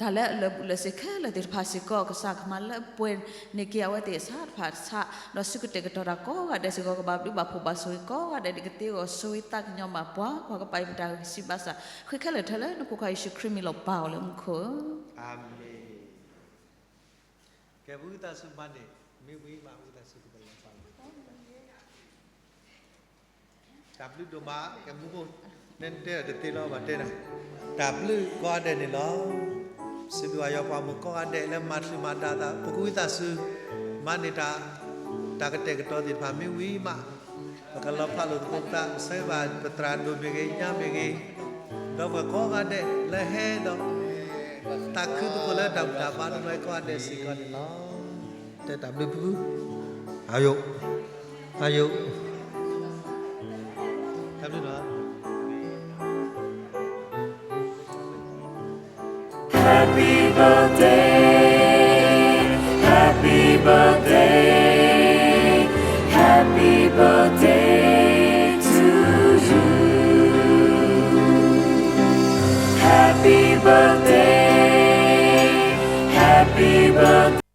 တၢ်လၢအလၢာ်ဘူၣ်လၢာ်စ့ၤခဲလၢာ်သ့ၣ်တဖၣ်စ့ၢ်ကီး ကစၢ်ကမၤလၢပှဲၤန့ၢ်က့ၤအဝဲသ့ၣ်အဆးတဖၣ်ဆး, ဒီးစုကတဲာ်ကတီၤတၢ်ကိးဂၤဒဲးစ့ၢ်ကီး ကဘၣ်ဘျုးဘၣ်ဖှိၣ်ဘၣ်ဆိၣ်ဂ့ၤကိးဂၤဒဲး ဒ်ကသ့ဂီၤဆိၣ်ဂ့ၤသးကညီၤဘၣ်ပှၤ, ပှၤကပာ်အံၤပတၢ်ဂ့ၢ်စံးဘၣ်ဆၣ် ဃ့ခဲလၢာ်ထဲလၢနဖိခွါယ့ၣ်ၡူးခရံာ်မံၤလီၤပၢ်အီၤလၢမူခိၣ်ဧၢ. အၤမ့ၣ်. ကဲ ပဝံသးစူၤမၤန့ၢ် မ့ၢ်ဝံၤမး ဝံသးစူၤကပလီၤပာ်လီၤ တၢ်ဘျုးဒိၣ်မး ကဲမူခိၣ်, နဲတဲတသ့လီၤ ဘၣ်တဲဒၣ်, တၢ်ဘျုးကိးဂၤဒဲးန့ၣ်လီၤ. စံးဘျုးဘၣ်ယွၤပှၤမိၢ်ကိးဂၤဒဲးလၢမၤတြူးမၤဒၣ်သး ပကဝံသးစူၤ မၤန့ၢ်တၢ် တၢ်ကတဲာ်ကတီၤသ့ၣ်တဖၣ်မ့ၢ်ဝံၤမး ပကလီၤဖးလိာ်သကိးပသး ဆၢဂ့ၤဘၣ်ပသရၣ်ဒိၣ်မ့ၢ်ဂ့ၤ ညါမ့ၢ်ဂ့ၤ, ဒီးပှၤကိးဂၤဒဲးလၢဟဲဒီး သးခုသကိးလၢတၢ်ဘူၣ်တၢ်ဘါတဘျီအံၤကိးဂၤဒဲးစ့ၢ်ကီးန့ၣ်လီၤ. တဲတၢ်ဘျုးဖု အယိာ် အယိာ် တၢ်ဘျုးလီၤ. Happy birthday, happy birthday, happy birthday to you. Happy birthday, happy birthday.